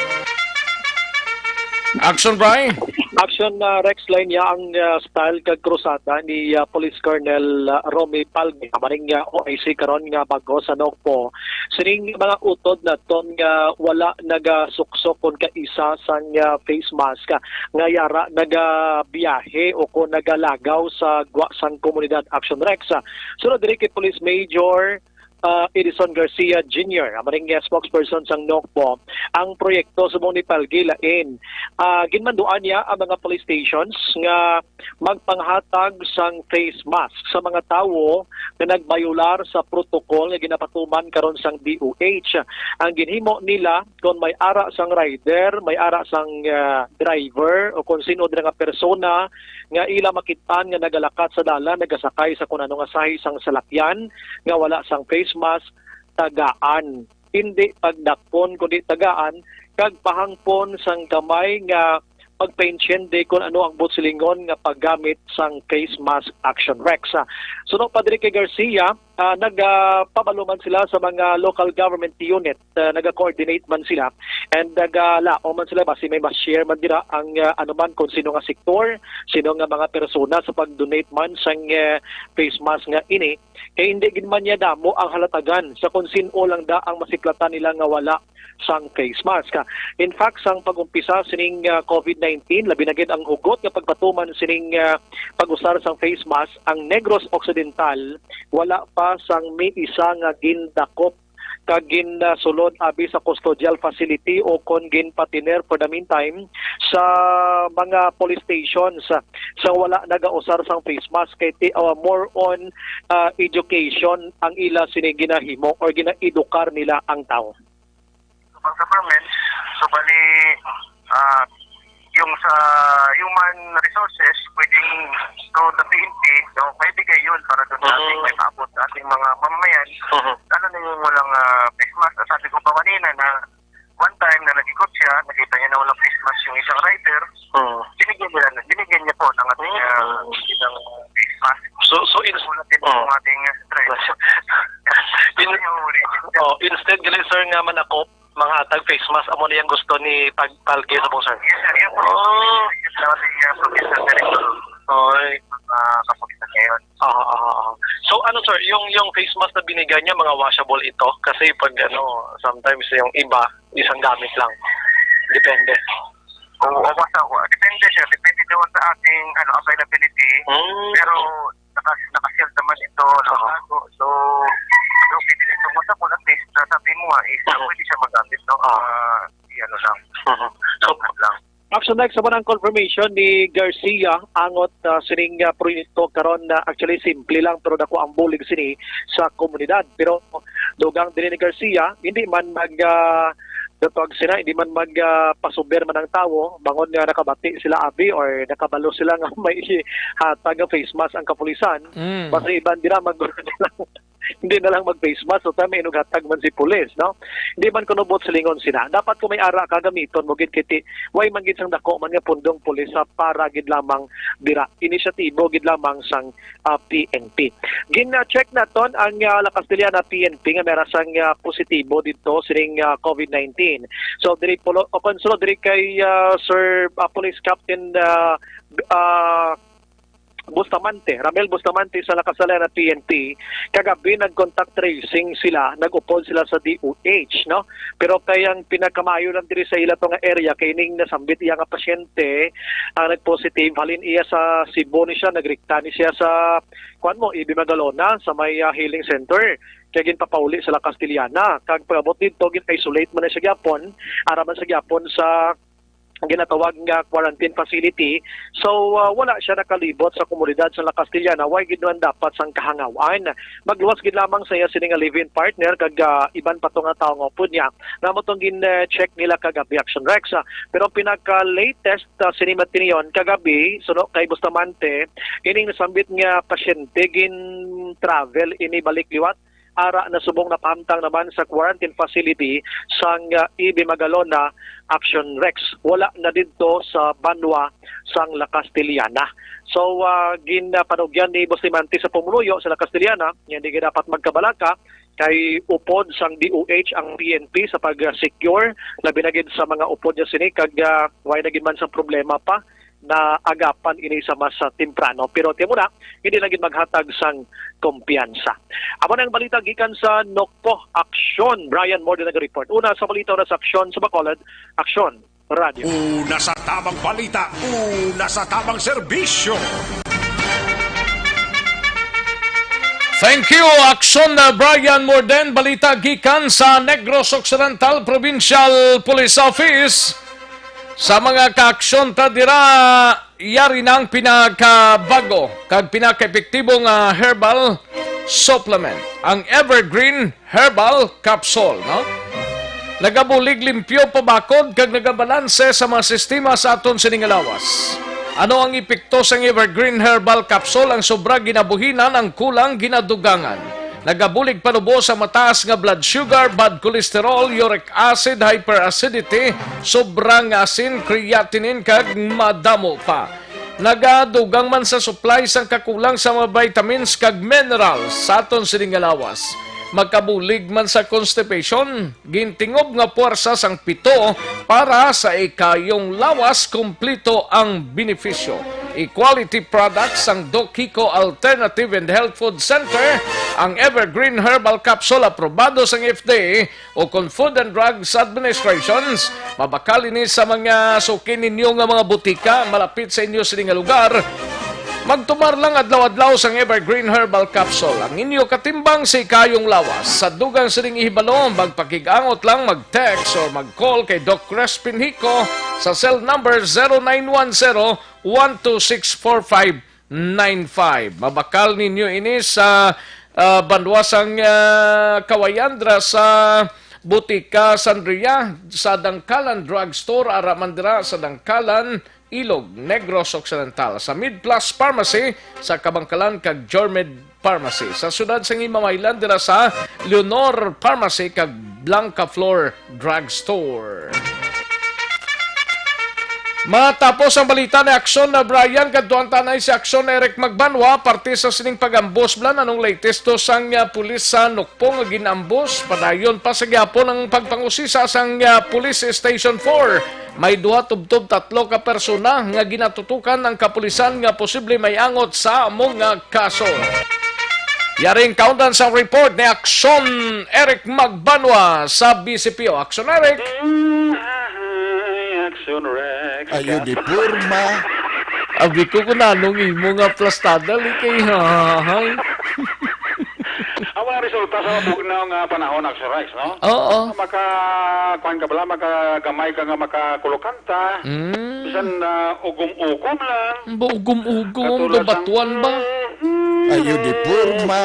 Aksyon, Brian. Aksyon, uh, Rex, lain niya ang, uh, style kag krusada ni, uh, Police Colonel, uh, Romy Palme, maning, uh, O I C karon nga bag-o sa Nocpo. Sining mga utod naton nga wala nagasuksok kon kaisa sang, ah, face mask, ah, nga yara nagabiyahe o kon nagalagaw sa gwa sang komunidad, Action Rex. Ah, sunod diri kay Police Major, ah, Edison Garcia Junior, amo ning, ah, spokesperson sang Nocpo, ang proyekto subong ni Palgi lain. Ah, ginmanduan niya ang mga police stations nga magpanghatag sang face mask sa mga tawo nga nagbayular sa protocol nga ginapatuman karon sang D O H. Ang ginhimo nila, kon may ara sang rider, may ara sang, ah, driver, o kon sin-o dira nga persona nga ila makit-an nga nagalakat sa dalan, nagasakay sa kon ano nga size sang salakyan nga wala sang face mask, tagaan. Indi pagdakpon, kundi tagaan, kag pahangpon sang gamay nga pagpaintiende kon ano ang buot silingon nga paggamit sang face mask, Action Rex. Ah, suno pa diri kay Garcia, ah, nagapabalo man sila sa mga local government unit, ah, naga-coordinate man sila, and nagalaom man sila basi may ma-share man dira ang, ah, anuman kon sino nga sektor, sino nga mga persona sa pag-donate man sang, ah, face mask nga ini, kay hindi gid man niya damo ang halatagan sa kon sin-o lang da ang masiklatan nila nga wala sang face mask. In fact, sang pag-umpisa sining, ah, COVID nineteen, labi na gid ang hugot nga pagpatuman sining, ah, pag-usar sang face mask, ang Negros Occidental wala pa sang may isa nga gindakop kag ginsulod abi sa custodial facility o kon ginpatiner for the meantime sa mga police stations, ah, sa wala nagausar sang face mask kay ti-, ah, more on, ah, education ang ila sini ginahimo or ginaedukar nila ang tawo. Sa government, so bali, ah, yung sa human resources, pwedeng through the P N P, no, may bigay yun para doon sa ating, mhm, may paabot sa ating mga mamamayan. Mhm. Lalo na yung walang, ah, face mask. Sabi ko pa kanina na one time na nag-ikot siya, nakita niya na walang face mask yung isang rider. Mhm. Binigyan nila, binigyan niya po ng ating, ah, mhm, isang face mask. So, so in-, wala din, oh, yung ating, ah, driver. In-, yung huli. Oh, instead gali, sir, nga manakop, manghatag face mask, amo na yung gusto ni Pag-, Palge sa pong, sir. Yes, sir. Yung, oh, yung, yung, yung, yung, yung, yung, yung, Oy. Mga kapulisan ngayon. Aha, aha, aha. So, ano, sir, yung, yung face mask na binigay niya, mga washable ito? Kasi pag, ano, sometimes yung iba, isang gamit lang. Depende. Oo, washable. Depende siya. Depende doon sa ating, ano, availability. Hmm. Pero naka-, naka-sealed naman ito, aha, nakatago. So, so, pwede itong washable, at least, sa sabi mo nga, is, ah, pwede siya magamit, no? Ah. Ah, i-ano lang. Mhm. So, lang. Action Next, amo ang confirmation ni Garcia angot, ah, sining, ah, proyekto karon na actually simple lang pero dako ang bulig sini sa komunidad. Pero dugang diri ni Garcia, hindi man nag, ah, Natawag sila, hindi man mag, ah, pasuber man ang tawo, bangon nga nakabati sila, abi, or nakabalo sila nga may hatag nga face mask ang kapulisan. Mm. Basta iban dira, mag-, hindi na lang mag-face mask, so may inughatag man si pulis, no? Hindi man kuno buot silingon sila. Dapat kung may ara ka, gamiton mo gid, kay ti-, way man gid sang dako man nga pundong pulis sa para gid lamang dira. Inisyatibo gid lamang sang, ah, P N P. Gin-check naton ang, ah, La Castellana P N P nga may ara sang, ah, positibo dito sining, ah, COVID nineteen. So, diri pulo, o konsulo diri kay, ah, Sir, ah, Police Captain, ah, ah, Bustamante, Ramel Bustamante sa La Castellana P N P, kagabi nag-contact tracing sila, nag-upod sila sa D O H, no? Pero kay ang pinakamaayo lang diri sa ila to nga area, kay ning nasambit iya nga pasyente ang nag-positive, halin iya sa Cebu ni siya, nagrikta ni siya sa, kuwan mo, E B Magalona, sa may, ah, healing center. Kaya ginpapauli sa La Castellana. Kag pag-abot dito, gin-isolate man na siya gyapon, ara man siya gyapon sa ginatawag nga quarantine facility. So, ah, wala siya nakalibot sa komunidad sa La Castellana. Way gid man dapat sang kahangawan. Magluwas gid lamang sa iya sini nga live-in partner kag, ah, iban pa to nga tawo nga upod niya. Namo tong gin-check nila kagabi, Action Rex. Ah, pero ang pinaka-latest, ah, sini matiniyon kagabi, suno kay Bustamante, ining nasambit nga pasyente gin-travel ini balik liwat ara na subong napahamtang naman sa quarantine facility sang, ah, E B Magalona, Action Rex. Wala na didto sa banwa sang La Castellana. So, ah, ginpanugyan ni Bustamante sa pumuluyo sa La Castellana nga hindi dapat magkabalaka kay upod sang D O H ang P N P sa pag-secure, labi na gid sa mga upod niya sini, kag, ah, way na gid man sa problema pa na agapan ini sa mas, ah, temprano. Pero timo na, hindi lang gid maghatag sang kumpiyansa. Amo na ang balita gikan sa Nokpo. Aksyon, Brian Morden naga-report. Una sa balita, una sa aksyon sa Bacolod, Aksyon Radio. Una sa tamang balita, una sa tamang serbisyo. Thank you, Aksyon, uh, Brian Morden. Balita gikan sa Negros Occidental Provincial Police Office. Sa mga kaaksyon ta dira, yari na ang pinakabago kag pinakaepektibo nga herbal supplement, ang Evergreen Herbal Capsule, no? Nagabulig limpyo, pabakod, kag nagabalanse sa mga sistema sa aton sini nga lawas. Ano ang epekto sang Evergreen Herbal Capsule? Ang sobra ginabuhinan, ang kulang ginadugangan. Nagabulig panubo sa mataas nga blood sugar, bad cholesterol, uric acid, hyperacidity, sobra nga asin, creatinine, kag madamo pa. Nagadugang man sa supply sang kakulang sa mga vitamins kag minerals sa aton sini nga lawas. Makabulig man sa constipation, gintingob nga puwersa sang pito para sa ikayong lawas, kumplito ang benepisyo. E-quality products sang Doc Kiko Alternative and Health Food Center, ang Evergreen Herbal Capsule, aprobado sang F D A, o kon Food and Drugs Administrations. Mabakal ini sa mga suki ninyo nga mga butika malapit sa inyo sini nga lugar. Magtumar lang adlaw-adlaw sang Evergreen Herbal Capsule, ang inyo katimbang sa ikayong lawas. Sa dugang sining ihibalo, magpakig-angot lang, mag-text or mag-call kay Doc Crispin Hico sa cell number zero nine one zero, one two six, four five nine five. Mabakal ninyo ini sa, ah, banwa sang, ah, Kawayan, dira sa Butika Sandria, sa Dangkalan Drugstore, ara man dira sa Dangkalan, Ilog, Negros Occidental, sa Mid Plus Pharmacy, sa Kabangkalan, kag Jormed Pharmacy. Sa siyudad sang Himamaylan, dira sa Leonor Pharmacy kag Blanca Flor Drugstore. Matapos ang balita ni Aksyon na Brian, kadtuan ta anay si Aksyon Eric Magbanwa, parte sa sining pag-ambos blan. Anong latest to sang, ah, pulis sa Nukpong nga gin-ambos? Padayon pa sa gyapon ang pagpangusisa sang, ah, Police Station four. May duha tubtob tatlo ka persona nga ginatutukan ang kapulisan nga posible may angot sa amo nga kaso. Yaring kaundan sa report ni Aksyon Eric Magbanwa sa B C P O. Aksyon Eric! Ay, Aksyon Rex. Ayo di porma. Abi ko kung anong imo nga plastada, li kay hahay. Ang mga resulta sa mabugnaw nga panahon, Aksyon Rex, no? Oo. Maka, kuwan ka bala, makagamay ka nga makakulokanta. Mm. Bisan, ah, ugom-ugom lang. Ba, ugom-ugom, katulad sang gabatuan ba? Ayo di porma.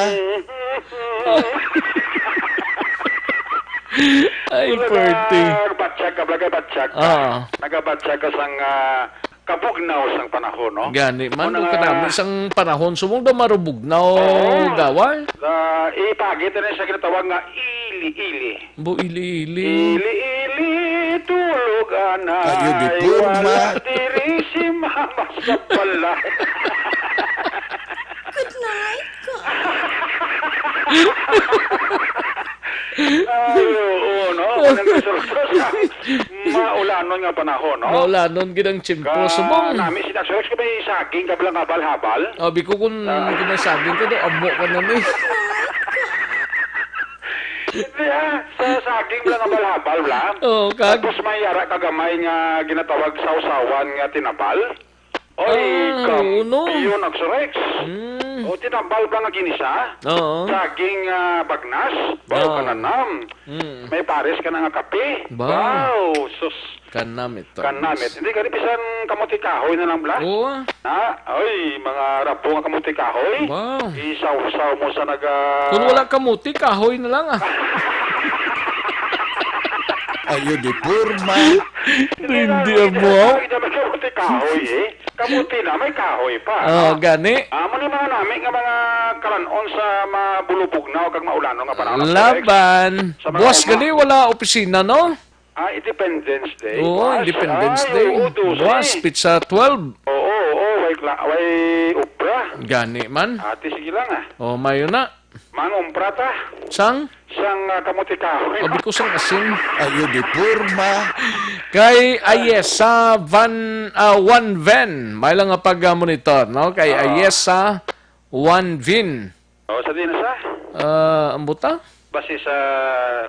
Ay, Wala forty. Nagabatyag ka, wala ka batyag ka. Ah. Nagabatyag ka sang, ah, kabugnaw sang panahon, no? Gani man, Muna o nga kanami sang panahon, subong daw marubugnaw, Oo. Gaway. Ah, ipagit na sa ginatawag nga ili-ili. Bo, ili-ili. Ili-ili, tulog, anay, Ayo, di porma. Wala diri si mama sa balay. Good night, ko. Ay, oo, no? Kung nagkasulod sa maulanon nga panahon, no? Maulanon gid ang tiyempo. Ka Subong. Nami si Dax Rex, kung may saging ka bilang habal-habal. Abi ko kung, Ah. Kung may saging ka, do, amo ka na ni. Hindi, ah. Sa saging bilang habal-habal, bla. Oh, kag- Tapos may ara kagamay nga ginatawag sawsawan nga tinabal. Oy, Ah, oo, no. Kampiyon, Dax Rex. Mm. O, tinabal ba nga ginisa? Oo. Saging, ah, bagnas? Baw Oo. Kananam. Mm. May pares ka na nga kape? Ba. Wow, sus. Kanamit, Kanamit. Tons. Hindi, gani bisan kamote kahoy na lang, bla. Oo, ah. Ha? Oy, mga rabo nga kamote kahoy. Ba. Isaw-saw mo sa naga- Kung wala kamote, kahoy na lang, ah. Ayo, di porma. Hindi, Hindi, hindi, amo. Hindi naman kamote kahoy, eh. Kamuti na, may kahoy pa, Oh, no? Gani. Amo ni mga nami nga mga kalanon sa mabulubugnaw kag maulanon nga panahon, Dax Rex. Laban. Sa mga Buwas uma- gali, wala opisina, no? Ah, Independence Day. Oo, Buwas. Independence Ay, Day. Oo, dose. Buwas, pizza twelve. Oo, oo, way kla-, way obra. Gani man. Ate, sige lang, ah. Oh, mayo na. Mangumpra ta. Sang? Sang, ah, kamote kahoy. Abi ko sang asin. Ayo di porma. Kay Ayesa Van, ah, Juan Ven. May lang nga pag-monitor, no? Kay Oo. Ayesa Juan Vin. Oh, sa di na sa? Ah, ang buta? Base sa,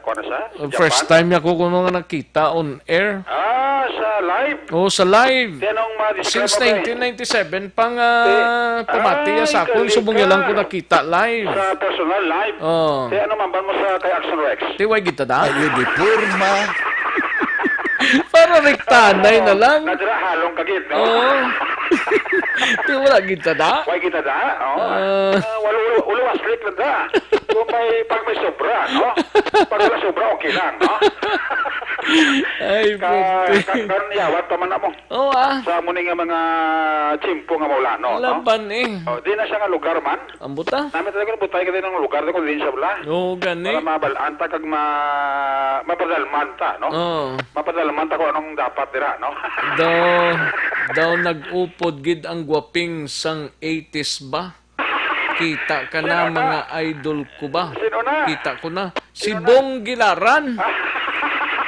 kuwan na sa? Sa First Japan? Time niya ko kuno nga nakita on air. Ah, sa live? Oh, sa live. Di, anong ma-describe Since mo kay nineteen ninety-seven pa nga Di, pamati ay, sa akon, galing subong niya lang ka. Ko nakita live. Sa personal live? Oh. Di, ano man ba mo sa kay Action Rex? Di, way kita da? Ayo di porma. Para rektanay na lang. Nadira halong ka gid, no? Oo. Di, wala kita da? Way kita da? Oh. Ah. Ah, walo, ulo, ulo, aslik lang da. Kung may, pag may sobra, no? Pag wala sobra, okay lang, no? Ay, Ka-, puti. ka-, karon iyawat pa man na mo. Oo, ah. Sa amo ni nga mga tiyempo nga maulanon, no? Laban, eh. Oh, di na siya nga lugar man. Ang buta. Nami talaga ng butay ka din ng lugar na kung din siya wala. Oo, gani. Para mabalaan ta kag ma-, mapadalman ta, no? Oo. Mapadalman ta kung anong dapat dira, no? Daw, daw nag-upod gid ang gwaping sang eighties ba? Kita ka na, Sino na? Mga idol ko ba? Sino na? Kita ko na. Si Sino na? Bong Gilaran.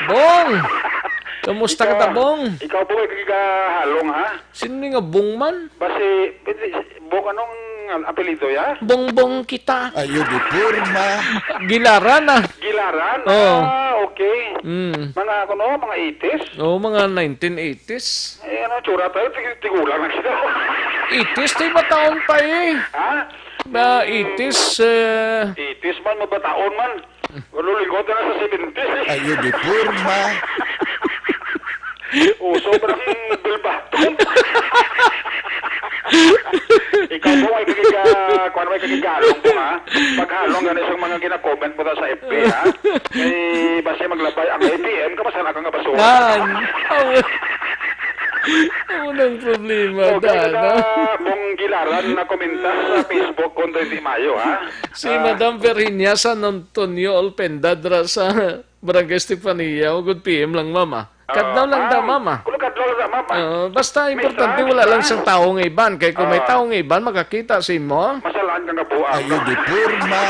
Bong! Kamusta ka ta, Ikaw, Bong? Ikaw po ay kagigahalong, ha? Sino ni nga Bong man? Basi, Bong, anong apelyido ya? Bongbong kita. Ayo di porma. Gilaran, ah. Gilaran? Oo. Ah, okay. Mm. Mga, ano, mga eighties? Oo, mga nineteen eighties. Eh, ano, tsura tayo, tig-, tigulang na kita. Eighties, tayo mataon pa eh. Ha? Ba, eighties, eh. Eighties man, mabataon man. Lulingkod na sa seventies eh. Ayo di porma. Uso pa ng bilbaton. Ikaw po ay kagiga, kuwan mo ay kagigalong po, ha? Paghalong gani sa mga gina-comment mo sa F B, ha? May basi maglabay ang A T M ka, masala ka nga basura. Yan. Amo, amo nang problema, Okay, da, kada no? Bong Gilaran na komenta sa Facebook kung hindi mayo, ha? Si Ah. Madam Virginia San Antonio Olpenda dra sa Barangay Estefania, ugod P M lang, mama. Kadlaw lang daw, mama. Kuno kadlaw lang, mama. Oo, basta importante, wala lang sang tawo nga iban. Kay kung may tawo nga iban, makakita sa imo. Masalaan ka nga buang. Ayo di porma.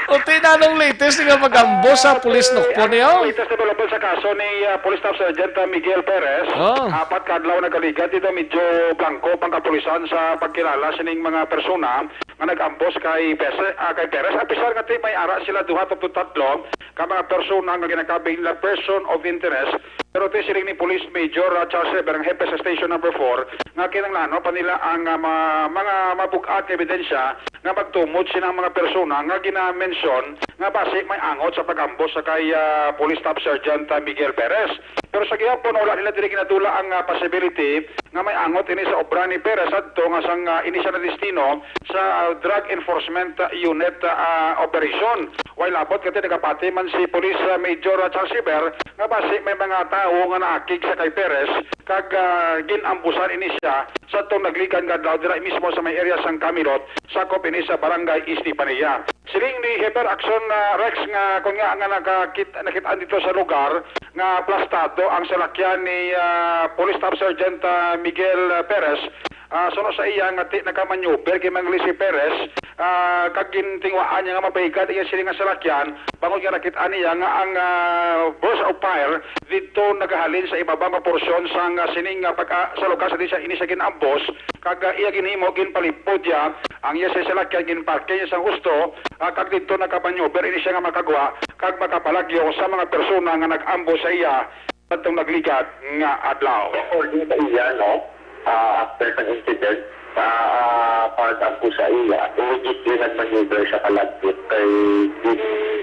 O, ti, anong latest nga pag-ambo sa pulis, Nokpo, niyo? Ang latest development sa kaso ni, ah, Police Staff Sergeant, ah, Miguel Perez. Oh. Apat ka adlaw nagaligat, dito medyo blanco pang kapulisan sa pagkilala sining mga persona nga nag-ambos kay Pes-, ah, kay Perez. Apisar nga ti may ara sila duha to tatlo ka mga persona nga ginakabig nila person of interest. Pero ti siling ni Police Major, ah, Charles Reverang, hepe sa Station Number Four, nga kinahanglan pa nila ang, ah, ma-, mga mabug-at nga ebidensya nga magtumod sina mga persona nga ginamensyon nga basi may angot sa pag-ambos sa kay, ah, Police Staff Sergeant, ah, Miguel Perez. Pero sa gihapon, wala nila diri ginadula ang, ah, possibility nga may angot ini sa obra ni Perez adto nga sang, ah, ini siya nadestino sa Drug Enforcement, ah, Unit, ah, operation. While abot kati nagapati man si Police, ah, Major, ah, Charles Eber nga basi may mga tawo nga naakig sa kay Perez kag, ah, gin-ambusan ini siya sa tong nagligad nga adlaw dira mismo sa may area sang Camilot, sakop ini sa Barangay Estefanía. Siling ni Heber Action, ah, Rex, nga kun nga, nga nakakit-, nakit-an dito sa lugar nga plastado ang salakyan ni, ah, Police Staff Sergeant, ah, Miguel, ah, Perez. Ah, suno sa iya nga ti-, nakamaneuver kay Mangli si Perez, ah, kag gintingwaan niya nga mabahigad iya sining nga salakyan, bangod nga nakit-an niya nga ang, ah, burst of fire didto nagahalin sa ibabaw nga porsyon sang, ah, sining nga pagka-, sa lugar sa di siya ini siya gin-ambos, kag, ah, iya ginhimo, ginpalipod iya ang iya sa salakyan, ginparke niya sang husto, ah, kag didto nakamaneuver ini siya nga makagwa kag makapalagyo sa mga persona nga nag-ambo sa iya kadtong nagligad nga adlaw. According sa iya, no, ah, after sa incident, ah, pag-ambo sa iya, immediately nag-maneuver siya palagyo kay di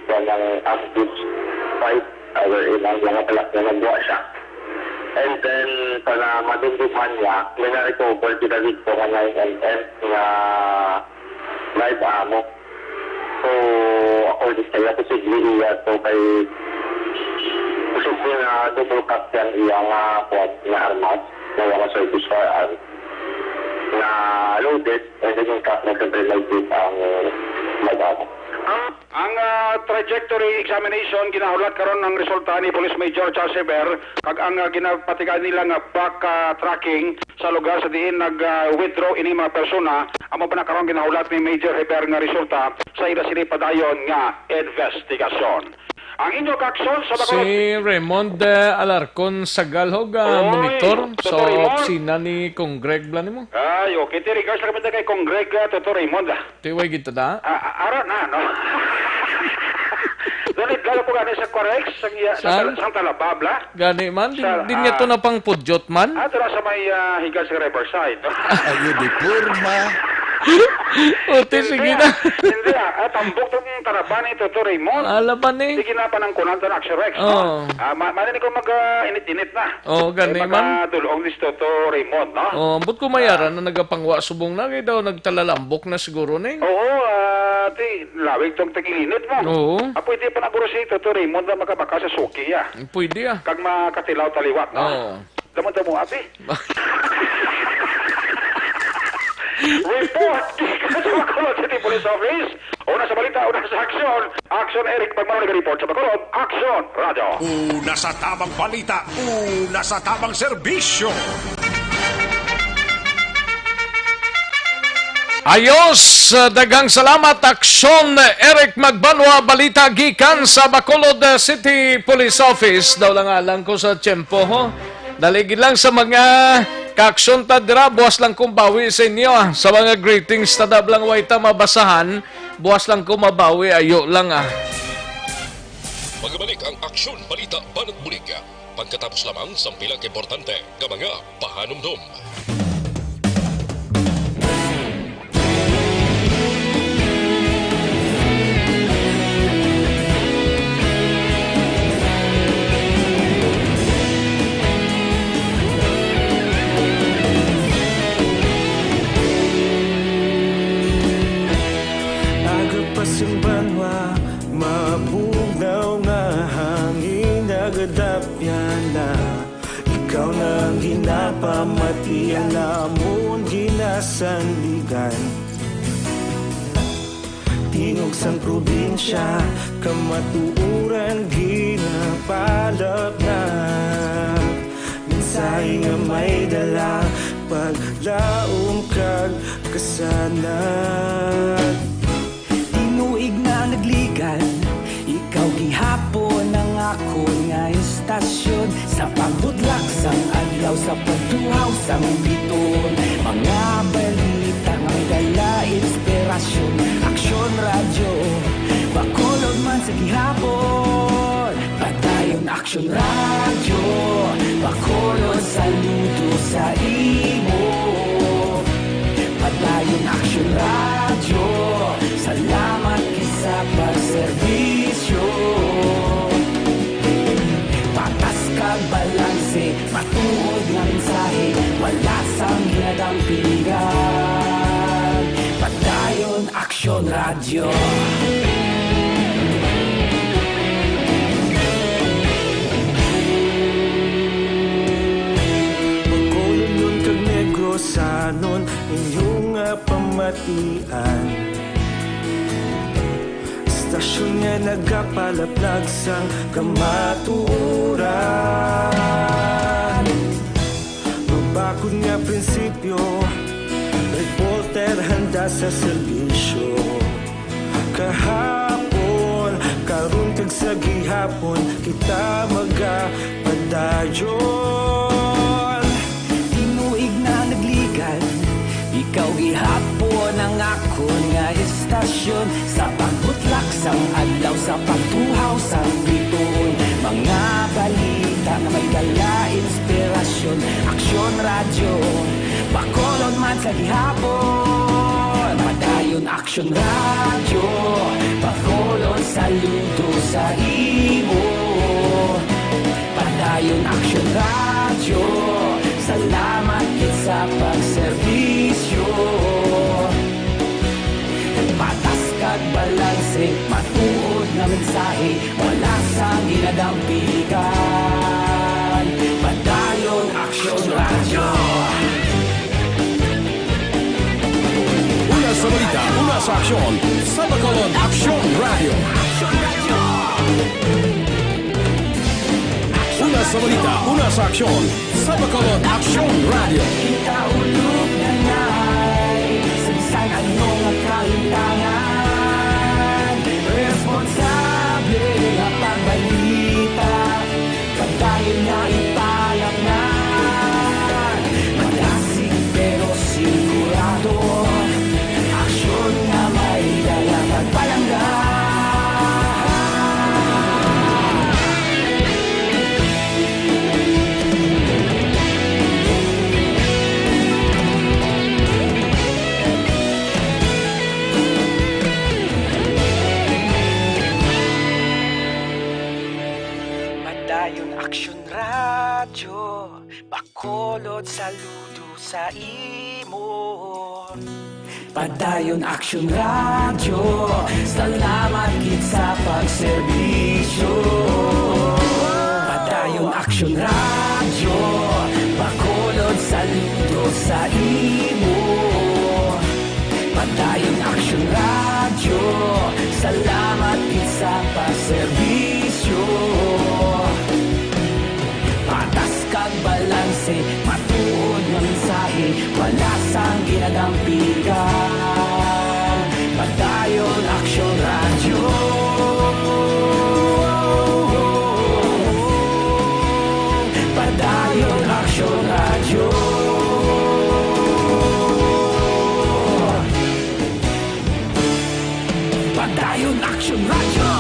ba nang ambush fight, ah, wherein ang mga palakyo nagwa siya. And then, sa na madumduman niya, may na-recover kita dito nga nine M M nga live ammo. So, according sa iya, posible iya to kay posible nga double cock yan iya nga, kuwan, nga armas, nga mga service firearm na loaded, and then yung cock na siyempre may grip ang live ammo. Ang, ah, trajectory examination, ginahulat karon ang resulta ni Police Major Charles Eber, kag ang, ah, ginapatigan nila nga back, ah, tracking sa lugar sa diin nag, ah, withdraw ini mga persona, amo pa na karon ginahulat ni Major Heber nga resulta sa ila sini padayon nga investigasyon. Ang inyo kaaksyon sa Bacolod. Si Raymond, eh, Alarcon Sagalhog, ah, Oy, monitor sa Doctor Raymond. Opisina ni Cong Greg Blanimo. Ay, okay. Ti regards lang kami kay Cong Greg, ah, Doctor Raymond, ah. Ti way gid ta da? Ah, ah, ara na, no? Ganit galo po gani sa Corex, sang, iya- Saan? Sang, sang Talababla. Gani man, din, Sa, din niya to ah, napangpudyot man. Ah, tara sa may, ah, higas sa Riverside, no? Ayo, di porma. Uti, Hindi, sige ah. na. Hindi, ah. Ah, tambok tong taraba ni Toto Raymond. Alaban eh. Sige na, panangkunan ta na, Action Rex, no? Oo. Ah, ma-, mali ni ko mag, ah, init-init na. Oo, gani Ay, man. Makadulong ni Toto Raymond, no? Oo, ambot ko may Ah. ara na nagapangwa subong na, kay daw nagtalalambok na siguro ni. Oo, ah, ti, lawig tong tag-ilinit mo. Oo. Ah, pwede pa na guro si Toto Raymond na makabaka sa suki, ah. Pwede, ah. Kag makatilaw taliwat, no? Oo. Damo-damo, ate. Report gikan sa Bacolod City Police Office. Una sa balita, una sa aksyon. Aksyon, Eric Pagmaro, nag-report sa Bacolod. Aksyon, Radyo. Una sa tamang balita, una sa tamang serbisyo. Ayos, daghang salamat, Aksyon, Eric Magbanwa. Balita gikan sa Bacolod City Police Office. Daw lang alang ko sa tiyempo, ho. Dali gid lang sa mga kaaksyon ta dira, buwas lang kong bawi sa inyo, ah. Sa mga greetings ta dab lang way ta mabasahan, buwas lang ko mabawi, ayo lang, ah. Magbalik ang Aksyon Balita Banat Bulig. Pagkatapos lamang sang pila ka importante nga mga pahanumdom. Aga pa sing banwa, mabugnaw nga hangin nagadapyan na. Ikaw na ang ginapamati, ang amon ginasandigan. Tingog sang probinsya, kamatuoran ginapalapnap. Mensahe nga may dala, paglaom kag kasanag. Tinuig na nagligad, ikaw gihapon ang akon nga istasyon. Sa pagbudlak sang adlaw, sa pagtuhaw sang biton, mga balita nga may dala inspirasyon. Aksyon Radyo Bacolod man sa gihapon. Padayon Aksyon Radyo Bacolod, saludo sa imo. Padayon Aksyon Radyo, salamat gid sa pagserbisyo. Patas kag balas Radyo. Bacolodnon kag Negrosanon, inyo nga pamatian. Istasyon nga nagapalaplag sang kamatuoran. Mabakod nga prinsipyo, reporter handa sa serbisyo. Kahapon, karon kag sa gihapon, kita magapadayon. Tinuig na nagligan, ikaw gihapon ang akon nga istasyon. Sa pagbutlak sang adlaw, sa pagtuhaw sang bituon, mga balita nga may dala inspirasyon. Aksyon Radyo, Bacolod man sa gihapon. Padayon Aksyon Radyo, Bacolod saludo sa imo. Padayon Aksyon Radyo, salamat gid sa pagserbisyo. Patas kag balanse, matuod nga mensahe, wala sang ginadampigan. Padayon Aksyon Radyo. Una sa balita, una sa aksyon, sa Bacolod Aksyon Radyo. Una sa balita, una sa aksyon, sa Bacolod Aksyon Radyo. Kita ulog na ngay, sa bisan ano nga kahintangan, responsable nga pagbalita, padayon nga ipalatngan. Madasig pero sigurado, aksyon nga may dala kag palangga. Padayon Aksyon Radyo, Bacolod saludo sa imo. Padayon Aksyon Radyo, salamat gid sa pagserbisyo. Padayon Aksyon Radyo, Bacolod saludo sa imo. Padayon Aksyon Radyo, salamat gid sa pagserbisyo. Patas kag balanse, matuod nga mensahe, wala sang ginadampigan. Padayon Aksyon Radyo. Padayon Aksyon Radyo. Padayon Aksyon Radyo.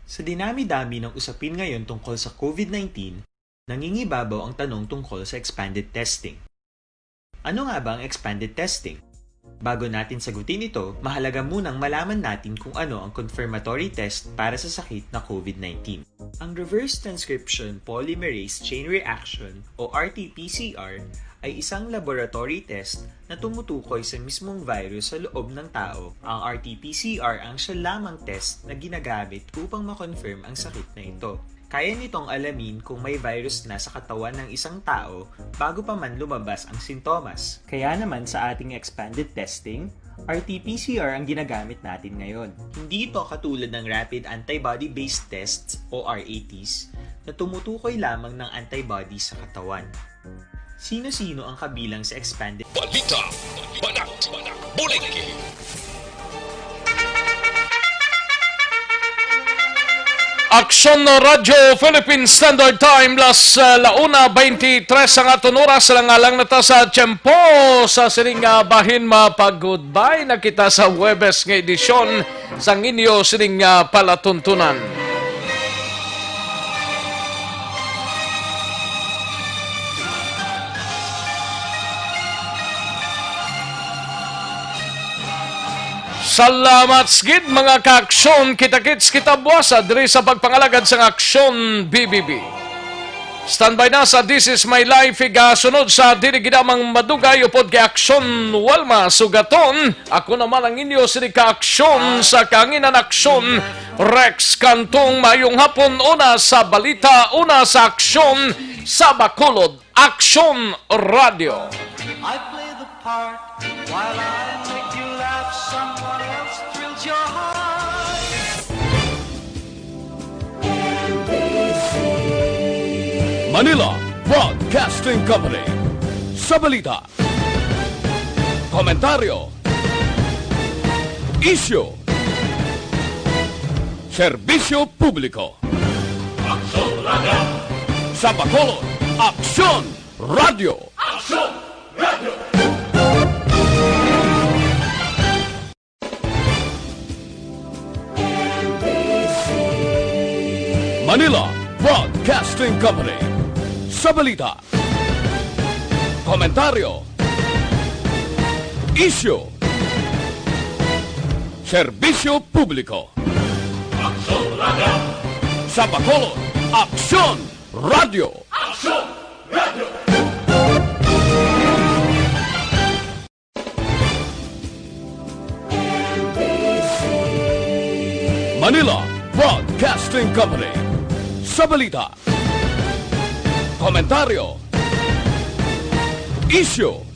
Sa dinami-dami ng usapin ngayon tungkol sa COVID nineteen, nangingibabaw ang tanong tungkol sa expanded testing. Ano nga ba ang expanded testing? Bago natin sagutin ito, mahalaga munang malaman natin kung ano ang confirmatory test para sa sakit na COVID nineteen. Ang reverse transcription polymerase chain reaction o R T P C R ay isang laboratory test na tumutukoy sa mismong virus sa loob ng tao. Ang R T P C R ang siya lamang test na ginagamit upang ma-confirm ang sakit na ito. Kaya nitong alamin kung may virus na sa katawan ng isang tao bago pa man lumabas ang sintomas. Kaya naman sa ating expanded testing, R T P C R ang ginagamit natin ngayon. Hindi ito katulad ng rapid antibody-based tests o R A Ts na tumutukoy lamang ng antibody sa katawan. Sino-sino ang kabilang sa expanded? Balita, Banat, Buligi. Aksyon Radyo Philippine Standard Time, las, uh, la una veintitrés ang aton oras. Alang-alang na ta sa tiyempo sa sining, uh, bahin. Mapag-goodbye na kita sa Huwebes nga edisyon sang inyo sining, uh, palatuntunan. Salamat gid, mga kaaksyon. Kita-kits kita buwas, ah, diri sa pagpangalagad sang Aksyon B B B. Standby na sa This Is My Life, igasunod sa dili gid lamang madugay upod kay Aksyon Walma Sugaton. Ako naman ang inyo sini ka Aksyon sa Kahanginan, Aksyon Rex Cantong. Mayong hapon, una sa balita, una sa aksyon sa Bacolod, Aksyon Radio. I play the part while I make you laugh. Someone else thrills your heart. Manila Broadcasting Company. Sa balita, komentaryo, isyu, serbisyo publiko. Aksyon Radio. Sa Bacolod, Aksyon Radio. Aksyon Radio. Manila Broadcasting Company. Sa balita, komentaryo, isyu, serbisyo publiko. Aksyon Radio. Sa Bacolod, Aksyon Radio. Aksyon Radio. Manila Broadcasting Company. Sa balita, komentaryo, isyu,